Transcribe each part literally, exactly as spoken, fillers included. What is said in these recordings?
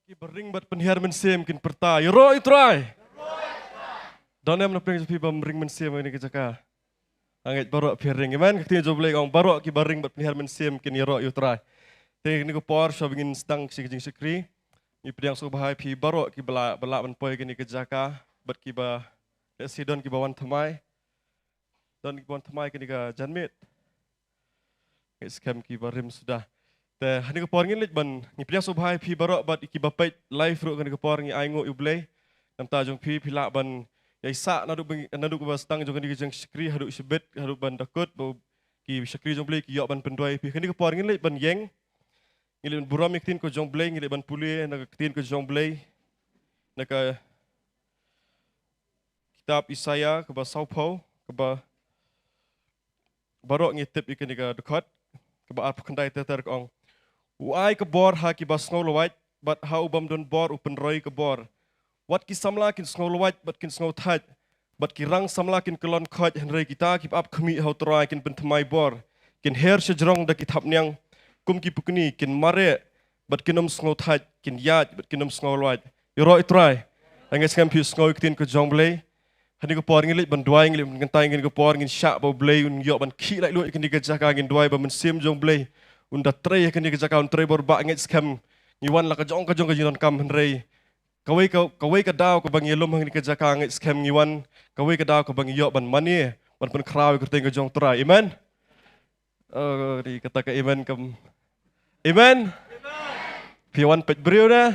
Ki baring bad pynhiar mynsiem kin pyrta, "Ïaroh ïa u Trai." Don em na pdeng jong phi ba ring mynsiem ha kane ka jaka? Nga ngeit baroh phi ring. Amen. Ka ktien jong U Blei ka ong baroh ki baring bad pynhiar mynsiem kin ïaroh ïa u Trai. Te kane ka por shuwa ba ngin sdang ka jingshakri, ngi pdiang sngewbha ïa phi baroh kiba lah, ba lah ban poi ha kane ka jaka bad kiba lehse don kiba wan thymmai. Don kiba wan thymmai ha kane ka janmiet. Ngeit skhem kiba rim suda. Te ha kane ka por ngin leit ban, ngi pdiang sngewbha ïa phi baroh bad kiba peit live ruh ha kane ka por, ngi ainguh ïa U Blei. Namar jong phi, phi lah ban ïaisah naduh ba, naduh kaba sdang jong kane ka jingshakri haduh shibit, haduh ban da kut, ba ki shakri jong U Blei ki ïoh ban pynduwai ïa phi. Ha kane ka por ngin leit ban ïeng. Ngi leit ban burom ïa ka ktien ka jong U Blei, ngi leit ban pule na ka ktien ka jong U Blei, na ka kitab Isaïah kaba sawphew, kaba baroh ngi tip ïa kane ka dkhot, kaba arphew khyndai ter ter ka ong, "U ai ka bor ha kiba sngewlawait, bad ha u bym don bor u pynroi ka bor. Wat ki samla kin sngewlawait bad kin sngewthait, bad ki rang samla kin kyllon khoit, hynrei kita kiba ap khmih ha u Trai kin pynthymmai bor. Kin her shajrong da ki thapniang kum ki pukni, kin mareh bad kin ym sngewthait, kin ïaid bad kin ym sngewlawait." Ïaroh ïa u Trai. Nga ngeit skhem phi sngew ïa ka ktien ka jong U Blei. Ha kane ka por ngin leit ban duwai, ngin leit ban kyntait ha kane ka por, ngin shah ba U Blei un ïoh ban khih laitluid ha kane ka jaka, ngin duwai ba Mynsiem jong U Blei un da trei ha kane ka jaka, un trei bor ba ngeit skhem ngi wan la ka jong ka jong ka jingdonkam, hynrei kawei ka, kawei ka daw kaba ngi ïalum ha kane ka jaka, ngeit skhem ngi wan kawei ka daw kaba ngi ïoh ban mane, ban pynkhraw ïa ka kyrteng ka jong U Trai. Amen. Oh, ni kata ka amen kam. Amen. Phi wan peit briew ne?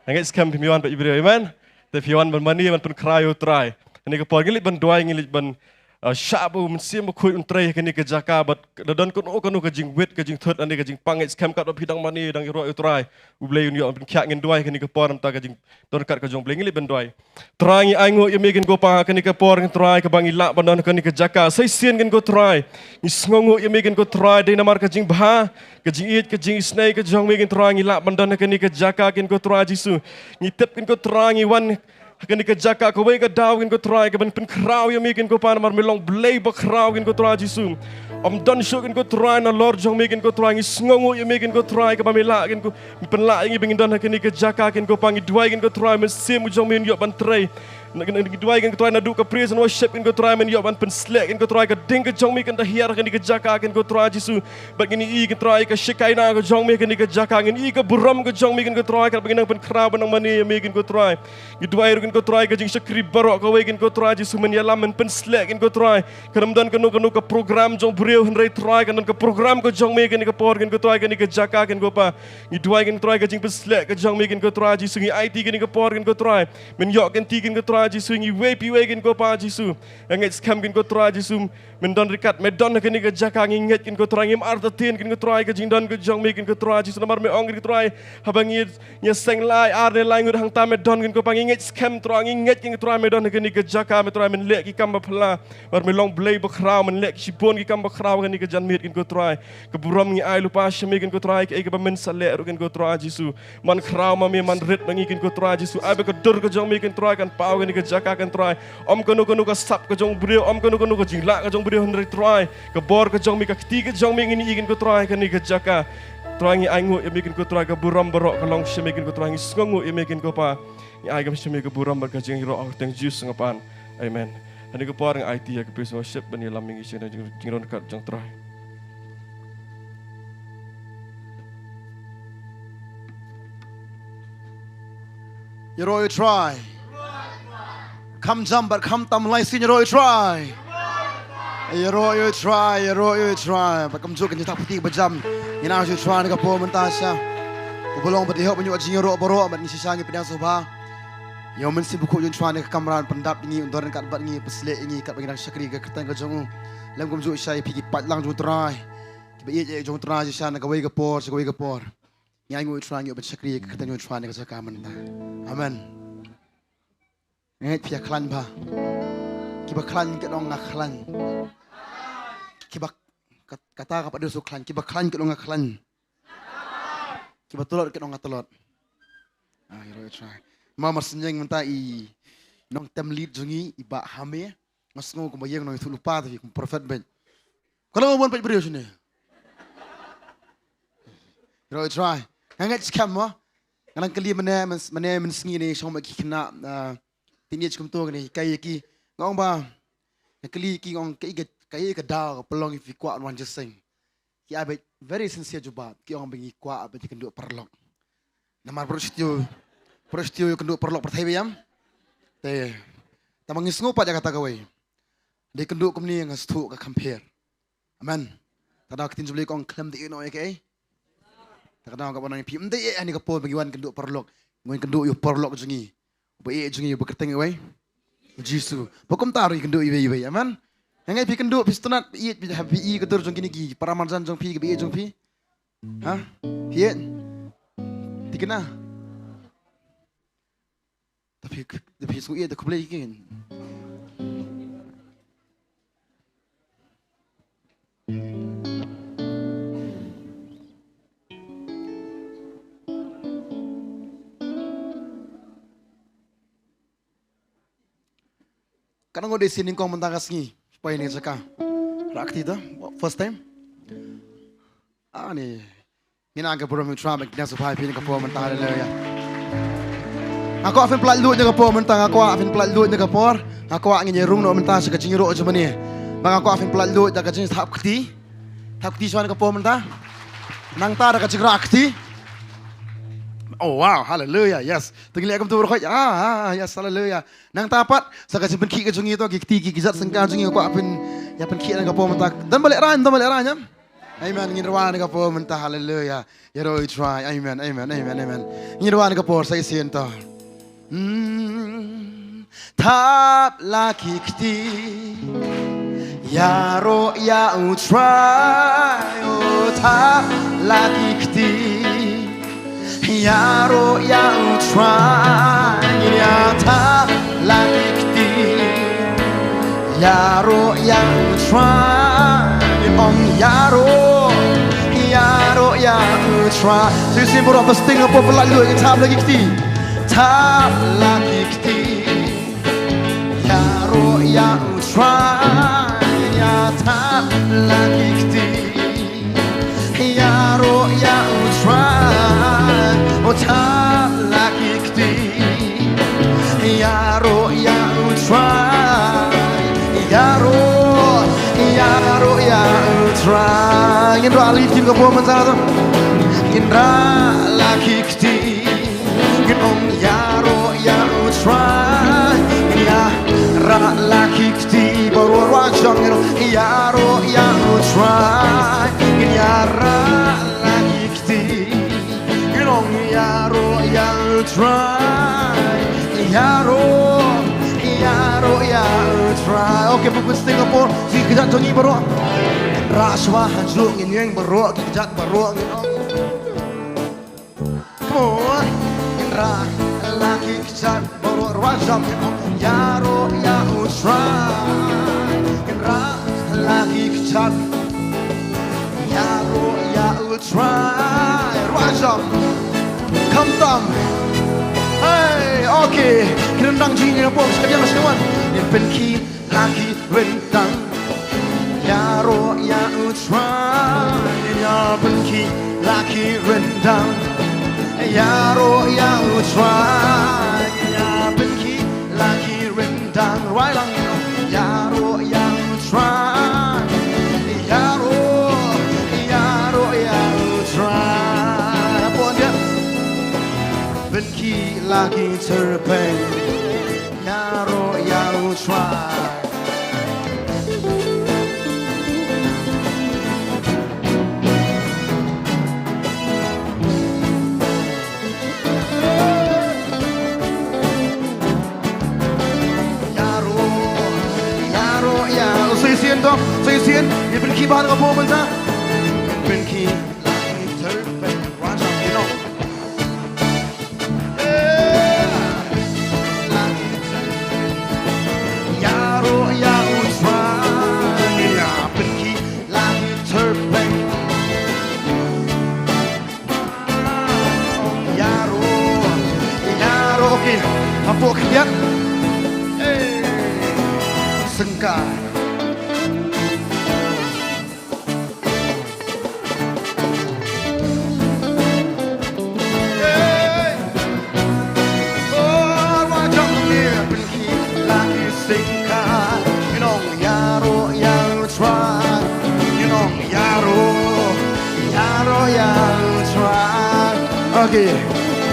Nga ngeit skhem phi wan peit briew. Amen. Te phi wan ban mane, ban pynkhraw ïa u Trai. Kane ka por ngin leit ban duwai, ngin leit ban, uh, shah ba u Mynsiem Bakhuid un trei ha kane ka jaka, bad da don kano kano ka jingwit, ka jingthut, lane ka jingpang, ngeit skhem katba phi dang mane, dang ïaroh ïa u Trai, U Blei un ïoh ban pynkhiah. Ngin duwai ha kane ka por namar ka jingdonkam ka jong U Blei. Ngin leit ban duwai. Trai, ngi ainguh ïa me, kin ko Pa, ha kane ka por, kin Trai, kaba ngi lah ban don ha kane ka jaka. Sa shisien, kin ko Trai, ngi sngewnguh ïa me, kin ko Trai, dei namar ka jingbha, ka jingïeit, ka jingisynei ka jong me, kin Trai, ngi lah ban don ha kane ka jaka, kin ko Trai Jisu. Ngi tip, kin ko Trai, ngi wan ha kane ka jaka kawei ka daw, kin ko Trai, kaban pynkhraw ïa me, kin ko Pa, namar me long Blei bakhraw, kin ko Trai Jisu. Ym don shuh, kin ko Trai, nalor jong me, kin ko Trai, ngi sngewnguh ïa me, kin ko Trai, kaba me lah, kin ko, me pynlah ïa ngi ba ngin don ha kane ka jaka, kin ko Pa. Ngi duwai, kin ko Trai, Mynsiem jong me un ïoh ban trei. Ngi duwai, kin ko Trai, naduh ka praise and worship, kin ko Trai, men ïoh ban pynsleh, kin ko Trai, ka ding ka jong me kan da hiar ha kane ka jaka, kin ko Trai Jisu. Bad ngin ïohi, kin Trai, ka Shekinah ka jong me ha kane ka jaka, ngin ïohi ka burom ka jong me, kin ko Trai, katba ngin nang pynkhraw, ban nang mane ïa me, kin ko Trai. Ngi duwai ruh, kin ko Trai, ka jingshakri baroh kawei, kin ko Trai Jisu, men ïalam, men pynsleh, kin ko Trai. Kan ym don kano kano ka program jong briew, hynrei Trai, kan don ka program ka jong me ha kane ka por, kin ko Trai, ha kane ka jaka, kin ko Pa. Ngi duwai, kin Trai, ka jingpynsleh ka jong me, kin ko Trai Jisu, ngi aiti ha kane ka por, kin ko Trai. Men ïoh, kin ti, kin ko Trai Jisu, ngi wei pa wei, kin ko Pa Jisu. Nga ngeit skhem, kin ko Trai Jisu, men don ryngkat me, don ha kane ka jaka, ngi ngeit, kin ko Trai, ngim artatien, kin ko Trai, ka jingdon ka jong me, kin ko Trai Jisu, namar me ong, kin ko Trai, haba ngi, ngi seng lai, ar ne lai ngut hangta me don, kin ko Pa. Ngi ngeit skhem, Trai, ngi ngeit, kin ko Trai, me don ha kane ka jaka, me Trai, men leh ki kam ba phylla. Namar me long Blei bakhraw, men leh shibun ki kam bakhraw ha kane ka janmiet, kin ko Trai. Ka burom ngi ai lypa sha me, kin ko Trai, kaei kaba men sa leh ruh, kin ko Trai Jisu. Man khraw ma me, man rit ma ngi, kin ko Trai Jisu. Ai ba ka dur ka jong me, kin Trai, kan paw ha kane ka jaka, kin Trai. Ym kano kano ka sap ka jong briew, ym kano kano ka jinglah ka jong briew, hynrei Trai, ka bor ka jong me, ka kti ka jong me, ngin ïohi, kin ko Trai, ha kane ka jaka. Trai, ngi ainguh ïa me, kin ko Trai, ka burom baroh ka long sha me, kin ko Trai, ngi sngewnguh ïa me, kin ko Pa. Ngi ai kam sha me ka burom bad ka jingïaroh ha ka kyrteng Jisu nga pan. Amen. Ha kane ka por nga aiti ïa ka praise worship ban ïalam ïa ngi sha ka jingryngkat jong Trai. Ïaroh ïa u Trai. Kham jam bad kham tam lai sien, ïaroh ïa u Trai. Ïaroh ïa u Trai, ïaroh ïa u Trai. Bad kumjuh kan jingtap kti ba jam. Ngin ai sha u Trai ha kane ka por mynta sha. Uba long bad ïoh ban ïoh jingïaroh baroh, bad ngi shisha ngi pdiang sngewbha. Ïa u Mynsiem Bakhuid jong u Trai ha kane ka kamra, pyndap ïa ngi, un don ryngkat bad ngi, pynsleh ïa ngi katba ngi dang shakri ha ka kyrteng ka jong u. Lem kumjuh shisha ïa phi ki paidlang jong u Trai, kiba ïeit ïa jong u Trai shisha na kawei ka por sha kawei ka por. Ngi ainguh ïa u Trai, ngi ïoh ban shakri ha ka kyrteng jong u Trai ha kane ka jaka mynta. Amen. Nga ngeit phi ïa khlaiñ bha. Kiba khlaiñ ki ong nga khlaiñ. Kiba kat-, kata ka pat dei u khlaiñ. Kiba khlaiñ ki ong nga khlaiñ. Kiba tlot ki ong nga tlot. Ah, ïaroh ïa u Trai. Ma mar sien mynta i nongtem lead jong ngi, i Bah Hame. Nga sngew kumba ïeng nongïathuhlypa te phi kum prophet bad. Ka long ban peit briew shane. Ïaroh ïa u Trai. Nga ngeit skhem mo. Nga nang kylli mynne, myn-, mynne mynsngi ne shong ma ki khynnah, ah, teenage kumto kine, kai ki. Nga ong ba, nga kylli ki, nga ong kaei ka, kaei ka daw ka pynlong ïa phi kwah wan jingïaseng. Ki ai beit very sincere jubab, ki ong ba ngi kwah beit ïakynduh paralok. Namar baroh shi taïew, baroh shi taïew ïakynduh paralok pyrthei ba ïam. Te, tang ba ngi sngew pat ïa kata kawei. Dei kynduh kumne nga sngewthuh ka compare. Amen. Te ka daw ka ktien jong U Blei ka ong khlem dei ïeh noh ïa kaei. Te ka daw kaba nang ïa phi ym dei ïeh ha kane ka por ba ngi wan kynduh paralok. Ngi wan kynduh ïa u paralok jong ngi. Uba ïeit jong ngi, uba kyrteng iwei? U Jisu. Ba kumta ruh ïakynduh iwei iwei. Amen. Nga ngeit phi kynduh, phi sngewtynnat, phi ïeit, phi, phi ïeit ka dur jong kine ki paramarjan jong phi, kiba ïeit jong phi. Ha? Phi ïeit? Thikna. Te phi, te phi sngewthuh ïa, te khublei ïa ki. Katno ngut dei sien nyngkong mynta ka sngi? Poi ne jaka. Rah kti to. First time. Ani. Ngin ai ka burom ïa U Trai, ngin ïa sngewbha ïa phi ha kane ka por mynta, haleluya. Nga kwah phin pyllait luid ha kane ka por mynta, nga kwah phin pyllait luid ha kane ka por. Nga kwah ngin ïa rung noh mynta sha ka jingïaroh jong mane. Ba nga kwah phin pyllait luid da ka jingthap kti. Thap kti shuwa ha kane ka por mynta. Nangta da ka jingrah kti. Oh wow, haleluya, yes. Te ngin leh kumto baroh khoit. Ah, ah, yes, haleluya. Nangta pat sa ka jingpynkhih ka jong ngi to, ki kti ki kjat sengkang jong ngi, nga kwah phin ïa pynkhih ha kane ka por mynta. Don ba lehraiñ, don ba lehraiñ em? Amen. Ngin rwai ha kane ka por mynta, haleluya. Ïaroh ïa U Trai. Amen, amen, amen, amen. Ngin rwai ha kane ka por sa shisien to. Hmm. Thap la ki kti. Ïaroh ïa U Trai. Oh, thap la ki kti. Ïaroh ïa U Trai, ïa thap la ki kti. Ïaroh ïa U Trai, ong ïaroh, ïaroh ïa U Trai. Shisien baroh ba sting hapoh pynlait luid, thap la ki kti. Thap la ki kti. Ïaroh ïa U Trai, ïa thap la ki kti. Ïaroh ïa U Trai, oh thap la ki kti. Ïaroh ïa U Trai, ïaroh, ïaroh ïa U Trai. Ngin rah la ki kti ha kane ka por mynta to. Ngin rah la ki kti. Ngin ong ïaroh ïa U Trai. Ngin ïarah la ki kti baroh, rwai jam, ngin ong ïaroh ïa U Trai. Ngin ïarah la ki kti. Ngin ong ïaroh ïa U Trai. Ïaroh, ïaroh ïa U Trai. Okay, pynban sting ha kane ka por. Ki kjat jong ngi baroh. Rah shuwa hajuh, ngin ïeng baroh, ki kjat baroh, ngin ong. Come on. Ngin rah la ki kjat baroh, rwai jam, ngin ong ïaroh ïa U Trai. Ngin rah la ki kjat, ïaroh ïa U Trai, rwai jam. Khamtam. Hey, okay. Ki ryndang jong ngi, ngin ïa pom sha ka diang sha ka wan. Ngin pynkhih la ki ryndang. Ïaroh ïa U Trai, ïa pynkhih la ki ryndang. Ïaroh ïa U Trai, ïa pynkhih la ki ryndang. Rwai lang, ïaroh ïa U Trai. Ïaroh, ïaroh ïa U Trai. Pon ïa. Pynkhih la ki tyrpeng. Ïaroh ïa U Trai. Ïaroh, ïaroh ïa. Sa shisien to, sa shisien. Ngin pynkhih bha ha kane ka por mynta. Pynkhih la ki tyrpeng. Rwai jam, you know. Ïaroh ïa U Trai, ïa pynkhih la ki tyrpeng. Ïaroh, ïaroh, okay. Hapoh khyndiat. Hey. Sengkang. Hey!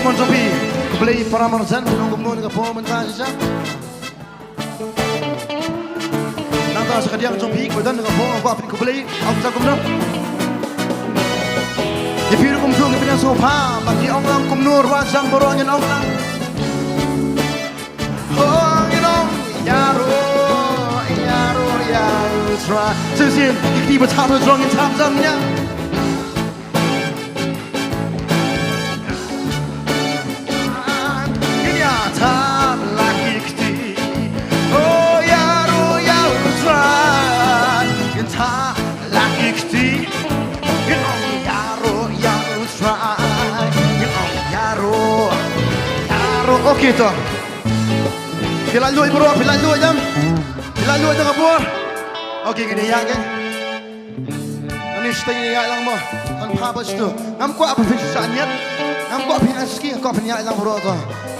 Mon jong phi, khublei para marjan, nong kumno ne ka por mynta shisha. Nangta sha ka diang jong phi, khublei don ka por, kwah phi khublei, ong sa kumno. Ïa phi ruh kumjuh, ïa phi nang sngewbha, ba ki ong lang kumno, Rwajam baroh ngin ong lang. Hong in ong, ïaroh, ïaroh, ïaroh, try. Shisien, ki kti ba thap ruh jong ngin thap jan ïa. Ngin ïa thap la ki kti. Oh, ïaroh, ïaroh, try. Ngin thap la ki kti. Ngin ong ïaroh, ïaroh, try. Ngin ong ïaroh, ïaroh. Okay, to. Phi la luid baroh, phi la luid ïam. Phi la luid da ka bor. Okay, ngin ïa ïaid. Ngan ïa sdang ïa ïaid lang mo. Ngan phah ba sdang. Ngam kwah ba phin shah ñiad. Ngam kwah phin aski, ngam kwah phin ïaid lang baroh to.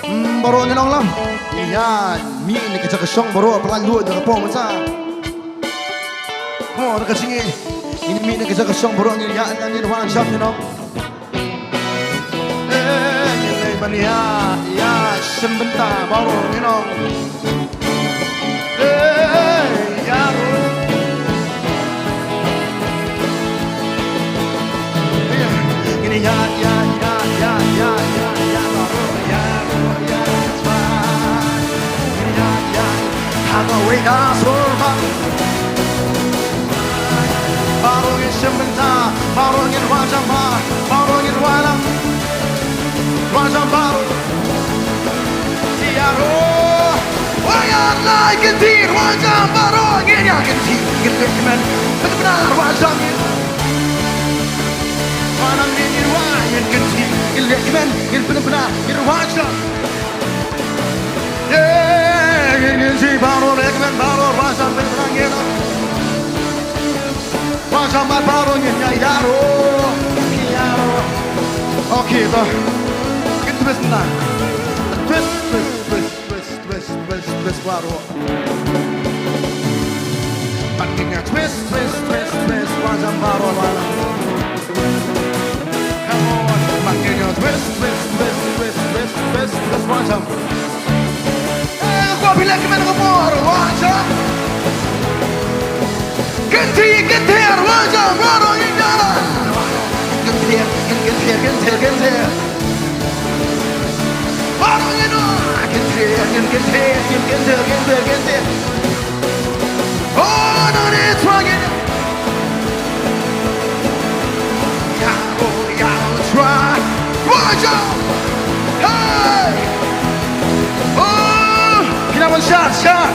Hmm, baroh ngin ong lang. Ïa, mih na ka jaka shong baroh, phi la luid da ka bor mynta. Mo, da ka jingim. Ngin mih na ka jaka shong baroh ngin ïaid lang ngin wan shong ngin ong. Eh, ngin leit ban ïa, ïa, sngewbha bynta baroh ngin ong. Eh, ïaroh. Ngin ïa, ïa, ïa, ïa, ïa, ïa, ïa, baroh, ïaroh, ïaroh, ïaroh. Ngin ïa, ïa, ha kawei ka sur ba. Baroh ngin sngewbha bynta, baroh ngin Rwajam ba, baroh ngin Rwajam. Rwajam baroh. Ïaroh. Wa ïa lai kynti Rwajam baroh ngin ïa kynti. Ngin leh kmen. Pynbna Rwajam ngin. Wanang ngin ïa wa ngin kynti. Ngin leh kmen. Ngin pynbna ngin Rwajam. Yeah, ngin kynti baroh leh kmen baroh Rwajam pynbna ngin. Rwajam baroh ngin ïa ïaroh, ïaroh. Okay, to. Ngin twist na. Twist, twist, twist, twist, twist, twist, twist, baroh. Bad ngin ïa twist, twist, twist, twist, Rwajam baroh, baroh. Come on, bad ngin ïa twist, twist, twist, Rwajam. Eh, kwah phi leh kmen ka bor, Rwajam. Kynti, kynti, Rwajam, baroh ngin ïa la. Kynti, kynti, kynti, kynti. Baroh ngin ïa, kynti, kynti, kynti, kynti, kynti, kynti. Oh, no, it's right. Yeah, oh, yeah, it's right. Rwajam. Hey. Oh, can I have a shot, shot?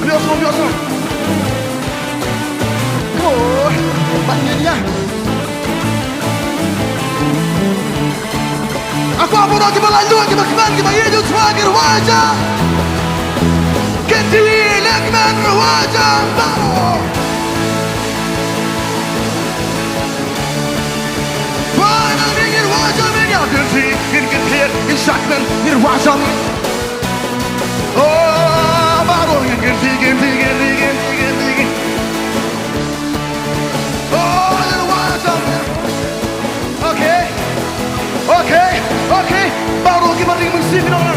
Ambil osong, ambil osong. Oh, bat ngin ïa. Aku apa nak kiba lalu, kiba kmen, kiba ïa ju swa, kiba Rwajam. Kynti leh kmen Rwajam baroh. Ba nang ring ngin Rwajam ngin ïa kynti, ngin kynti, ngin shakmen, ngin Rwajam. Oh, baroh ngin kynti, kynti, kynti, kynti, kynti, kynti. Oh, ngin Rwajam. Okay. Okay. Okay. Baroh kiba ring mynsiem kin ong.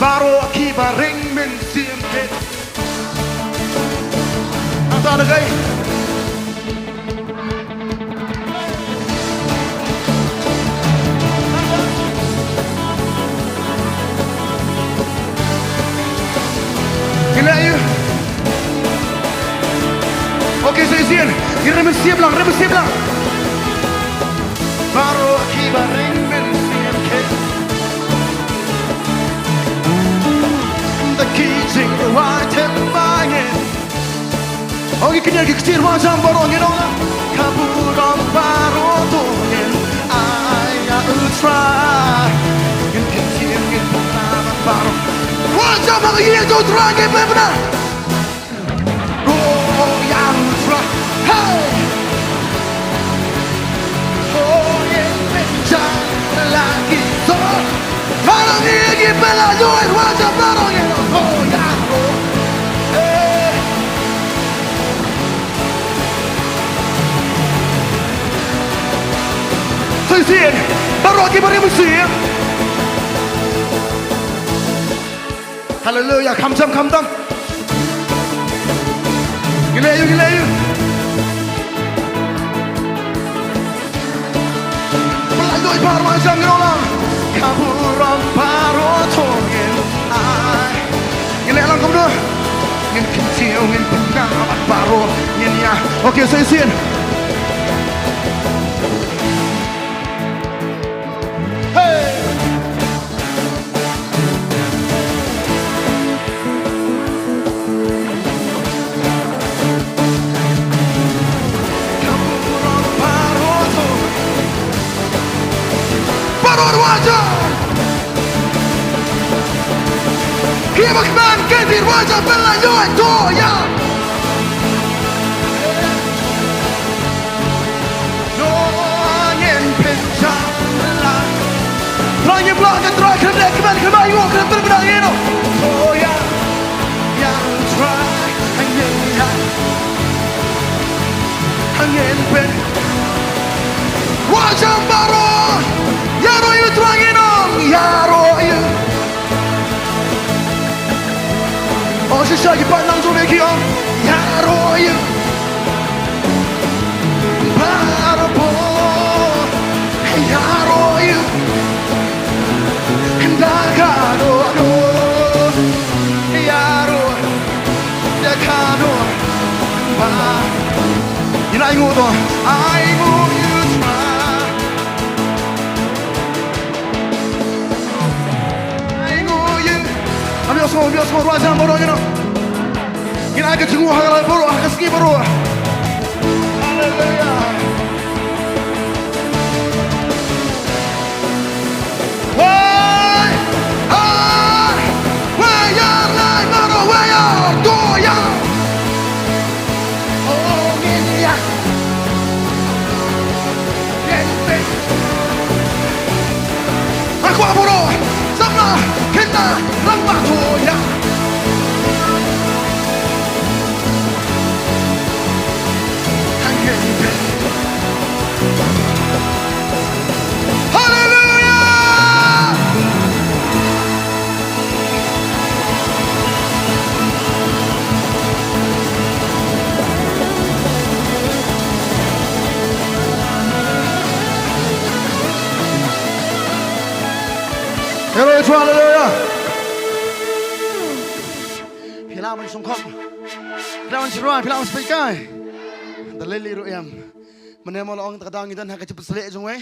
Baroh kiba ring mynsiem kin. Nangta da kai. Ngin ïa ïa. Okay, sa shisien. Ngin ring mynsiem lang, ring mynsiem lang. Baroh kiba ring mynsiem kin. Da ki jingduwai thymmai ngin. Ong ki kynja ki kti Rwajam baroh ngin ong la. Ka burom baroh to ngin ai ïa U Trai. Ngin kynti ngin pynbna baroh. Rwajam ha ka ïing jong U Trai ngin pynbna. Rung ïa U Trai. Hey. Oh, ngin pynjah la ki sor. Baroh ngin, ngin pynlait Rwajam baroh ngin. Oh, ïa. Oh. Hey. Sien. Baroh ki briew mynsiem. Haleluya, kham jam, kham jam. Ngi leh ïa u, ngi leh ïa u. Pynlait lut baroh jam ngi ong lang. Ka burom baroh to ngin ai. Ngi leh lang kumno. Ngin kyntiew, ngin pynngam bad baroh ngin ïa. Okay, sa shisien. Hey! Baroh ruh ïa. Ki ba kmen, ki ruh ïa, pynlait lut, to ïa. Noah ngin pynjah la. Trai ngim lah, ka Trai khlem leh kmen, khlem aïu, khlem pynbna ïa no. Oh ïa, ïa Trai, ngin ïa. Ngin pyn. Wajam baroh, ïaroh ïa u Trai ngin ong, ïaroh ïa. Oh, shisha ki paid nang jong me ki ong, ïaroh ïa. Baroh, ïaroh ïa. Da ka dohnud, ïaroh, da ka dohnud. Ba, ïa, ainguh to, ainguh ïa u Trai. Ainguh ïa. Ym ïohsngew, ym ïohsngew, ruh jam baroh ngin ong. Ngin ai ka jingnguh ha ka lad baroh, ha ka sngi baroh. Haleluya. Wei, ar, wei ar lai baroh, wei ar, to ïa. Oh, ngin ïa. Ngin pyn. Nga kwah baroh, samla, kynta, rangbah, to ïa. Haleluya! Haleluya, haleluya. Phi lah ban sngewkhop. Phi lah ban sngewrwai, phi lah ban sngewpeit kai. Da lei lei ruh em. Mynne mo la ong ta ka daw ngi don ha ka jingpynshlur jong wei.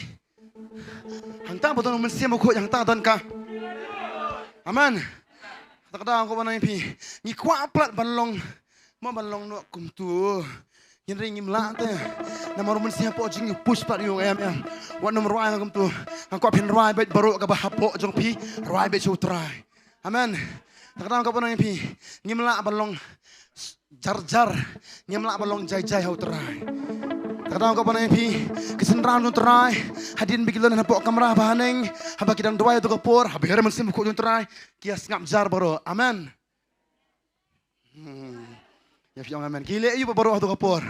Hangta ba don u Mynsiem Bakhuid hangta don ka. Amen. Ta ka daw ko ba nang phi. Ngi kwah palat ban long. Mo ban long noh kumtu. Ngin ring ngim lah te. Namar u Mynsiem hapoh jong ngi u push palat ïa u em em. Wat nym rwai kumtu. Nga kwah phin rwai beit baroh kaba hapoh jong phi. Rwai beit sha u Trai. Amen. Ta ka daw ka ban ong ïa phi, ngim lah ban long jar jar, ngim lah ban long jai jai ha u Trai. Ta ka daw ka ban ong ïa phi, ki synran jong u Trai, hadien ba ki don hapoh kamra ba haneng, haba ki dang duwai ha kato ka por, haba ïa u Mynsiem Bakhuid jong u Trai, ki ïa sngap jar baroh. Amen. Hmm. Ïa phi ong amen. Ki leh aïu ba baroh ha kato ka por?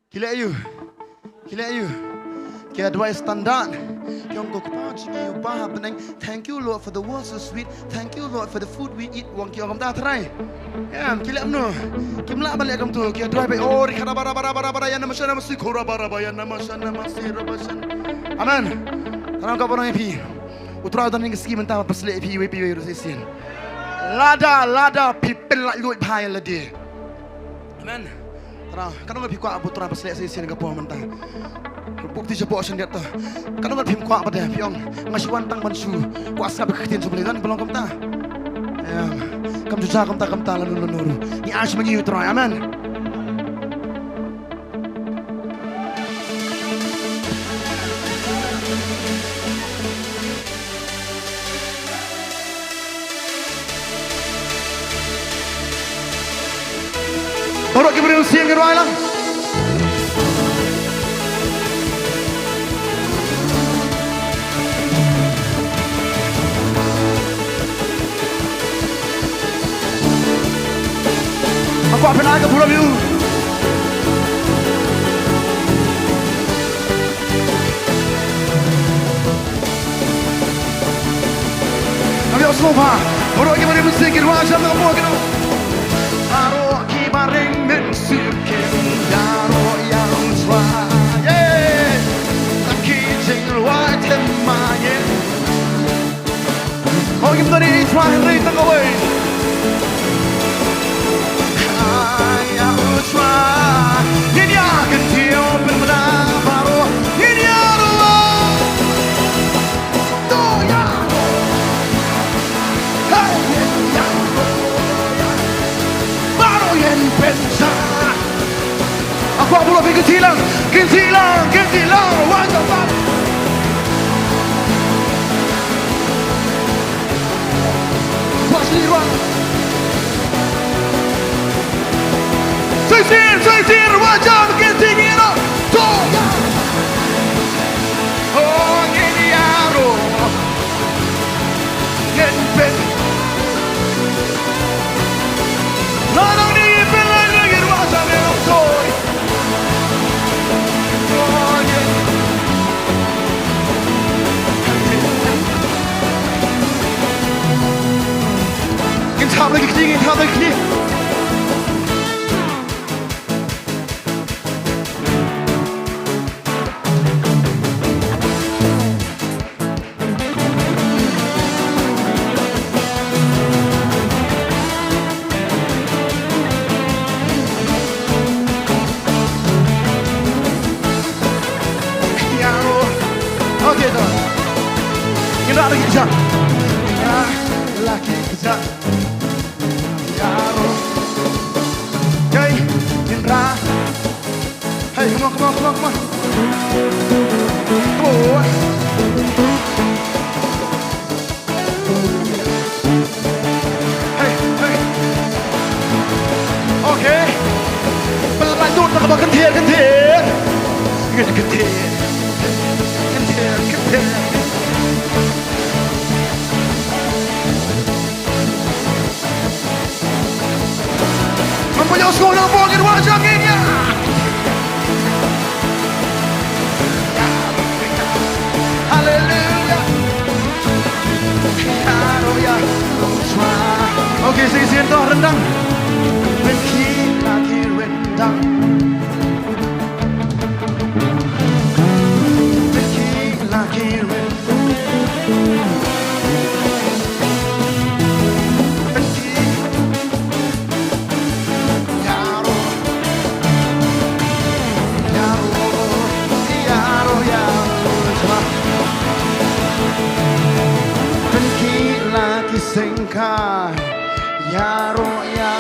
Ki leh aïu? Ki leh aïu? Ki ïa duwai standard. Ki ong ko Kpa jong ngi uba ha bneng. Thank you, Lord, for the world so sweet. Thank you, Lord, for the food we eat. Wan ki ong kumta Trai. Em, ki leh kumno? Kim lah ban leh kumto. Ki ïa duwai beit. Oh, rikha raba raba raba raba ïa namah shana masi ko raba raba ïa namah shana masi raba shana. Amen. Tang ka ba ong ïa phi. U Trai u don ha ïing ka sngi mynta ban pynsleh ïa phi iwei pa iwei ruh shisien. Lada, lada phi pynlait luid bha ïa lade. Amen. Tara, katno ngut phi kwah ba u Trai un pynsleh shisien ha ka por mynta? Buh ti shapoh shen diat to. Katno ngut phim kwah pat de, phi ong, nga shu wan tang ban shu kwah sngap ïa ka ktien jong u Blei, don ba long kumta? Em, kam ju jia kumta kumta lano lano ruh. Ngi ai sha ma ngi ïa u Trai. Amen. Baroh ki briew sien ki rwai lang. Nga kwah phin ai ka burom ïa u. Sngewbha baroh kiba ring mynsiem kin wad sha nang, baroh kiba ring mynsiem kin ïaroh ïa U Trai. Tang ki jingrwai te ma ïa. Ong ïa U Trai hynrei tang kawei. Ai ïa U Trai. Ngin ïa kyntiew pynbna baroh. Ngin ïaroh. To ïa. Hey, ïa. Baroh ïa pynbna. Aku aku lo kiti lang, kiti lang, kiti lang, wajah bang. Pasti ruang. Sisir, sisir, wajah kiti ngiro. Tuh. Oh, ngin ïaroh. Ngin pyn. Nang ni pyn lai ngin wajah ngin tuh. Ngin thap lagi kti, ngin thap lagi kti. Ïaroh. Okay, to. Ngin rah lagi kjat. Rah lagi kjat. Ïaroh. Okay, ngin rah. Hey, come on, come on, come on, come on. Come on. Hey, hey. Okay. Pynlait lut na kaba kynthier, kynthier. Kynthier. Kynthier, kynthier. Ngam pynïoh sngewbha ngin wad jam ngin ïa. Haleluya. Haleluya. Okay, sing sing to rendang. Pynkhih la ki rendang. Pynkhih la ki rendang. Sengkai ïaroh ïa.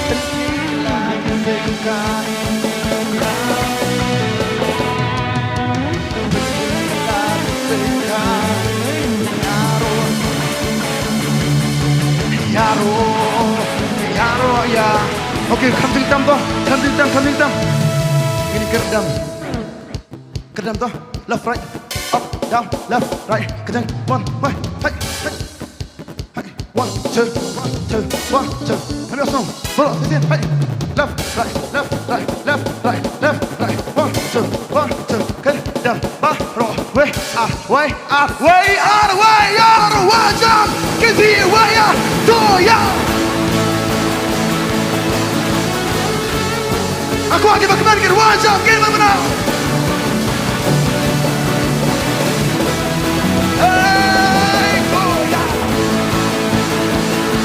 Pynkhih la ki sengkai. Pynkhih la ki sengkai. Ïaroh. Ïaroh. Ïaroh ïa. Okay, kham jingdam to. Kham jingdam, kham jingdam. Ngin kyrdam. Kyrdam to. Left, right, up, down, left, right. Kyrdan. One, one, hey, hey, hey. One, two, one, two, one, two. Kham ïohsngew. Baroh shisien, hey. Left, right, left, right, left, right, left, right. One, two, one, two. Kyrdam. Baroh. Wei, ar, wei, ar, wei, ar, wei, ar, wajam. Kynti, wei, ar, to, ïa. Aku aki bakman kin wajam kin bakman. Hey, oh, yeah.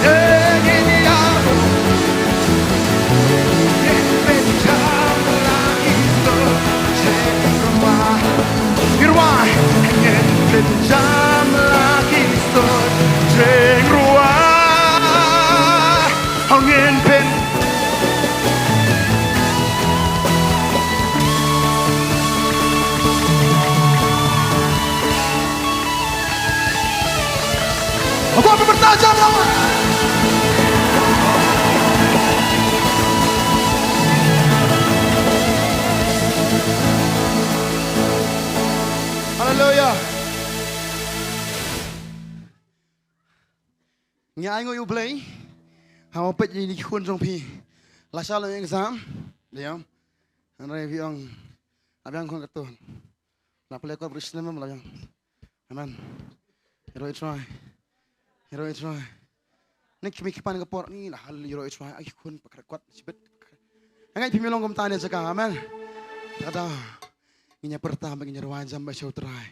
Hey, yeah, yeah, yeah. Yeah, baby, come like it's the January. January. Yeah, baby, come like it's the January. Hong in pin. Aku akan bertajam lawan. Haleluya. Ngi ai nguh ïa U Blei. Haba peit ïa ki khun jong phi la shah la exam. Dei ïa. Hynrei phi ong la biang khun katto. La pynlait kot bri snem la biang. Amen. Ïaroh ïa U Trai. Ïaroh ïa U Trai. Ngi kmie ki pan ka por ngi la hal ïaroh ïa U Trai. Ai khun pakrat kwat shibit. Nga ngeit phim ïalong kumta ne jaka. Amen. Kata. Ngin ïa pyrta bad ngin ïa rwai jam bad sha U Trai.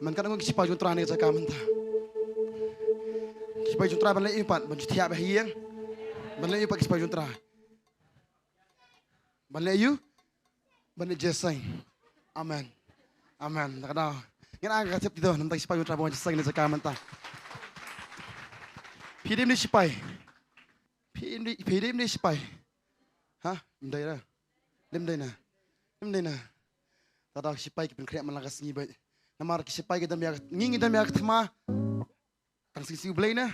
Amen. Kata ngin ki sipai jong U Trai ne jaka mynta. Sipai jong U Trai ban leh ïa u pat ban ju thiah bad ha ïing. Ban leh ïa u pat ki sipai jong U Trai. Ban leh ïa u. Ban leh jeseng. Amen. Amen. Da ka daw. Ngin ai ka tip kito, namar ki sipai U Trai ban jeseng ne jaka mynta. Phi dei ne sipai. Phi dei, phi dei ne sipai. Ha? Ym dei na. Ym dei na. Ym dei na. Da ka daw ki sipai ki pynkhreh man la ka sngi bad. Namar ki sipai ki dang ïa, ngi ngi dang ïa ka thma. Tang sing sing U Blei ne.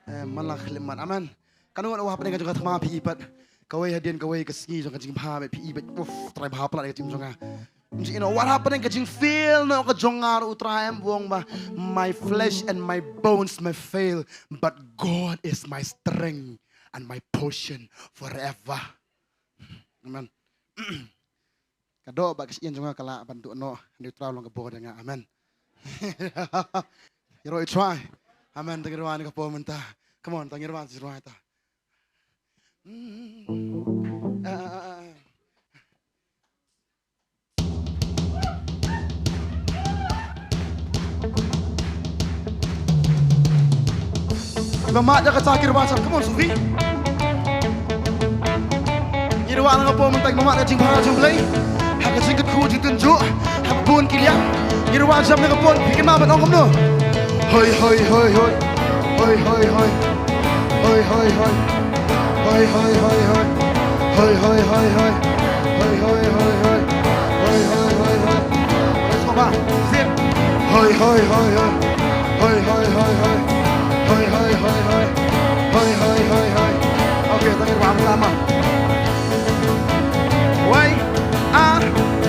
Eh, man la khlem man. Amen. Kano kano hapdeng ka jong ka thma phi i pat. Kawei hadien kawei ka sngi jong ka jingbha bad phi i bad. Uf, Trai bha palat ka jingim jong nga. You know what happening ka jingfeel no ka jong nga ruh U Trai em, u ong ba, my flesh and my bones may fail, but God is my strength and my portion forever. Amen. Ka doh bad ka shyieng jong nga ka lah ban duh noh, hynrei U Trai u long ka bor ïa nga. Amen. Ïaroh ïa U Trai. Amen. Tang ïaroh ïa ka por mynta. Come on, tang ïaroh ïa U Trai ta. Mm. Ah, ah, ah, ah. Ba mad ïa kata ki rwai jam, come on, Sophie. Ngi rwai na ka por mynta, ba mad ïa ka jingphara jong U Blei. Ha ka jingkyrkhu jingtynjuh ha ka bun ki liang. Ngi rwai jam na ka por, phi kynmaw ban ong kumno? Hoi, hoi, hoi, hoi. Hoi, hoi, hoi. Hoi, hoi, hoi. Hoi, hoi, hoi, hoi. Hoi, hoi, hoi, hoi. Hoi, hoi, hoi, hoi. Hoi, hoi, hoi, hoi. Let's go back. Sing. Hoi, hoi, hoi, hoi. Hoi, hoi, hoi, hoi. Hoi, hoi, hoi, hoi. Hoi, hoi, hoi, hoi. Okay, tang ïa ka ba ma. Wei ar,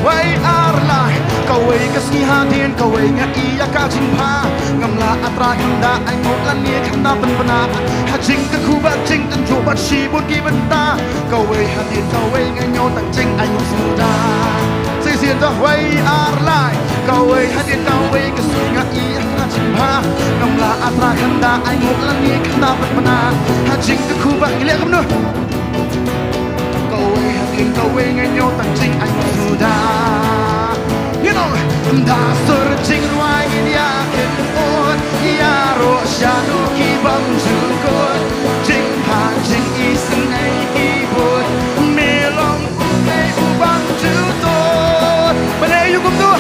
wei ar lai. Kawei ka sngi hadien kawei nga ïa ka jingbha. Ngam lah Trai khnang da ainguh lane khnang da pynbna. Ha jingkyrkhu bad jingtynjuh bad shibun ki bynta. Kawei hadien kawei nga ñiew tang jingainguh suda. Shisien da wei ar lai. Kawei hadien kawei ka sngi nga ïa ka jingbha. Ngam lah Trai khnang da ainguh lane khnang da pynbna. Ha jingkyrkhu bad ki liang kumno. Kawei hadien kawei nga ñiew tang jingainguh suda. You know, da sur jingrwai ngin ïa kynnoh, ïaroh shaduh ki bym ju kut. Jingpha jingisynei ki bud, me long U Blei u bym ju tut. Balei ïa kumto?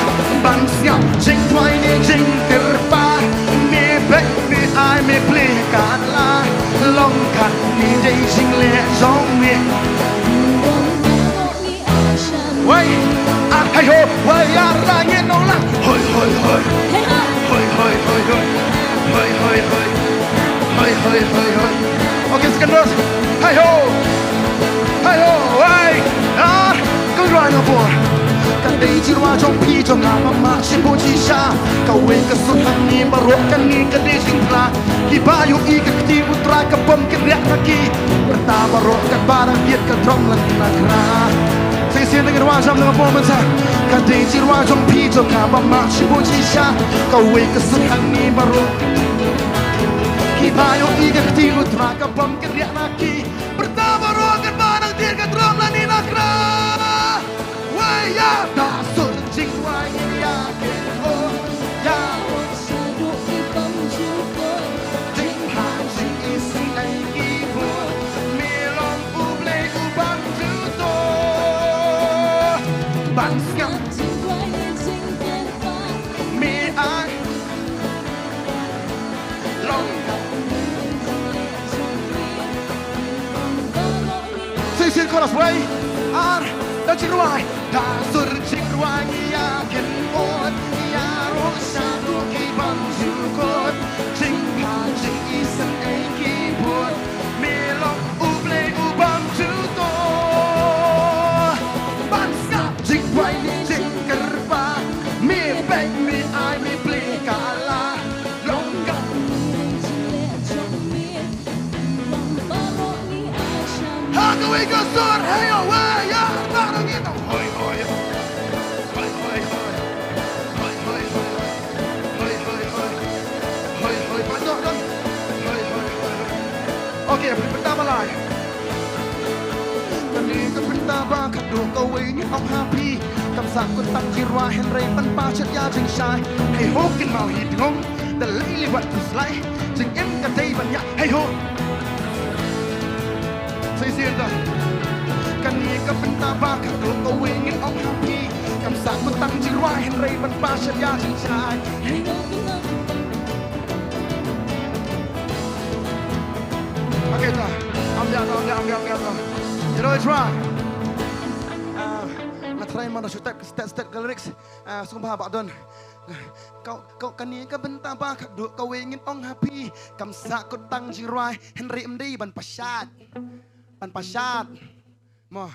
Ban sngap jingduwai ne jingkyrpad, me beh me ai me plie katba long katne dei jingleh jong me. Wei ar hai ho, wei ar lai ngin ong lang. Hoi, hoi, hoi. Hoi, hoi, hoi, hoi. Hoi, hoi, hoi. Hoi, hoi, hoi, hoi. Okay, second verse. Hai ho. Hai ho, wei ar. Ka rwai na bor. Ka dei jingrwai jong phi jong nga, mama, shibun shisha. Kawei ka sur hangne baroh kane ka dei jingphla. Kiba ïohi ka kti U Trai ka bym kynriah na ki. Pyrta baroh katba dang bieit ka drong lane na kra. Shisien da ngi rwai jam na ka por mynta. Ka dei jingrwai jong phi jong nga, mama, shibun shisha. Kawei ka sur hangne baroh. Kiba ïohi ka kti U Trai ka bym kynriah na ki. Pyrta baroh katba dang bieit ka drong lane na kra. Wei ar da sur jingrwai ngin ïa kynnoh, ïa. Jingpha jingisynei ki bud, me long U Blei u bym ju tut. Ban sngap. Me ai. Long. Shisien chorus, wei ar, da jingrwai. Da sur jingrwai ïa kynnoh, ïaroh shaduh ki bym ju kut. Jingpha jingisynei ki bud, me long U Blei u bym ju tut. Ban sngap jingduwai ne jingkyrpad, me beh me ai me plie katba long katne. Ha kawei ka sur, hei, oh, wei ar, baroh ngin ong. Hoi, hoi, hoi. Hoi, hoi, hoi. Hoi, hoi, hoi. Hoi, hoi, hoi. Kawei ngan ong ha phi, kam sah kut tang jingrwai hynrei ban pynshad ïa jingshai. Hei ho kynmaw hi tngong, da lei liwat khuslai. Jingim ka dei ban ïa, hei ho. Sa shisien ta. Kane ka bynta ba khatduh kawei ngan ong ha phi, kam sah kut tang jingrwai hynrei ban pynshad ïa jingshai. Hei ho kynmaw. Okay ta. Am ïa ta, am ïa, am ïa, am ïa ta. Ïaroh try. Ah, nga try man da shu type stet stet ka lyrics. Ah, sngewbha ba don. Ka, ka, kane ka bynta ba khatduh kawei ngan ong ha phi, kam sah kut tang jingrwai hynrei ym dei ban pynshad. Ban pynshad. Mo,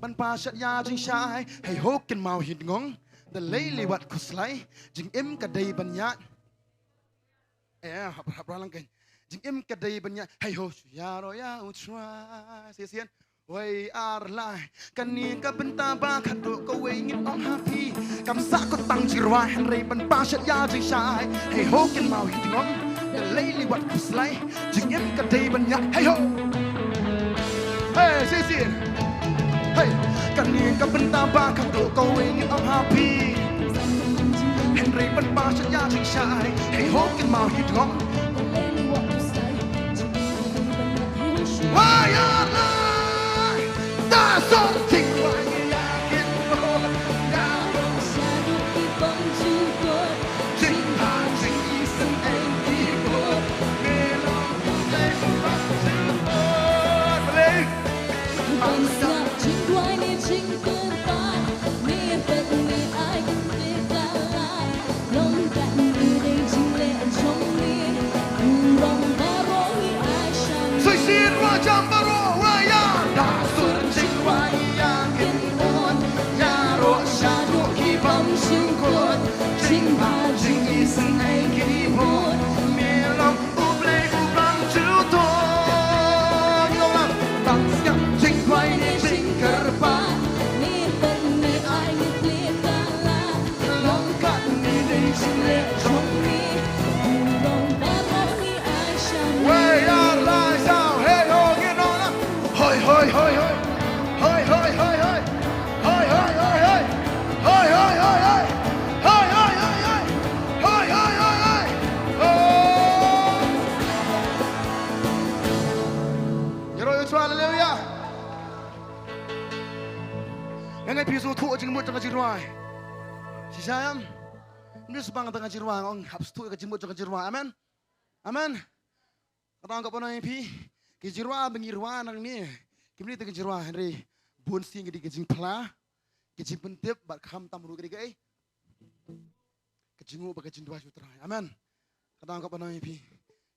ban pynshad ïa jingshai. Hei ho kynmaw hi tngong, da lei liwat khuslai. Jingim ka dei ban ïa Eh, hap, hap ra lang kein. Jingim ka dei ban ïa, hei ho, shu ïaroh ïa U Trai. Sa shisien. Wei ar lai. Kane ka bynta ba khatduh kawei ngan ong ha phi, kam sah kut tang jingrwai hynrei ban pynshad ïa jingshai. Hei ho kynmaw hi tngong, da lei liwat khuslai. Jingim ka dei ban ïa, hei ho. Hei, sa shisien. Hei, kane ka bynta ba khatduh kawei ngan ong ha phi, hynrei ban pynshad ïa jingshai. Hei ho kynmaw hi tngong. Wei ar lai. Da sor jingwai ïa kynmaw. Da sor jingwai ïa kynmaw. Sa shisien, wa jam baroh, wa ïa. Da sor jingwai ïa kynmaw. Ïaroh shaduh ki bym sngewkut. Jingbha jingisynei ki bun. Me long U Blei uba juh to. Ngi long lang. Bang sngap jingduwai ne jingkyrpad. Me peit me ai me plie palat. Long kat me dei jingleh jong me. Long baroh ngi ai sha me. Wei ar lai saw, hei ho, ngi long lang. Hoi, hoi, hoi, hoi. Hoi, hoi, hoi, hoi. Hoi, hoi, hoi, hoi. Hoi, hoi, hoi, hoi. Hoi, hoi, hoi, hoi. Hoi, hoi, hoi, hoi. Oh. Ïaroh ïa U Trai, haleluya. Nga ngeit phi sngewthuh jingmut jong ka jingrwai. Shisha ïa. Ym dei shu bang tang ka jingrwai, nga ong hap sngewthuh ka jingmut jong ka jingrwai. Amen. Amen. Kata nga kwah ban ong ïa phi, ki jingrwai ba ngi rwai nangne kim dei tang ki jingrwai hynrei bun sien ki dei ki jingphla, ki jingpyntip bad khamtam ruh ki dei kaei, ka jingnguh bad ka jingduwai sha U Trai. Amen. Kata nga kwah ban ong ïa phi,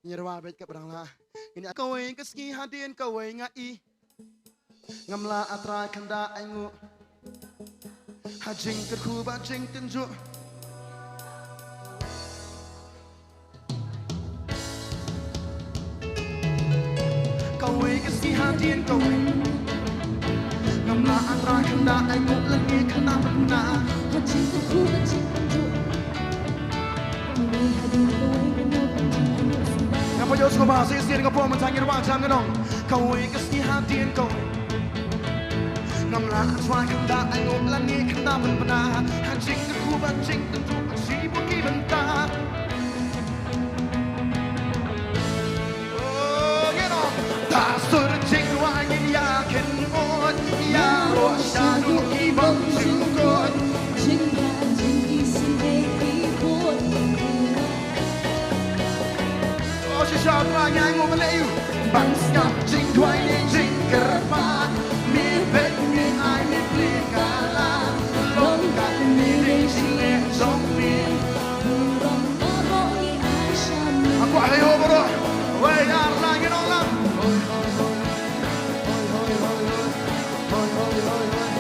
ngi rwai beit katba dang lah. Ngi ïa kawei ka sngi hadien kawei nga i Ngam lah, A Trai, kynda ainguh ha jingkyrkhu bad jingtynjuh. Kawei ka sngi hadien kawei. Ngam lah, A Trai, kynda ainguh lane kynda mynta ha jingkyrkhu bad jingtynjuh. Nga pynïoh sngewbha sa shisien, nga pynmynta ngin rwai jam, ngan ong. Kawei ka sngi hadien kawei. Ngam lah, A Trai, kynda ainguh lane kynda mynbna ha jingkyrkhu bad jingtynjuh ha shibun ki bynta. Oh, you know, da sur jingduwai ngin ïa kynnoh, ïaroh shaduh ki bym jukut. Jingpynim jingïaseng ïa ki bun. Oh, shisha Trai, ngi ainguh ban leh aïu? Ban sngap jingduwai ne jingkyrpad, me beit me ai me plie ka lad. Long kat me dei jingleh jong me. Nga kwah hei ho baroh. Wei ar lai, ngin ong lang. Hoi, hoi, hoi, hoi. Hoi, hoi, hoi, hoi. Hoi, hoi, hoi, hoi.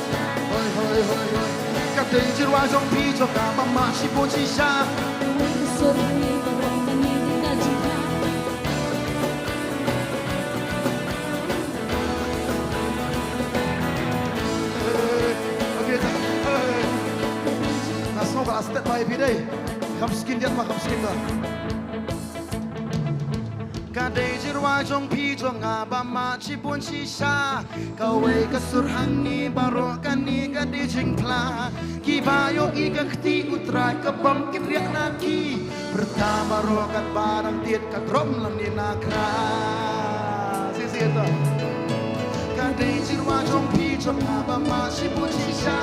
Hoi, hoi, hoi, hoi. Ka dei jingrwai jong phi jong nga ba mad shibun shisha. Hei, hei, hei. Okay, hei. Nga sngew ba la step bai phi dei. Kham skin diat ma, kham skin diat. Ka dei jingrwai jong phi jong nga ba mad shibun shisha. Kawei ka sur hangne baroh kan Ka dei jingphla kiba ïohi ka kti U Trai, ka bym kynriah na ki. Pyrta baroh katba dang tied, ka krom lane na kra. Shisien to. Ka dei jingrwai jong phi jong nga ba ma shibun shisha.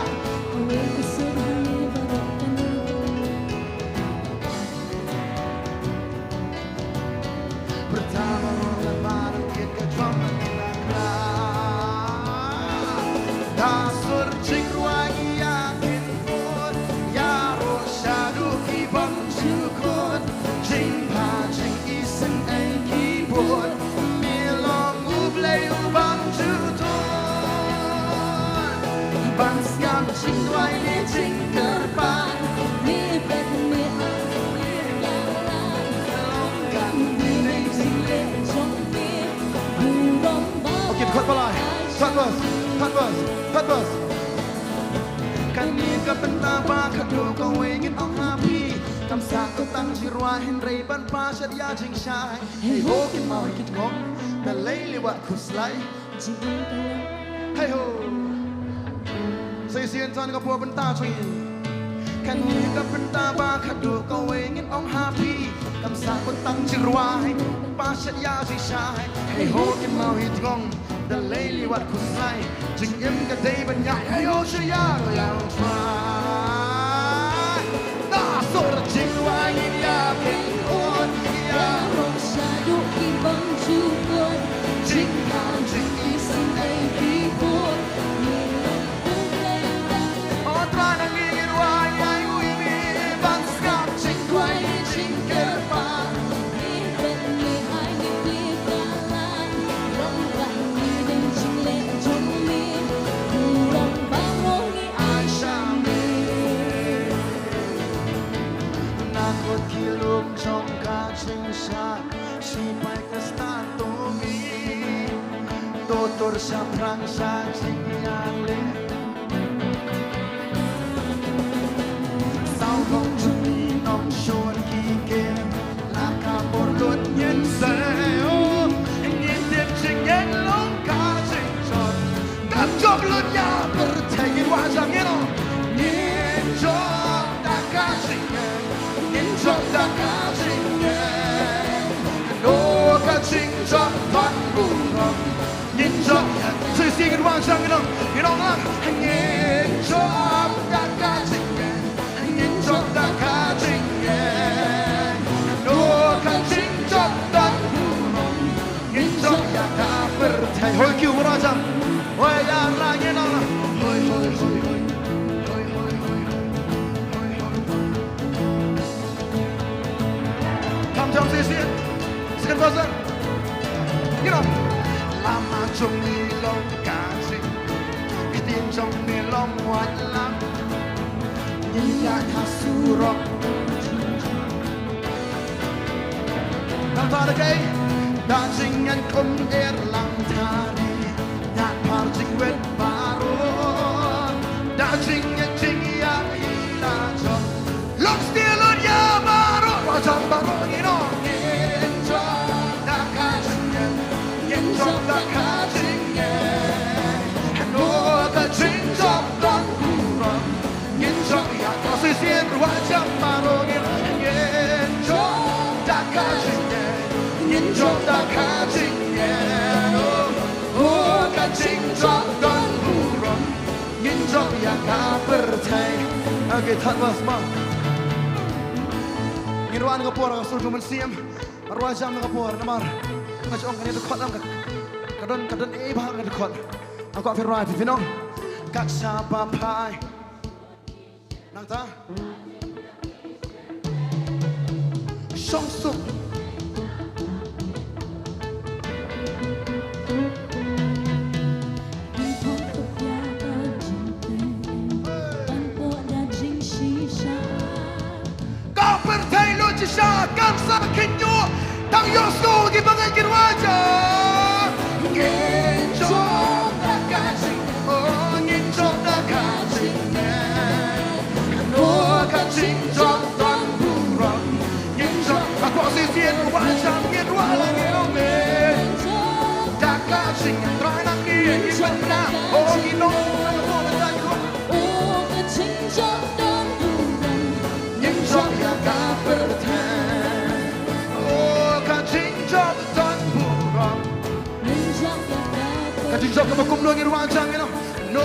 Pyrta baroh katba dang tied, ka krom lane na kra. Da sur jingrwai ïa ki bud, ïaroh shaduh ki bym ju kut, jingpha jingisynei ki bud, me long U Blei u bym ju tut. Ban sngap jingduwai ne jingkyrpad, me peit me Okay, dkhot ba lai. Third verse, third verse, third verse. Kane ka bynta ba khadduh kawei ngin ong ha phi, kam sah kut tang jingrwai hynrei ban pashad ïa jingshai. Hei ho kynmaw ïa ki tnga, da lei lei wat khuslai. Hei ho. Sa shisien sa kane ka por bynta jong ngi. Kane ka bynta ba khadduh kawei ngin ong ha phi, kam sah kut tang jingrwai, pashad ïa jingshai. Hei ho kynmaw hi tnga, da lei lei wat khuslai. Jingim ka dei ban ïaid, hei ho sha ïa U Trai. Da sur jingrwai ngin ïa pynhun ïa. Ïaroh shaduh ki bym ju kut, jingpha jingisynei ki bud, me long U Blei u bym ju tut. O Trai, ngi rwai ïa u ïa me ban sngap jingduwai ne jingkyrpad. Na kut ki lum jong ka jingshai, shipai ka stad to me. To tur shaphrang sha jingïaleh. Saw long jong ngi nongshun ki kem, la ka bor lut ngin sei, oh, ngin tip jingngeit long ka jingjot. Kam jop lut ïa pyrthei, ngin wad jam, ngin ong. Ngin jop da ka jingngeit, ngin jop da ka jingngeit. Hano ka jingjop don burom. Ngin jop, sa shisien ngin wad jam, ngin ong, ngin ong lang. Ngin jop da ka jingngeit, ngin jop da ka jingngeit. Hano ka jingjop don burom. Ngin jop ïa ka pyrthei. Hoi, kiew, wad jam. Hoi, ïa la, ngin ong lang. Hoi, hoi, hoi, hoi. Hoi, hoi, hoi, hoi. Kham jam shisien. Second verse. Ngin ong. Lama jong ngi long ka jing, ktien jong ngi long waiñ lang. Ngin ïaid ha surok. Nangta da kaei? Da jingngeit kum er lang thari, da phar jingwit baroh, da jingngeit jingïap hi la jong. Long stia lut ïa baroh, wad jam baroh ngin ong. Ngin jop da ka jingngeit, ngin jop da ka jingngeit. Hano ka jingjop don burom. Ngin jop ïa ka, sa shisien wad jam baroh ngin ong. Ngin jop da ka jingngeit, ngin jop da ka jingngeit. Oh, oh, ka jingjop don burom. Ngin jop ïa ka pyrthei. Okay, third verse ma. Ngin rwai na ka por, ka sur jong u Mynsiem. Rwai jam na ka por, namar nga ju ong kane dkhot lang ka, ka don, ka don ei bha ka dkhot. Nga kwah phi rwai, phi, phin ong. Kat shaba phai. Nangta. Shong suk. Ka pyrthei lut shisha, kam sa khynñiuh. Tang ïohsngew ki bangeit, ngin wad jam. Ngin jop da ka jing, oh, ngin jop da ka jingngeit. Hano ka jingjop don burom. Ngin jop, ha ka shisien wad jam, ngin wad lang, ngin ong. Ngin jop da ka jingngeit. Trai, nang ïa ngi ban kynnoh, oh, ngin ong. Ngin ong. Jong ka ba kumno ngin rwai jang, you know. No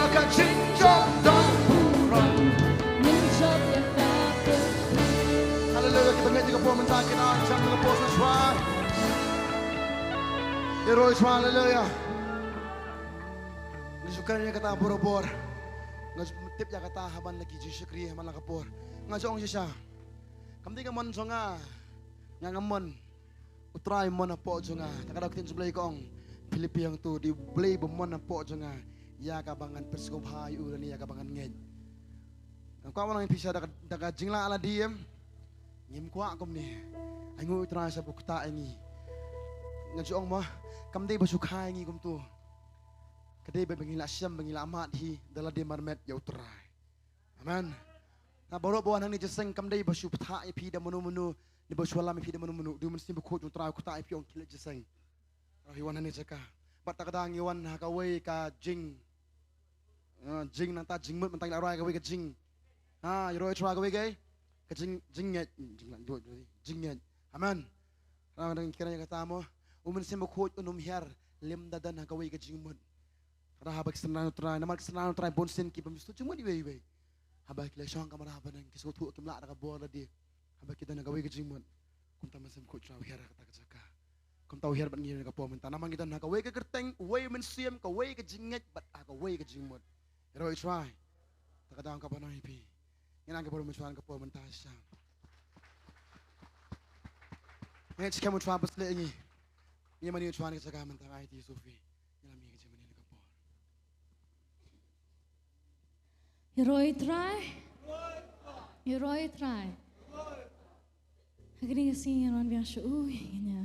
ka jingjop dang burom. Ngin jop ïa ka. Haleluia, kita ngeit ïa ka por mynta, kita jang ïa ka por sa shuwa. Ïaroh shuwa, haleluia. Nga ju kren ïa kata barabor. Nga ju tip ïa kata ha man la ki jingshakri ha man la ka por. Nga ju ong shisha. Kam dei ka mon jong nga. Nga nga mon. U Trai u mon hapoh jong nga. Ta ka daw ka ktien jong U Blei ka ong. Philippi hangto, dei U Blei ba mon hapoh jong nga. Ïa kaba ngan pynsngewbha ïa u lane ïa kaba ngan ngeit. Nga kwah ban ong ïa phi shisha da ka, da ka jinglah lade em. Ngim kwah kumne. Ainguh U Trai sha ba u ktah ïa ngi. Nga ju ong mo, kam dei ba shu kha ïa ngi kumto. Ka dei ba ngi la shem, ba ngi la mad hi da lade marmet ïa U Trai. Amen. Na baroh ba wan hangne jingïaseng kam dei ba shu ktah ïa phi da mano mano, ne ba shu wallam ïa phi da mano mano. Dei U Mynsiem Bakhuid U Trai u ktah ïa phi, ong khie leit jingïaseng. Ngi wan hangne jaka. Bad ta ka daw ngi wan ha kawei ka jing, ah, jing nangta jingmut, mynta ngi la rwai kawei ka jing. Ha, ïaroh shuwa kawei ka, ka jing, jingngeit, jingngeit, jingngeit. Amen. Ngi kren ïa kata mo. U Mynsiem Bakhuid un ym hiar lymda don ha kawei ka jingmut. Ka daw haba ki synran U Trai, namar ki synran U Trai bunsien ki bym sngewthuh jingmut iwei iwei. Haba ki la shong kamra haba nang ki sngewthuh kim lah da ka bor lade. Haba ki don ha kawei ka jingmut. Kumta Mynsiem Bakhuid U Trai u hiar ha kata ka jaka. Kumta u hiar bad ngi ha ka por mynta. Namar ngi don ha kawei ka kyrteng, uwei u mynsiem, kawei ka jingngeit bad ha kawei ka jingmut. Ïaroh shuwa. Ta ka daw kaba nang ïa phi. Ngin nang ka bor mynta ka por mynta shisha. Ngin check mynta ba sleh ngi. Ngi mane shuwa ka jaka mynta ngai ti Sophie. Ngi la mih ka jingmane ka por. Ïaroh Trai. Ïaroh Trai. Ha kane ka sngi ngan wan biang sha u, ngin ïa.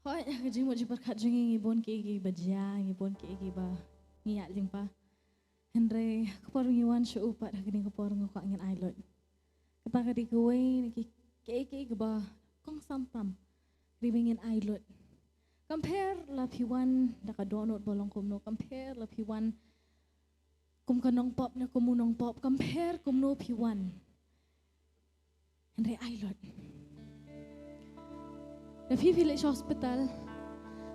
Hooid, ha ka jingmut jingpyrkhat jong ngi ngi bun kiei kiei ba jia, ngi bun kiei kiei ba ngi ïaid lyngba. Hynrei ha ka por ngi wan sha u pat ha kane ka por nga kwah ngin ai lut. Kata ka dei kawei na ki kiei kiei kaba kongsan tam. Ka dei ba ngin ai lut. Kam pher la phi wan da ka dohnud ba long kumno, kam pher la phi wan kum ka nongpop ne kum u nongpop, kam pher kumno phi wan. Hynrei ai lut. Da phi phi leit sha hospital.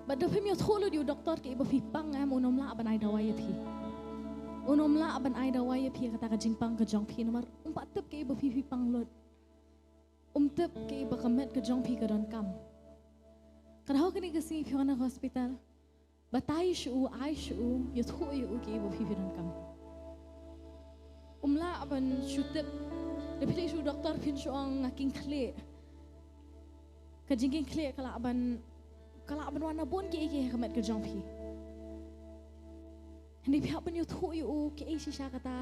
Bad da phim ïathuh lut ïa u doktor kaei ba phi pang em, un ym lah ban ai dawai ïa phi. Un ym lah ban ai dawai ïa phi kata ka jingpang ka jong phi namar um pat tip kaei ba phi phi pang lut. Um tip kaei ba ka met ka jong phi ka donkam. Ka daw kane ka sngi phi wan ha hospital. Batai sha u, ai sha u, ïathuh ïa u kaei ba phi phi donkam. Um lah ban shu tip, da phi leit sha u doktor phin shu ong nga kyngkhlieh. Ka jingkyngkhlieh ka lah ban, ka lah ban wan na bun kiei kiei ha ka met ka jong phi. Hynrei phi hap ban ïathuh ïa u kaei shisha kata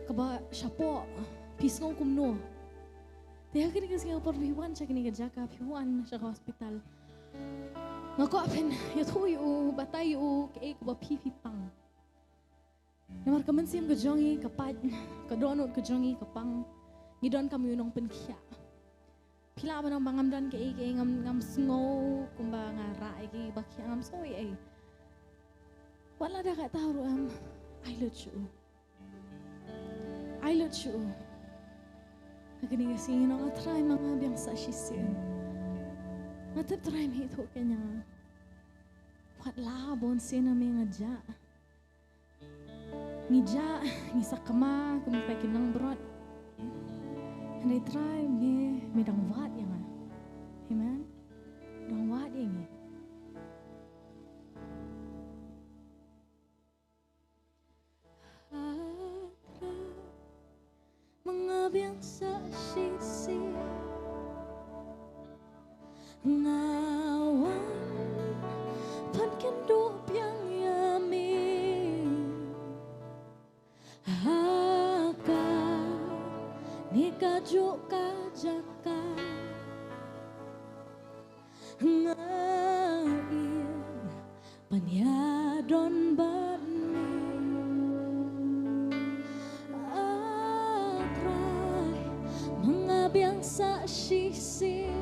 kaba shapoh, phi sngew kumno. Te ha kane ka sngi ka por phi wan sha kane ka jaka, phi wan sha ka hospital. Nga kwah phin ïathuh ïa u, batai ïa u kaei kaba phi phi pang. Namar ka mynsiem ka jong ngi ka pait, ka dohnud ka jong ngi ka pang. Ngi donkam ïa u nongpynkhiah. Phi lah ban ong ba ngam don kaei kaei, ngam, ngam sngew kumba nga rah ïa kiei ba khiah, ngam sngew ei ei. Wat la da katta ruh em, ai lut sha u. Ai lut sha u. Ha kane ka sngi ngi ong, A Trai, ma nga biang sa shisien. Nga tip Trai me ïathuh keiñ ïa nga. Wat la bun sien na me nga jah. Ngi jah, ngi sakma kum kita ki nongbrot. Hynrei Trai me, me dang wad ïa nga. Amen. Dang wad ïa ngi. Ma nga biang sa shisien. Nga wan pan kynduh biang ïa me. Ha kane kajuh ka jaka. Nga ïeit ban ïadon bad me. A Trai, ma nga biang sa shisien.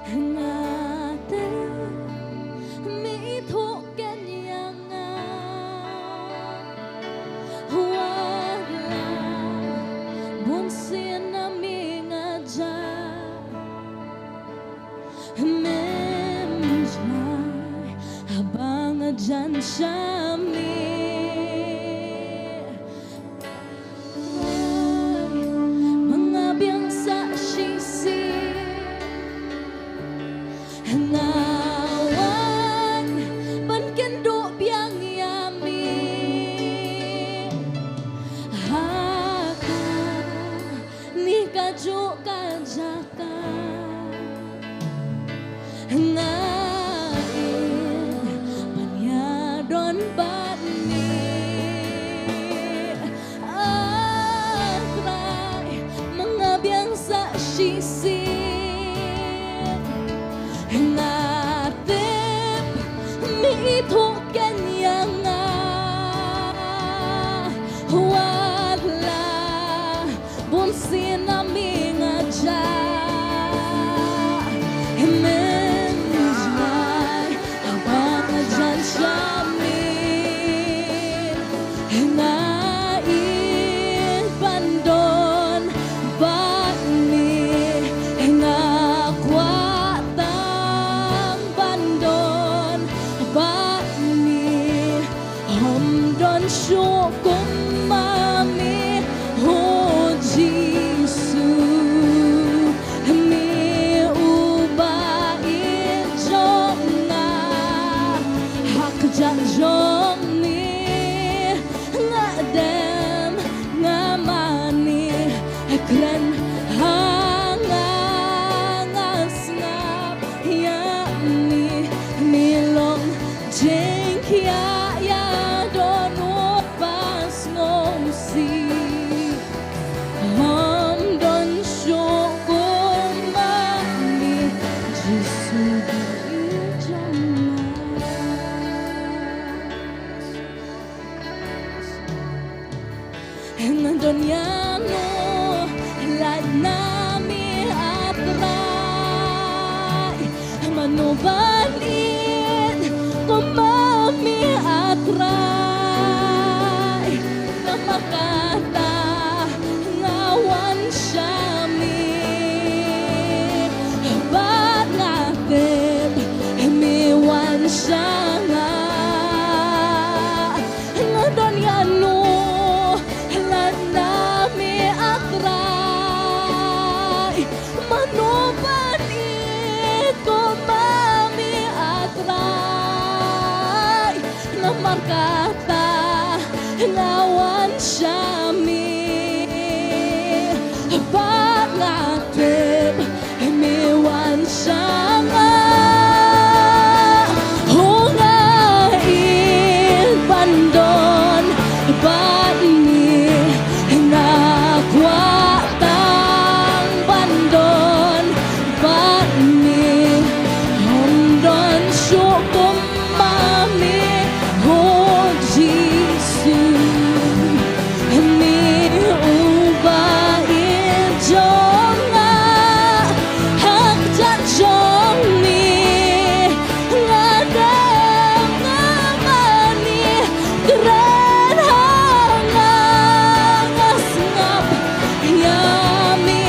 Nga tip me ithuh keiñ ïa nga. Wat la bun sien na me nga jah. Me jan sha me. Ma nga biang sa shisien, nga wan ban kynduh biang ïa me. Ha kane kajuh ka jaka nga ïeit ban ïadon bad me. Ah Trai, ma nga biang sa shisien, nga tip me ithuh keiñ ïa nga. Wat la bun sien na me nga jah, mynjngai haba nga jan sha me. Nga ïeit ban don bad me, nga kwah tang ban don bad me. Ym don shuh kum ma me, oh Jisu. Me uba ïeit jong nga, ha kjat jong me nga dem, nga mane, kren ha nga, nga sngap ïa me. Me long jingkhiah ïa dohnud ba sngewsih. Ym don shuh kum ma me, Jisu ba ïeit jong nga. Nga don ïano lait na me, ah Trai? Mano ban ïeit kum ma me, ah Trai? Namar kata nga wan sha me, bad nga tip me wan sha nga. Nga don ïano lait na me, ah Trai? Mano ban ïeit kum ma me, ah Trai? Namar kata nga wan sha me, bad nga tip me wan sha nga. Oh, nga ïeit ban don bad me, nga kwah tang ban don bad me. Ym don shuh kum ma me, oh Jisu. Me uba ïeit jong nga, ha kjat jong me nga dem, nga mane, kren ha nga, nga sngap ïa me.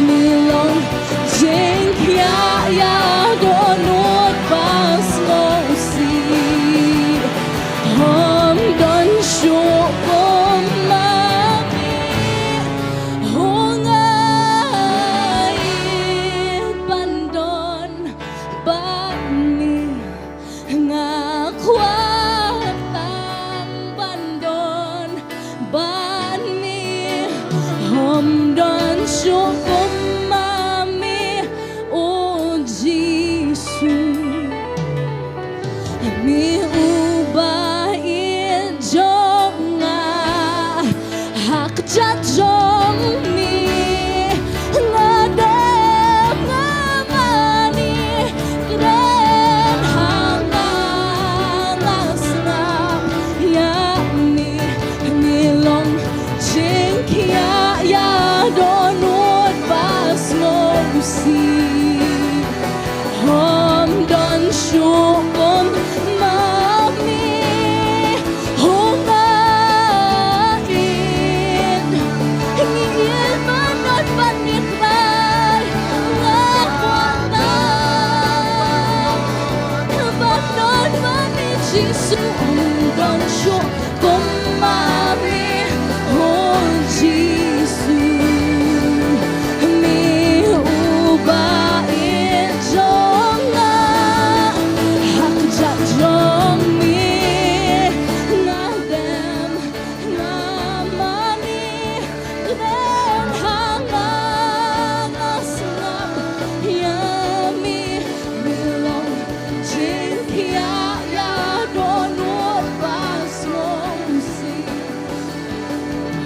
Me long jingkhiah ïa dohnud ba sngewsih. Ym don shuh kum ma me, oh, nga ïeit ban don bad me. Nga kwah tang ban don bad me. Ym don shuh kum ma me, oh Jisu. Me uba ïeit jong nga, ha kjat jong me nga dem, nga mane, kren ha nga, nga sngap ïa me. Me long jingkhiah ïa dohnud ba sngewsih. Ym don shuh kum ma me, oh, nga ïeit, ngi ïeit ban don bad me Trai. Nga kwah tang ban don bad me Jisu, ym don shuh kum ma me, oh Jisu. Me uba ïeit jong nga, ha kjat jong me nga dem, nga mane. Kren ha nga, nga sngap ïa me, me long jingkhiah ïa dohnud ba sngewsih.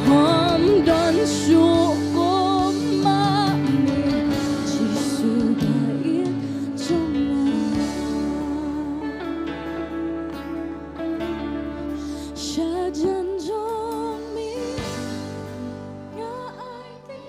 Ym don shuh kum ma me, Jisu ba ïeit jong nga. Shajan jong me nga aiti.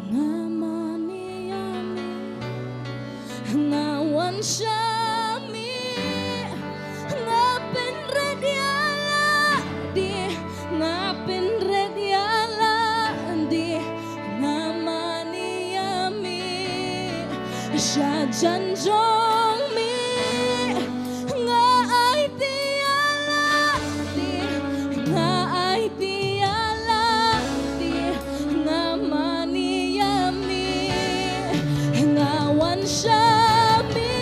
Nga mane ïa me, nga wan sha me, nga pynrit ïa lade, nga pynrit ïa lade, nga mane ïa me, shajan jong me. Nga aiti ïa lade, nga aiti ïa lade, nga mane ïa me, nga wan sha me,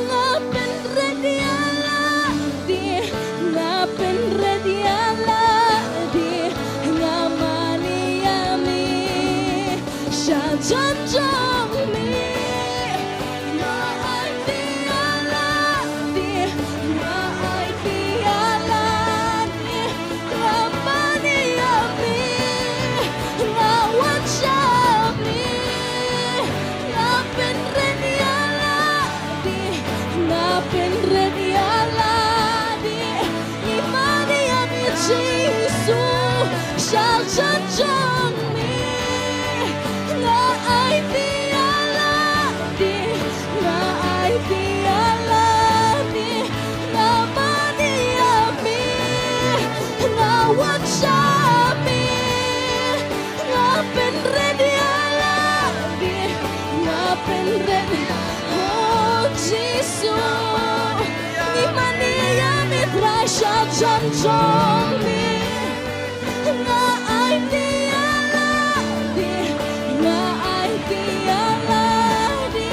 nga pynrit ïa lade, nga pynrit ïa lade, nga mane ïa me. Shajan jong me, nga aiti ïa lade, nga aiti ïa lade, nga mane ïa me, nga wan sha me, nga pynrit ïa lade, nga pynrit ïa lade. Ngi mane ïa me Jisu, shajan jong me. Nga aiti ïa lade, nga aiti ïa lade, nga mane ïa me, nga wan sha me. Nga pynrit ïa lade, nga pynrit. Oh Jisu, ngi mane ïa me Trai shajan jong me. Nga aiti ïa lade, nga aiti ïa lade,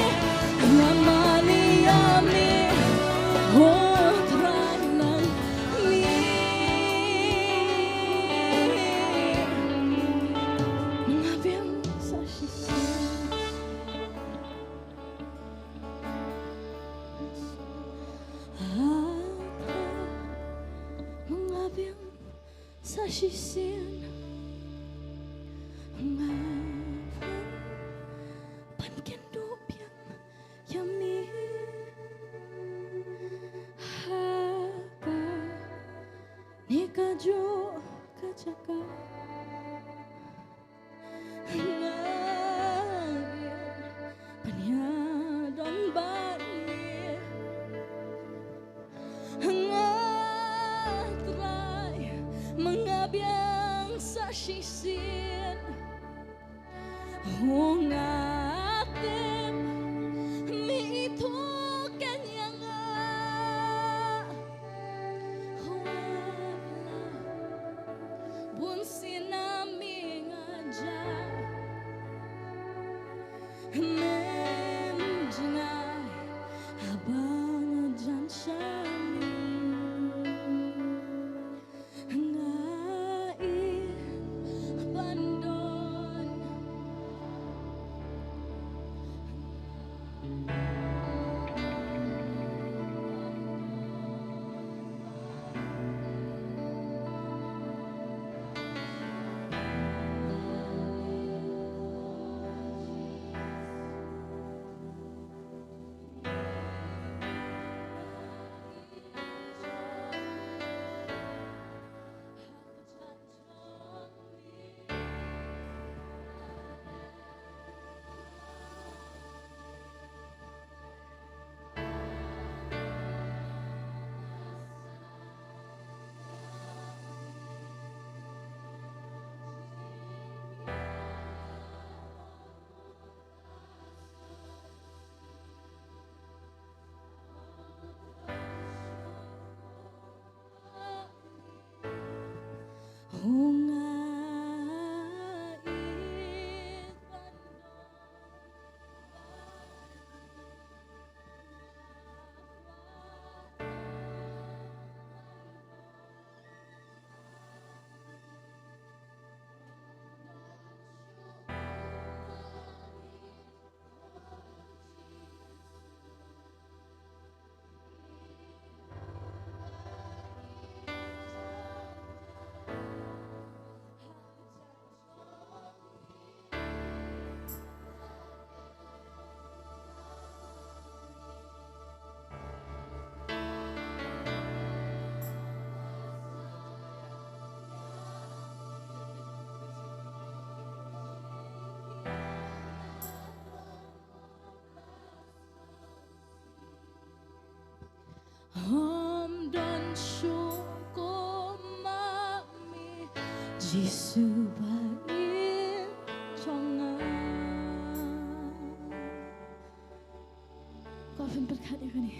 nga mane ïa me. Oh Trai nang me. Nga biang sa shisien. Nga biang sa shisien. Nga biang ban kynduh biang ïa me. Haba ne kajuh ka jaka. Nga ïa ban ïadon bad me. Nga Trai, ma nga biang sa shisien. Nga tip me ithuh keiñ ïa nga. Wat la bunsien na me nga jah, mem jngai haba nga jan sha me. Nga ïeit ban don. Jisu ba ïeit jong nga. Ko phin pyrkhat ïa kane.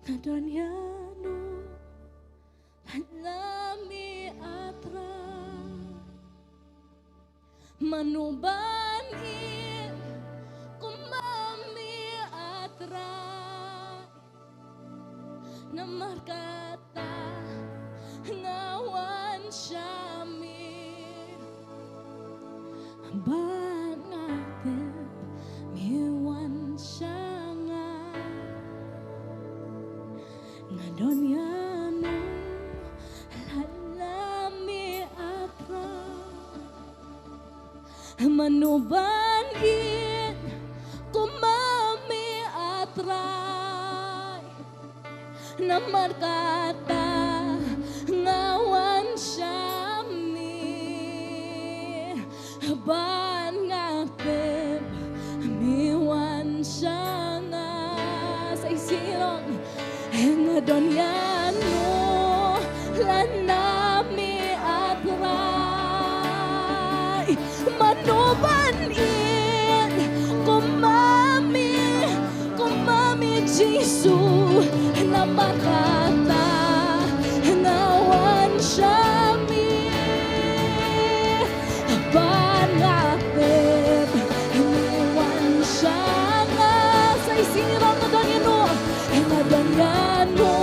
Nga don ïano lada me, A Trai. Mano ban ïeit kum ma me, A Trai. Namar kata nga wan sha me. Bad nga tip me wan sha nga. Nga don ïano lada me, A Trai. Mano ban ïeit kum ma me, A Trai. Namar kata nga wan sha me. Bad nga tip me wan sha nga. Sa isih ïa u. Nga don ïano lada me, A Trai. Mano ban ïeit kum ma me, kum ma me Jisu. Namar kata nga wan sha me. Bad nga tip me wan sha nga. Sa isih ïa u, nga don ïano, nga don ïano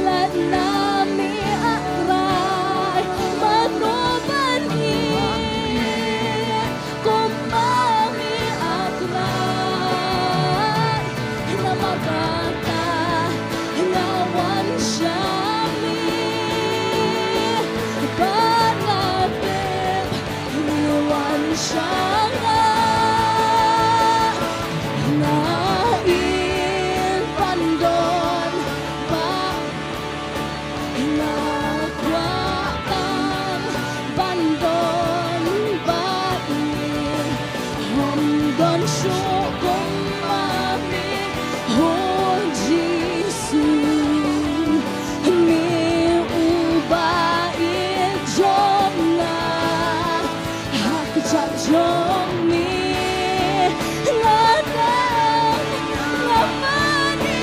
lada me, A Trai. Mano ban ïeit kum ma me, A Trai. Namar kata nga wan sha me. Bad nga tip me wan sha nga. Nga ïeit ban don bad nga kwah tang ban don bad me. Ym don shuh kum ma me, oh Jisu. Me uba ïeit jong nga. Ha ka kjat jong me nga dang, nga mane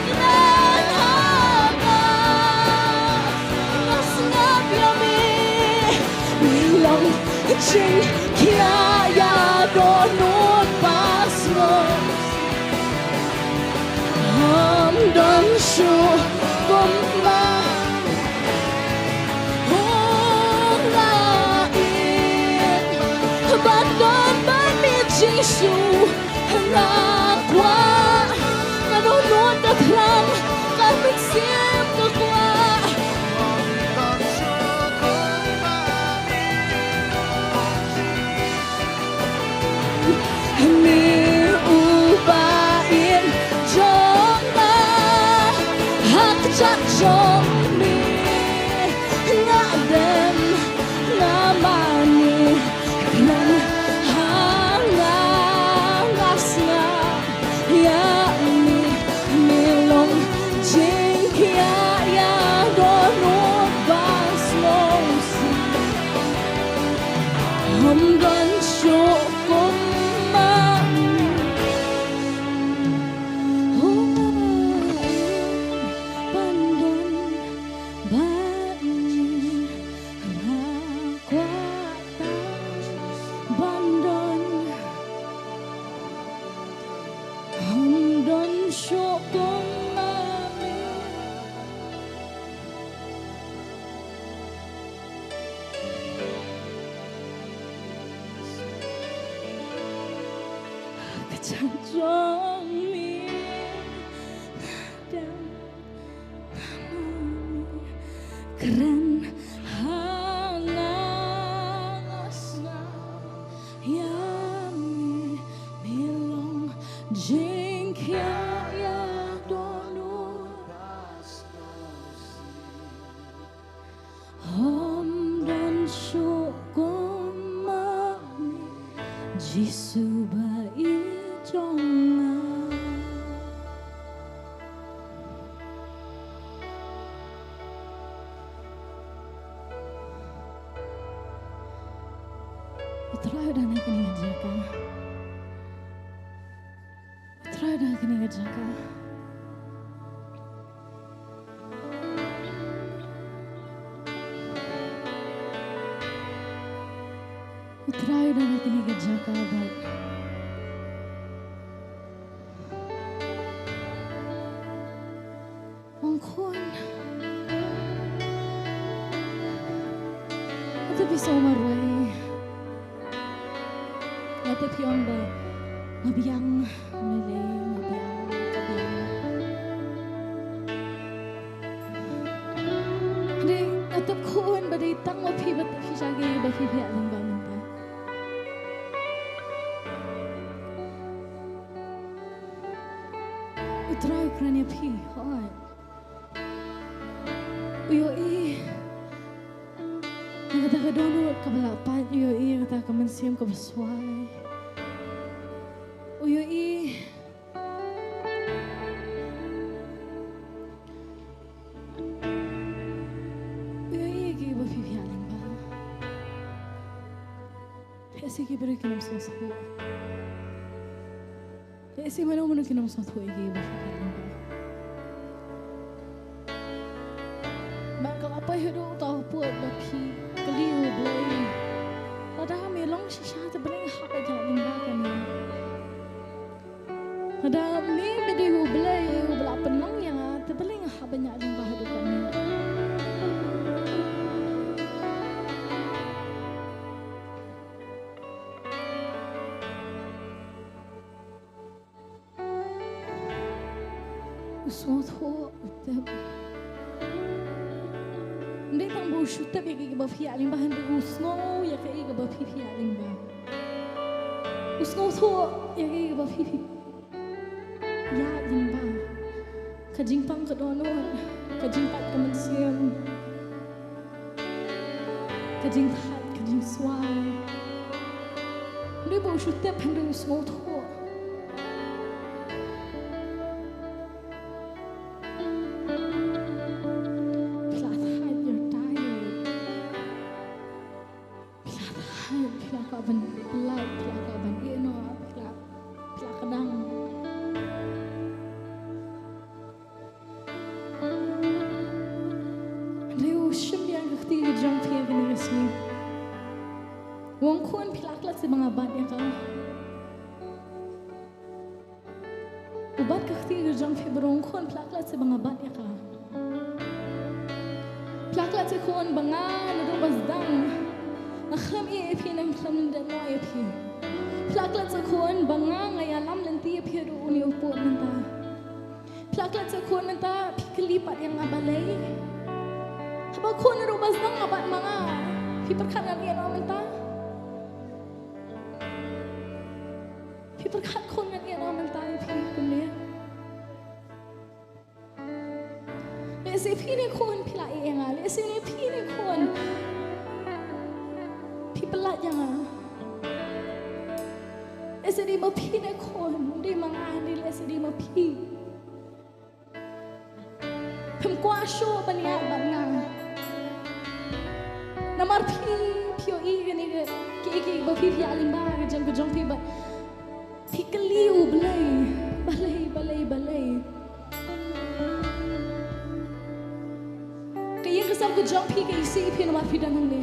kren ha nga. Nga sngap ïa me, me long jingkhia ïa dohnud ba sngewsih. Ym don shuh kum ma. Oh, nga ïeit ban don bad me Jisu. Nga kwah, nga dohnud, nga thrang, ka mynsiem ka kwah. Me uba ïeit jong nga, ha ka kjat jong me nga dem, nga mane kren ha nga. Nga sngap ïa me, me long jingkhia ïa dohnud ba sngewsih. Ym don shuh kum ma me. Ong nga ïeit ban don bad me. Nga kwah tang ban don. Ym don shuh kum ma me. Ka kjat jong me nga dem, nga mane kren ha nga. Nga sngap ïa me, me long jingkhia ïa dohnud. Ym don shuh kum ma me, Jisu ba ïeit jong nga. Trai, u don ha kane ka jaka. Trai, u don ha kane ka jaka. U Trai u don ha kane ka jaka bad u ong, khun, nga tip phi sngewmarwei. Nga tip phi ong ba nga biang, nga lei, nga biang, nga biang. Hynrei nga tip, khun, ba dei tang ma phi ba tip shisha ïa kiei ba phi, phi ïaid lyngba mynta. U Trai u kren ïa phi, hooid. U ïohi ïa kata ka dohnud kaba la pait, u ïohi ïa kata ka mynsiem kaba swai. U ïohi, u ïohi ïa kiei ba phi, phi ïaid lyngba. Lehse ki briew kim sngewthuh. Lehse mano mano kim sngewthuh ïa kiei ba phi, phi ïaid lyngba. Bad ka la poi haduh katta ka por ba phi kylli ïa U Blei. Lada me long shisha, te balei nga hap ban ïaid lyngba kane? Lada me, me dei U Blei uba la pynlong ïa nga, te balei nga hap ban ïaid lyngba haduh kane? U sngewthuh, u tip. Ym dei tang ba u shu tip ïa kiei kiba phi ïaid lyngba, hynrei u sngew ïa kiei kiba phi, phi ïaid lyngba. U sngewthuh ïa kiei kiba phi, phi ïaid lyngba. Ka jingpang ka dohnud, ka jingpait ka mynsiem, ka jingthait, ka jingswai. Ym dei ba u shu tip, hynrei u sngewthuh. Phi la thait, you're tired. Phi la thait, phi la kwah ban pyllait, phi la kwah ban ïeh noh, phi la, phi la kdang. Hynrei u shim biang ka kti ka jong phi ha kane ka sngi. U ong, khun, phi la klet seh ba nga bat ïa ka. U bat ka kti ka jong phi bad u ong, khun, phi la klet seh ba nga bat ïa ka. Phi la klet seh, khun, ba nga naduh ba sdang nga khlem ïeh ïa phi, nga khlem lyndet noh ïa phi. Phi la klet seh, khun, ba nga, nga ïalam lynti ïa phi haduh une u pud mynta. Phi la klet seh, khun, mynta phi kylli pat ïa nga balei. Haba, khun, naduh ba sdang nga bat ma nga, phi pyrkhat ngan ïeh noh mynta? Phi pyrkhat, khun, ngan ïeh noh mynta ïa phi kumne? Lehse phi ne, khun, phi la ïeh ïa nga. Lehse ne phi ne, khun, phi pyllait ïa nga. Lehse dei ma phi ne, khun, dei ma nga ne, lehse dei ma phi. Phim kwah shuh ban ïaid bad nga. Namar phi, phi ïohi kane ka, kiei kiei ba phi, phi ïaid lyngba ka jong, ka jong phi bad phi kylli U Blei, balei, balei, balei. Ka ïing ka sem ka jong phi ka isih ïa phi namar phi don hangne.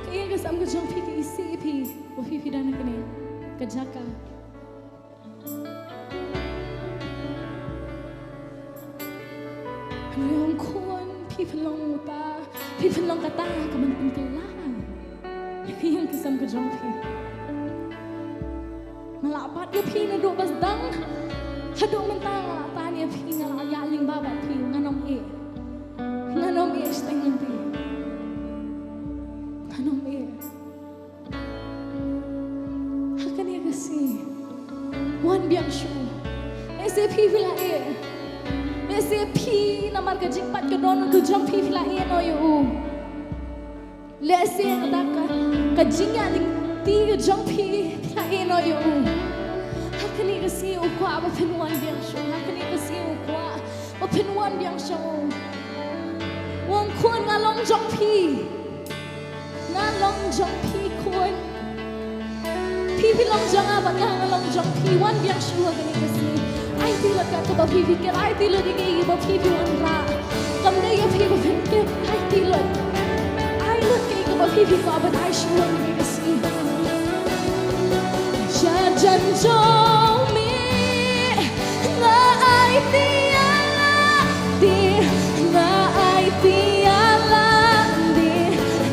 Ka ïing ka sem ka jong phi ka isih ïa phi ba phi, phi don ha kane ka jaka. Hynrei u ong, khun, phi pynlong uta, phi pynlong kata ka ban pynkylla ïa ka ïing ka sem ka jong phi. Nga la bat ïa phi naduh ba sdang haduh mynta, nga la tan ïa phi, nga la ïaid lyngba bad phi, ngan ym ïeh. Ngan ym ïeh shiteng lynti. Ngan ym ïeh. Ha kane ka sngi, wan biang shuh. Lehse phi, phi la ïeh. Lehse phi, namar ka jingpait ka dohnud ka jong phi, phi la ïeh noh ïa u. Lehse kata ka, ka jingïaid lynti ka jong phi, phi la ïeh noh ïa u. Ha kane ka sngi u kwah ba phin wan biang shuh. Ha kane ka sngi u kwah ba phin wan biang shuh. U ong, khun, nga long jong phi. Nga long jong phi khun. Phi phi long jong nga bad nga nga long jong phi. Wan biang shuwa kane ka sngi. Aiti lut katba phi phi kyrpad, aiti lut ïa kiei kiba phi phi wanrah. Kam dei ïa phi ba phin kyrpad, aiti lut. Ai lut kiei kiba phi phi kwah ban ai shuwa kane ka sngi. Sha jan jong me. Nga aiti ïa lade, nga aiti ïa lade,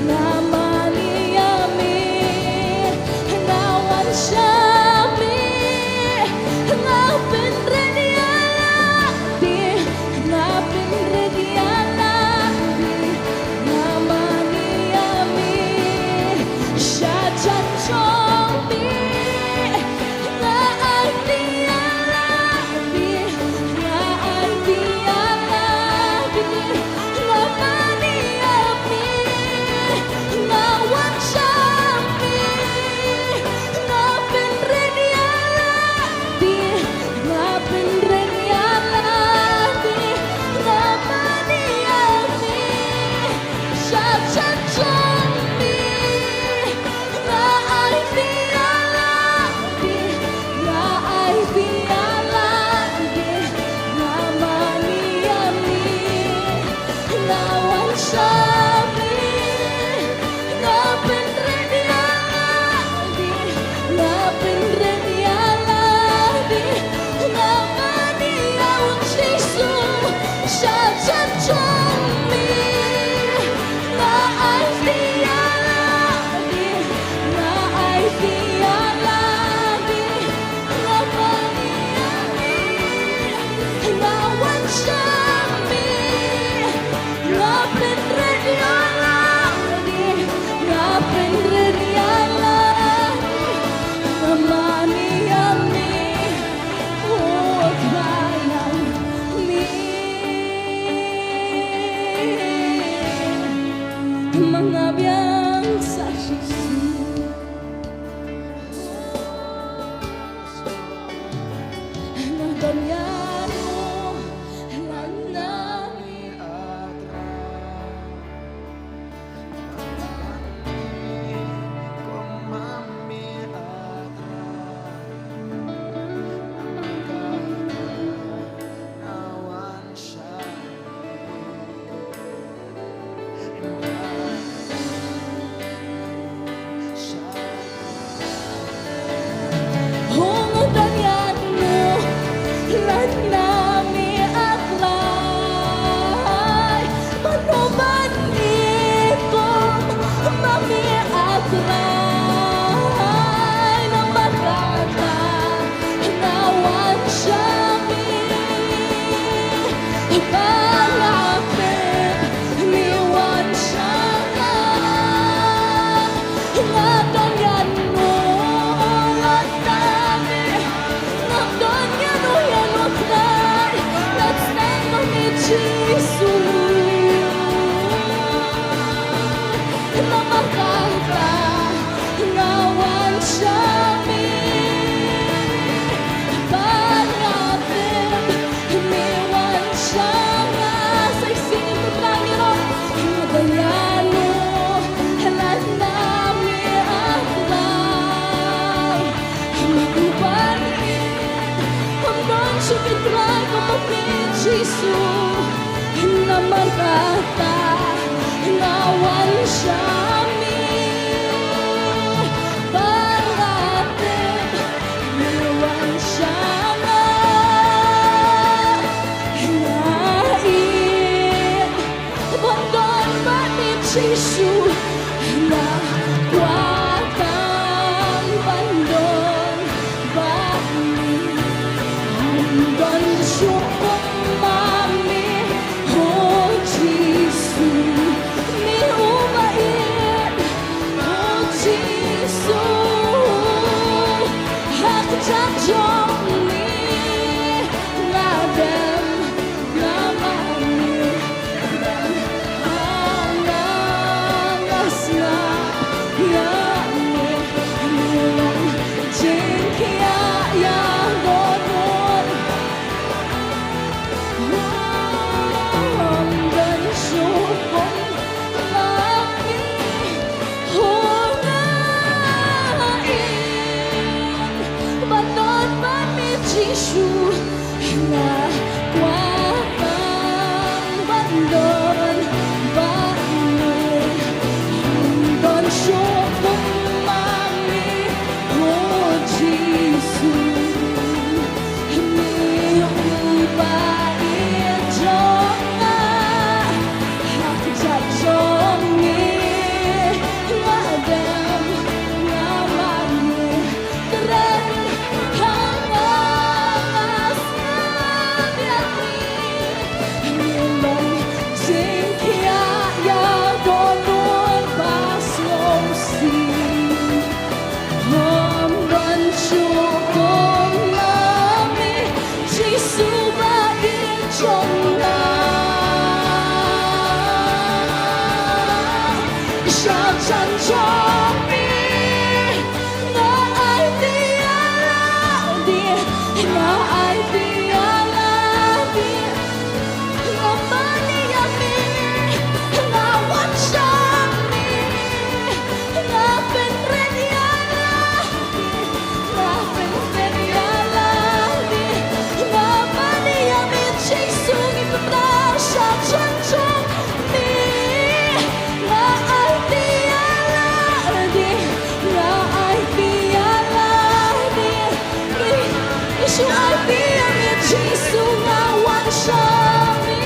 nga mane ïa me, nga wan sha me, nga pynrit ïa lade, nga pynrit ïa lade, nga mane ïa me, sha jan jong me. Nga aiti ïa lade, nga aiti ïa lade, nga mane ïa me, nga wan sha me, nga pynrit ïa lade, nga pynrit ïa lade, nga mane ïa me, sha jan jong me. Nga aiti ïa lade, nga aiti ïa lade, nga mane ïa me, nga wan sha me, nga pynrit ïa lade, nga pynrit ïa lade, nga mane ïa U Jisu, sha jan jong me. Nga aiti ïa lade, nga aiti ïa lade, nga mane ïa me, nga wan sha me, nga pynrit ïa lade, nga pynrit ïa lade, nga mane ïa me. Oh, khlaiñ me. Ma nga biang sa shisien. Nga don ïano lada me, hong don ïano lada me, A Trai. Mano ban ïeit kum ma me, A Trai? Namar kata nga wan sha me, ba nga tip me wan sha nga. Nga don ïano lada me, nga don ïano, ïano, Trai. Let's stand for me, Jisu. Namar kata nga wan sha me, ba nga tip me wan sha nga. Sa shisien to Trai ngi ong, nga don ïano lada me, A Trai. Mano ban ïeit, ym don shuh ki trai kum ma me, Jisu. Namar kata nga wan sha me, ba nga tip me wan sha nga. Nga ïeit ban don bad me, Jisu. Nga kwah tang ban don bad me. Ym don shuh kum ma me, oh Jisu. Me uba ïeit. Jisu, nga kwah tang ban don bad me, ban don shuh kum ma me, oh Jisu. Me u ba ïeit jong nga, ha kjat jong me nga dem, nga mane. Kren ha nga, nga sngewbha ïa me. Me long jingkhiah ïa dohnud ba sngewsih. Ym don shuh kum ma me, Jisu ba ïeit jong nga. Sha jan jong me. Nga aiti ïa lade, nga aiti ïa lade. Nga mane ïa me, nga wan sha me. Nga pynrit ïa lade, nga pynrit ïa lade. Nga mane ïa me Jisu, ngi pynbna sha jan jong me. Nga aiti ïa lade, nga aiti ïa lade. Jisu aiti ïa me, Jisu nga wan sha me.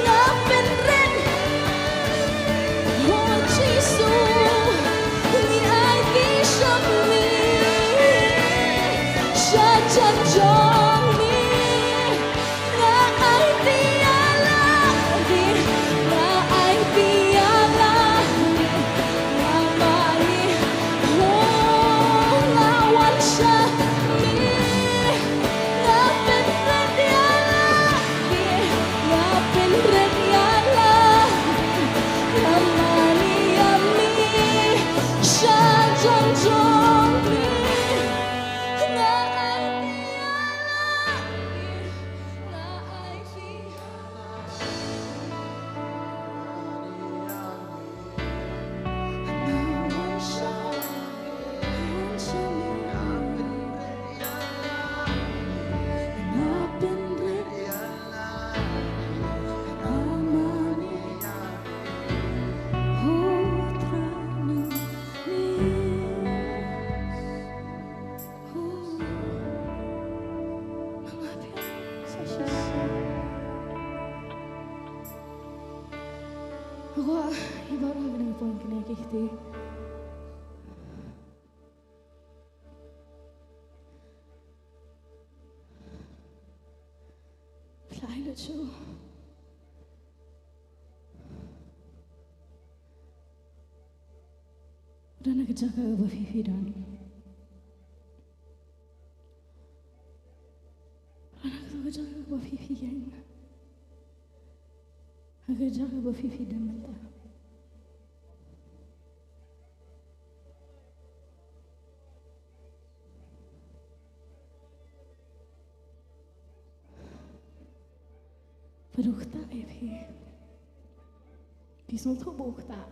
Nga pynrit, oh Jisu, ngi aiti sha me, sha jan jong me. Nga aiti ïa lade, nga aiti ïa lade, nga mane, oh, nga wan sha me. Nga pynrit ïa lade, nga pynrit ïa lade, nga mane ïa me, sha jan jong me. Nga aiti ïa lade, nga aiti ïa lade. Wah, ibarat kena pun kena kihti. Fly lucu. Don ha ka jaka kaba phi phi don. Don ha ka jaka kaba phi phi ïeng. Ha ka jaka kaba phi phi don mynta. Bad u ktah ïa phi. Phi sngewthuh ba u ktah.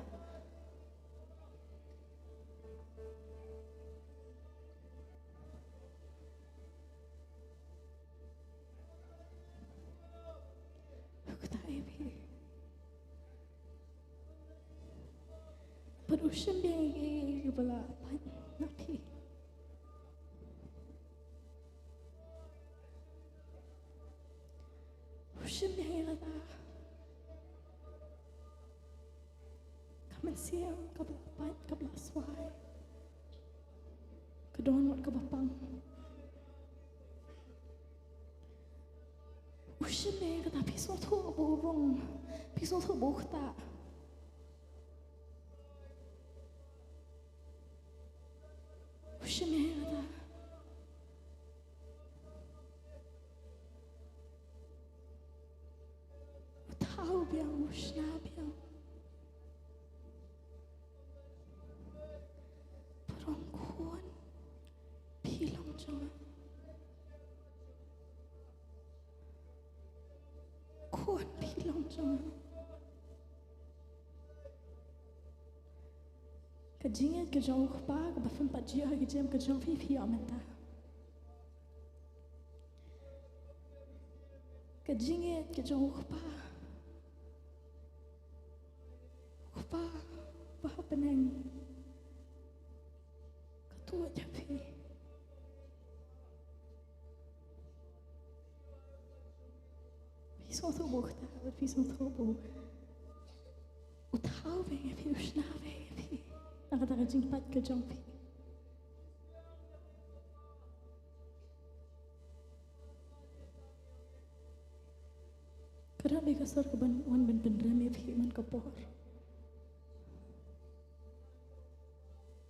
U ktah ïa phi. Bad u shim biang ïa kiei kiei kiba la pait na phi. U shim biang ïa kata. Ka mynsiem kaba la pait, kaba la swai. Ka dohnud kaba pang. U shim ïa kata, phi sngewthuh ba u rung, phi sngewthuh ba u ktah. U shim ïa kata. U thaw biang, u shna biang. Bad u ong, Khun, phi long jong nga. Khun, phi long jong nga. Ka jingïeit ka jong u Kpa kaba phim pat jia ha ka jingim ka jong phi, phi ïoh mynta. Ka jingngeit ka jong u Kpa. U Kpa ba ha bneng ka tuid ïa phi. Phi sngewthuh ba u kta, phi sngewthuh ba u thaw beit ïa phi, u shna beit ïa phi na kata ka jingpait ka jong phi. Ka dap beit ka sur kaban wan ban pynrem ïa phi man ka por.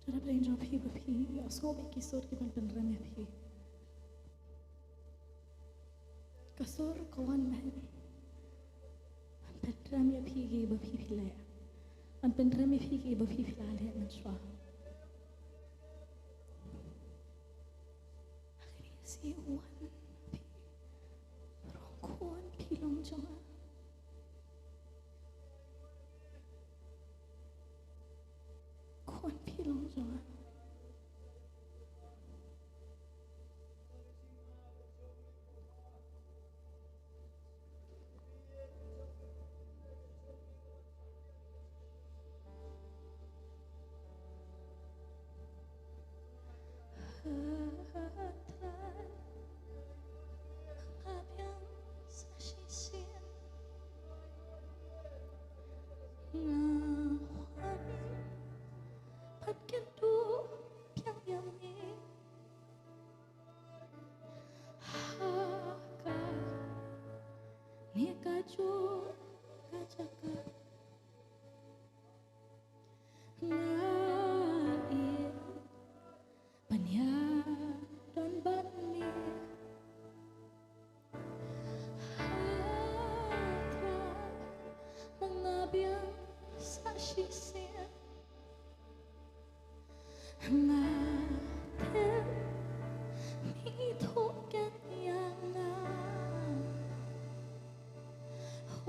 Ka dap beit jong phi ba phi ïohsngew beit ki sur kiban pynrem ïa phi. Ka sur ka wan ban pynrem ïa phi kiba phi phi leh. Ban pynrem ïa phi kiba phi phi la leh mynshuwa. Ha kane ka sngi u wan phi rong, khun phi long jong nga. Khun phi long jong nga. Trai, nga biang sa shisien. Nga wan bad kynduh biang ïa me. Ha kane kajuh ka jaka nga ïeit ban ïadon bad me. Ha Trai, ma nga biang sa shisien. Nga tip me ïathuh ïa nga.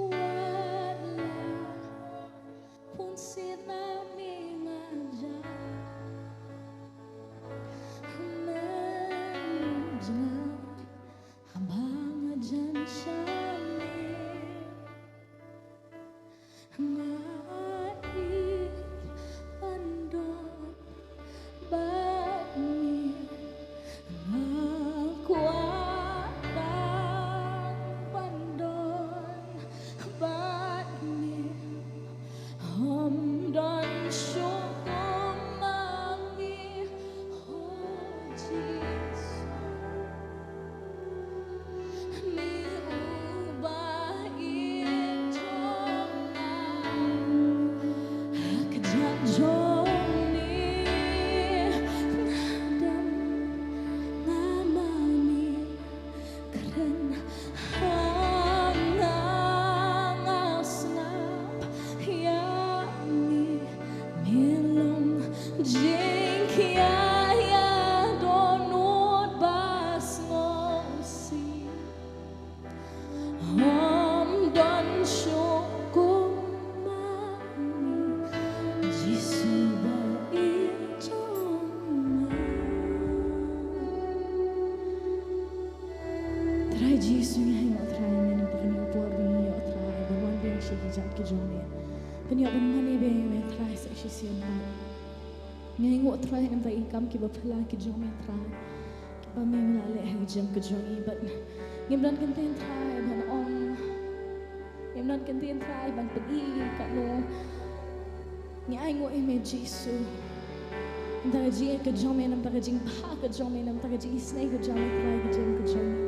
Wat la bun sien me nga jan. Mynjngai haba nga jan sha me. Nga ïeit ban don bad me. Nga kwah tang ban don bad me. Ym don shuh kum ma me. Oh Jisu, me uba ïeit jong nga. Ha ka jaka jong me nga dang, nga mane kren ha nga, nga sngap ïa me. Me long jingkhia ïa dohnud ba sngewsih. Ym don shuh kum ma me, Jisu ba ïeit jong nga. Trai Jisu, ngi ainguh Trai, mynta kane ka por ba ngi ïoh Trai ban wan biang sha ki jait ki jong me, ban ïoh ban mane biang ïa me Trai sa shisien pat. Ngi ainguh Trai namar ki kam kiba phylla ki jong me Trai, kiba me la leh ha ki jingim ki jong ngi, bad ngim don kyntien Trai ban ong, ngim don kyntien Trai ban pyni katno ngi ainguh ïa me Jisu. Namar ka jingïeit ka jong me, namar ka jingbha ka jong me, namar ka jingisynei ka jong me Trai ha ki jingim ki jong ngi.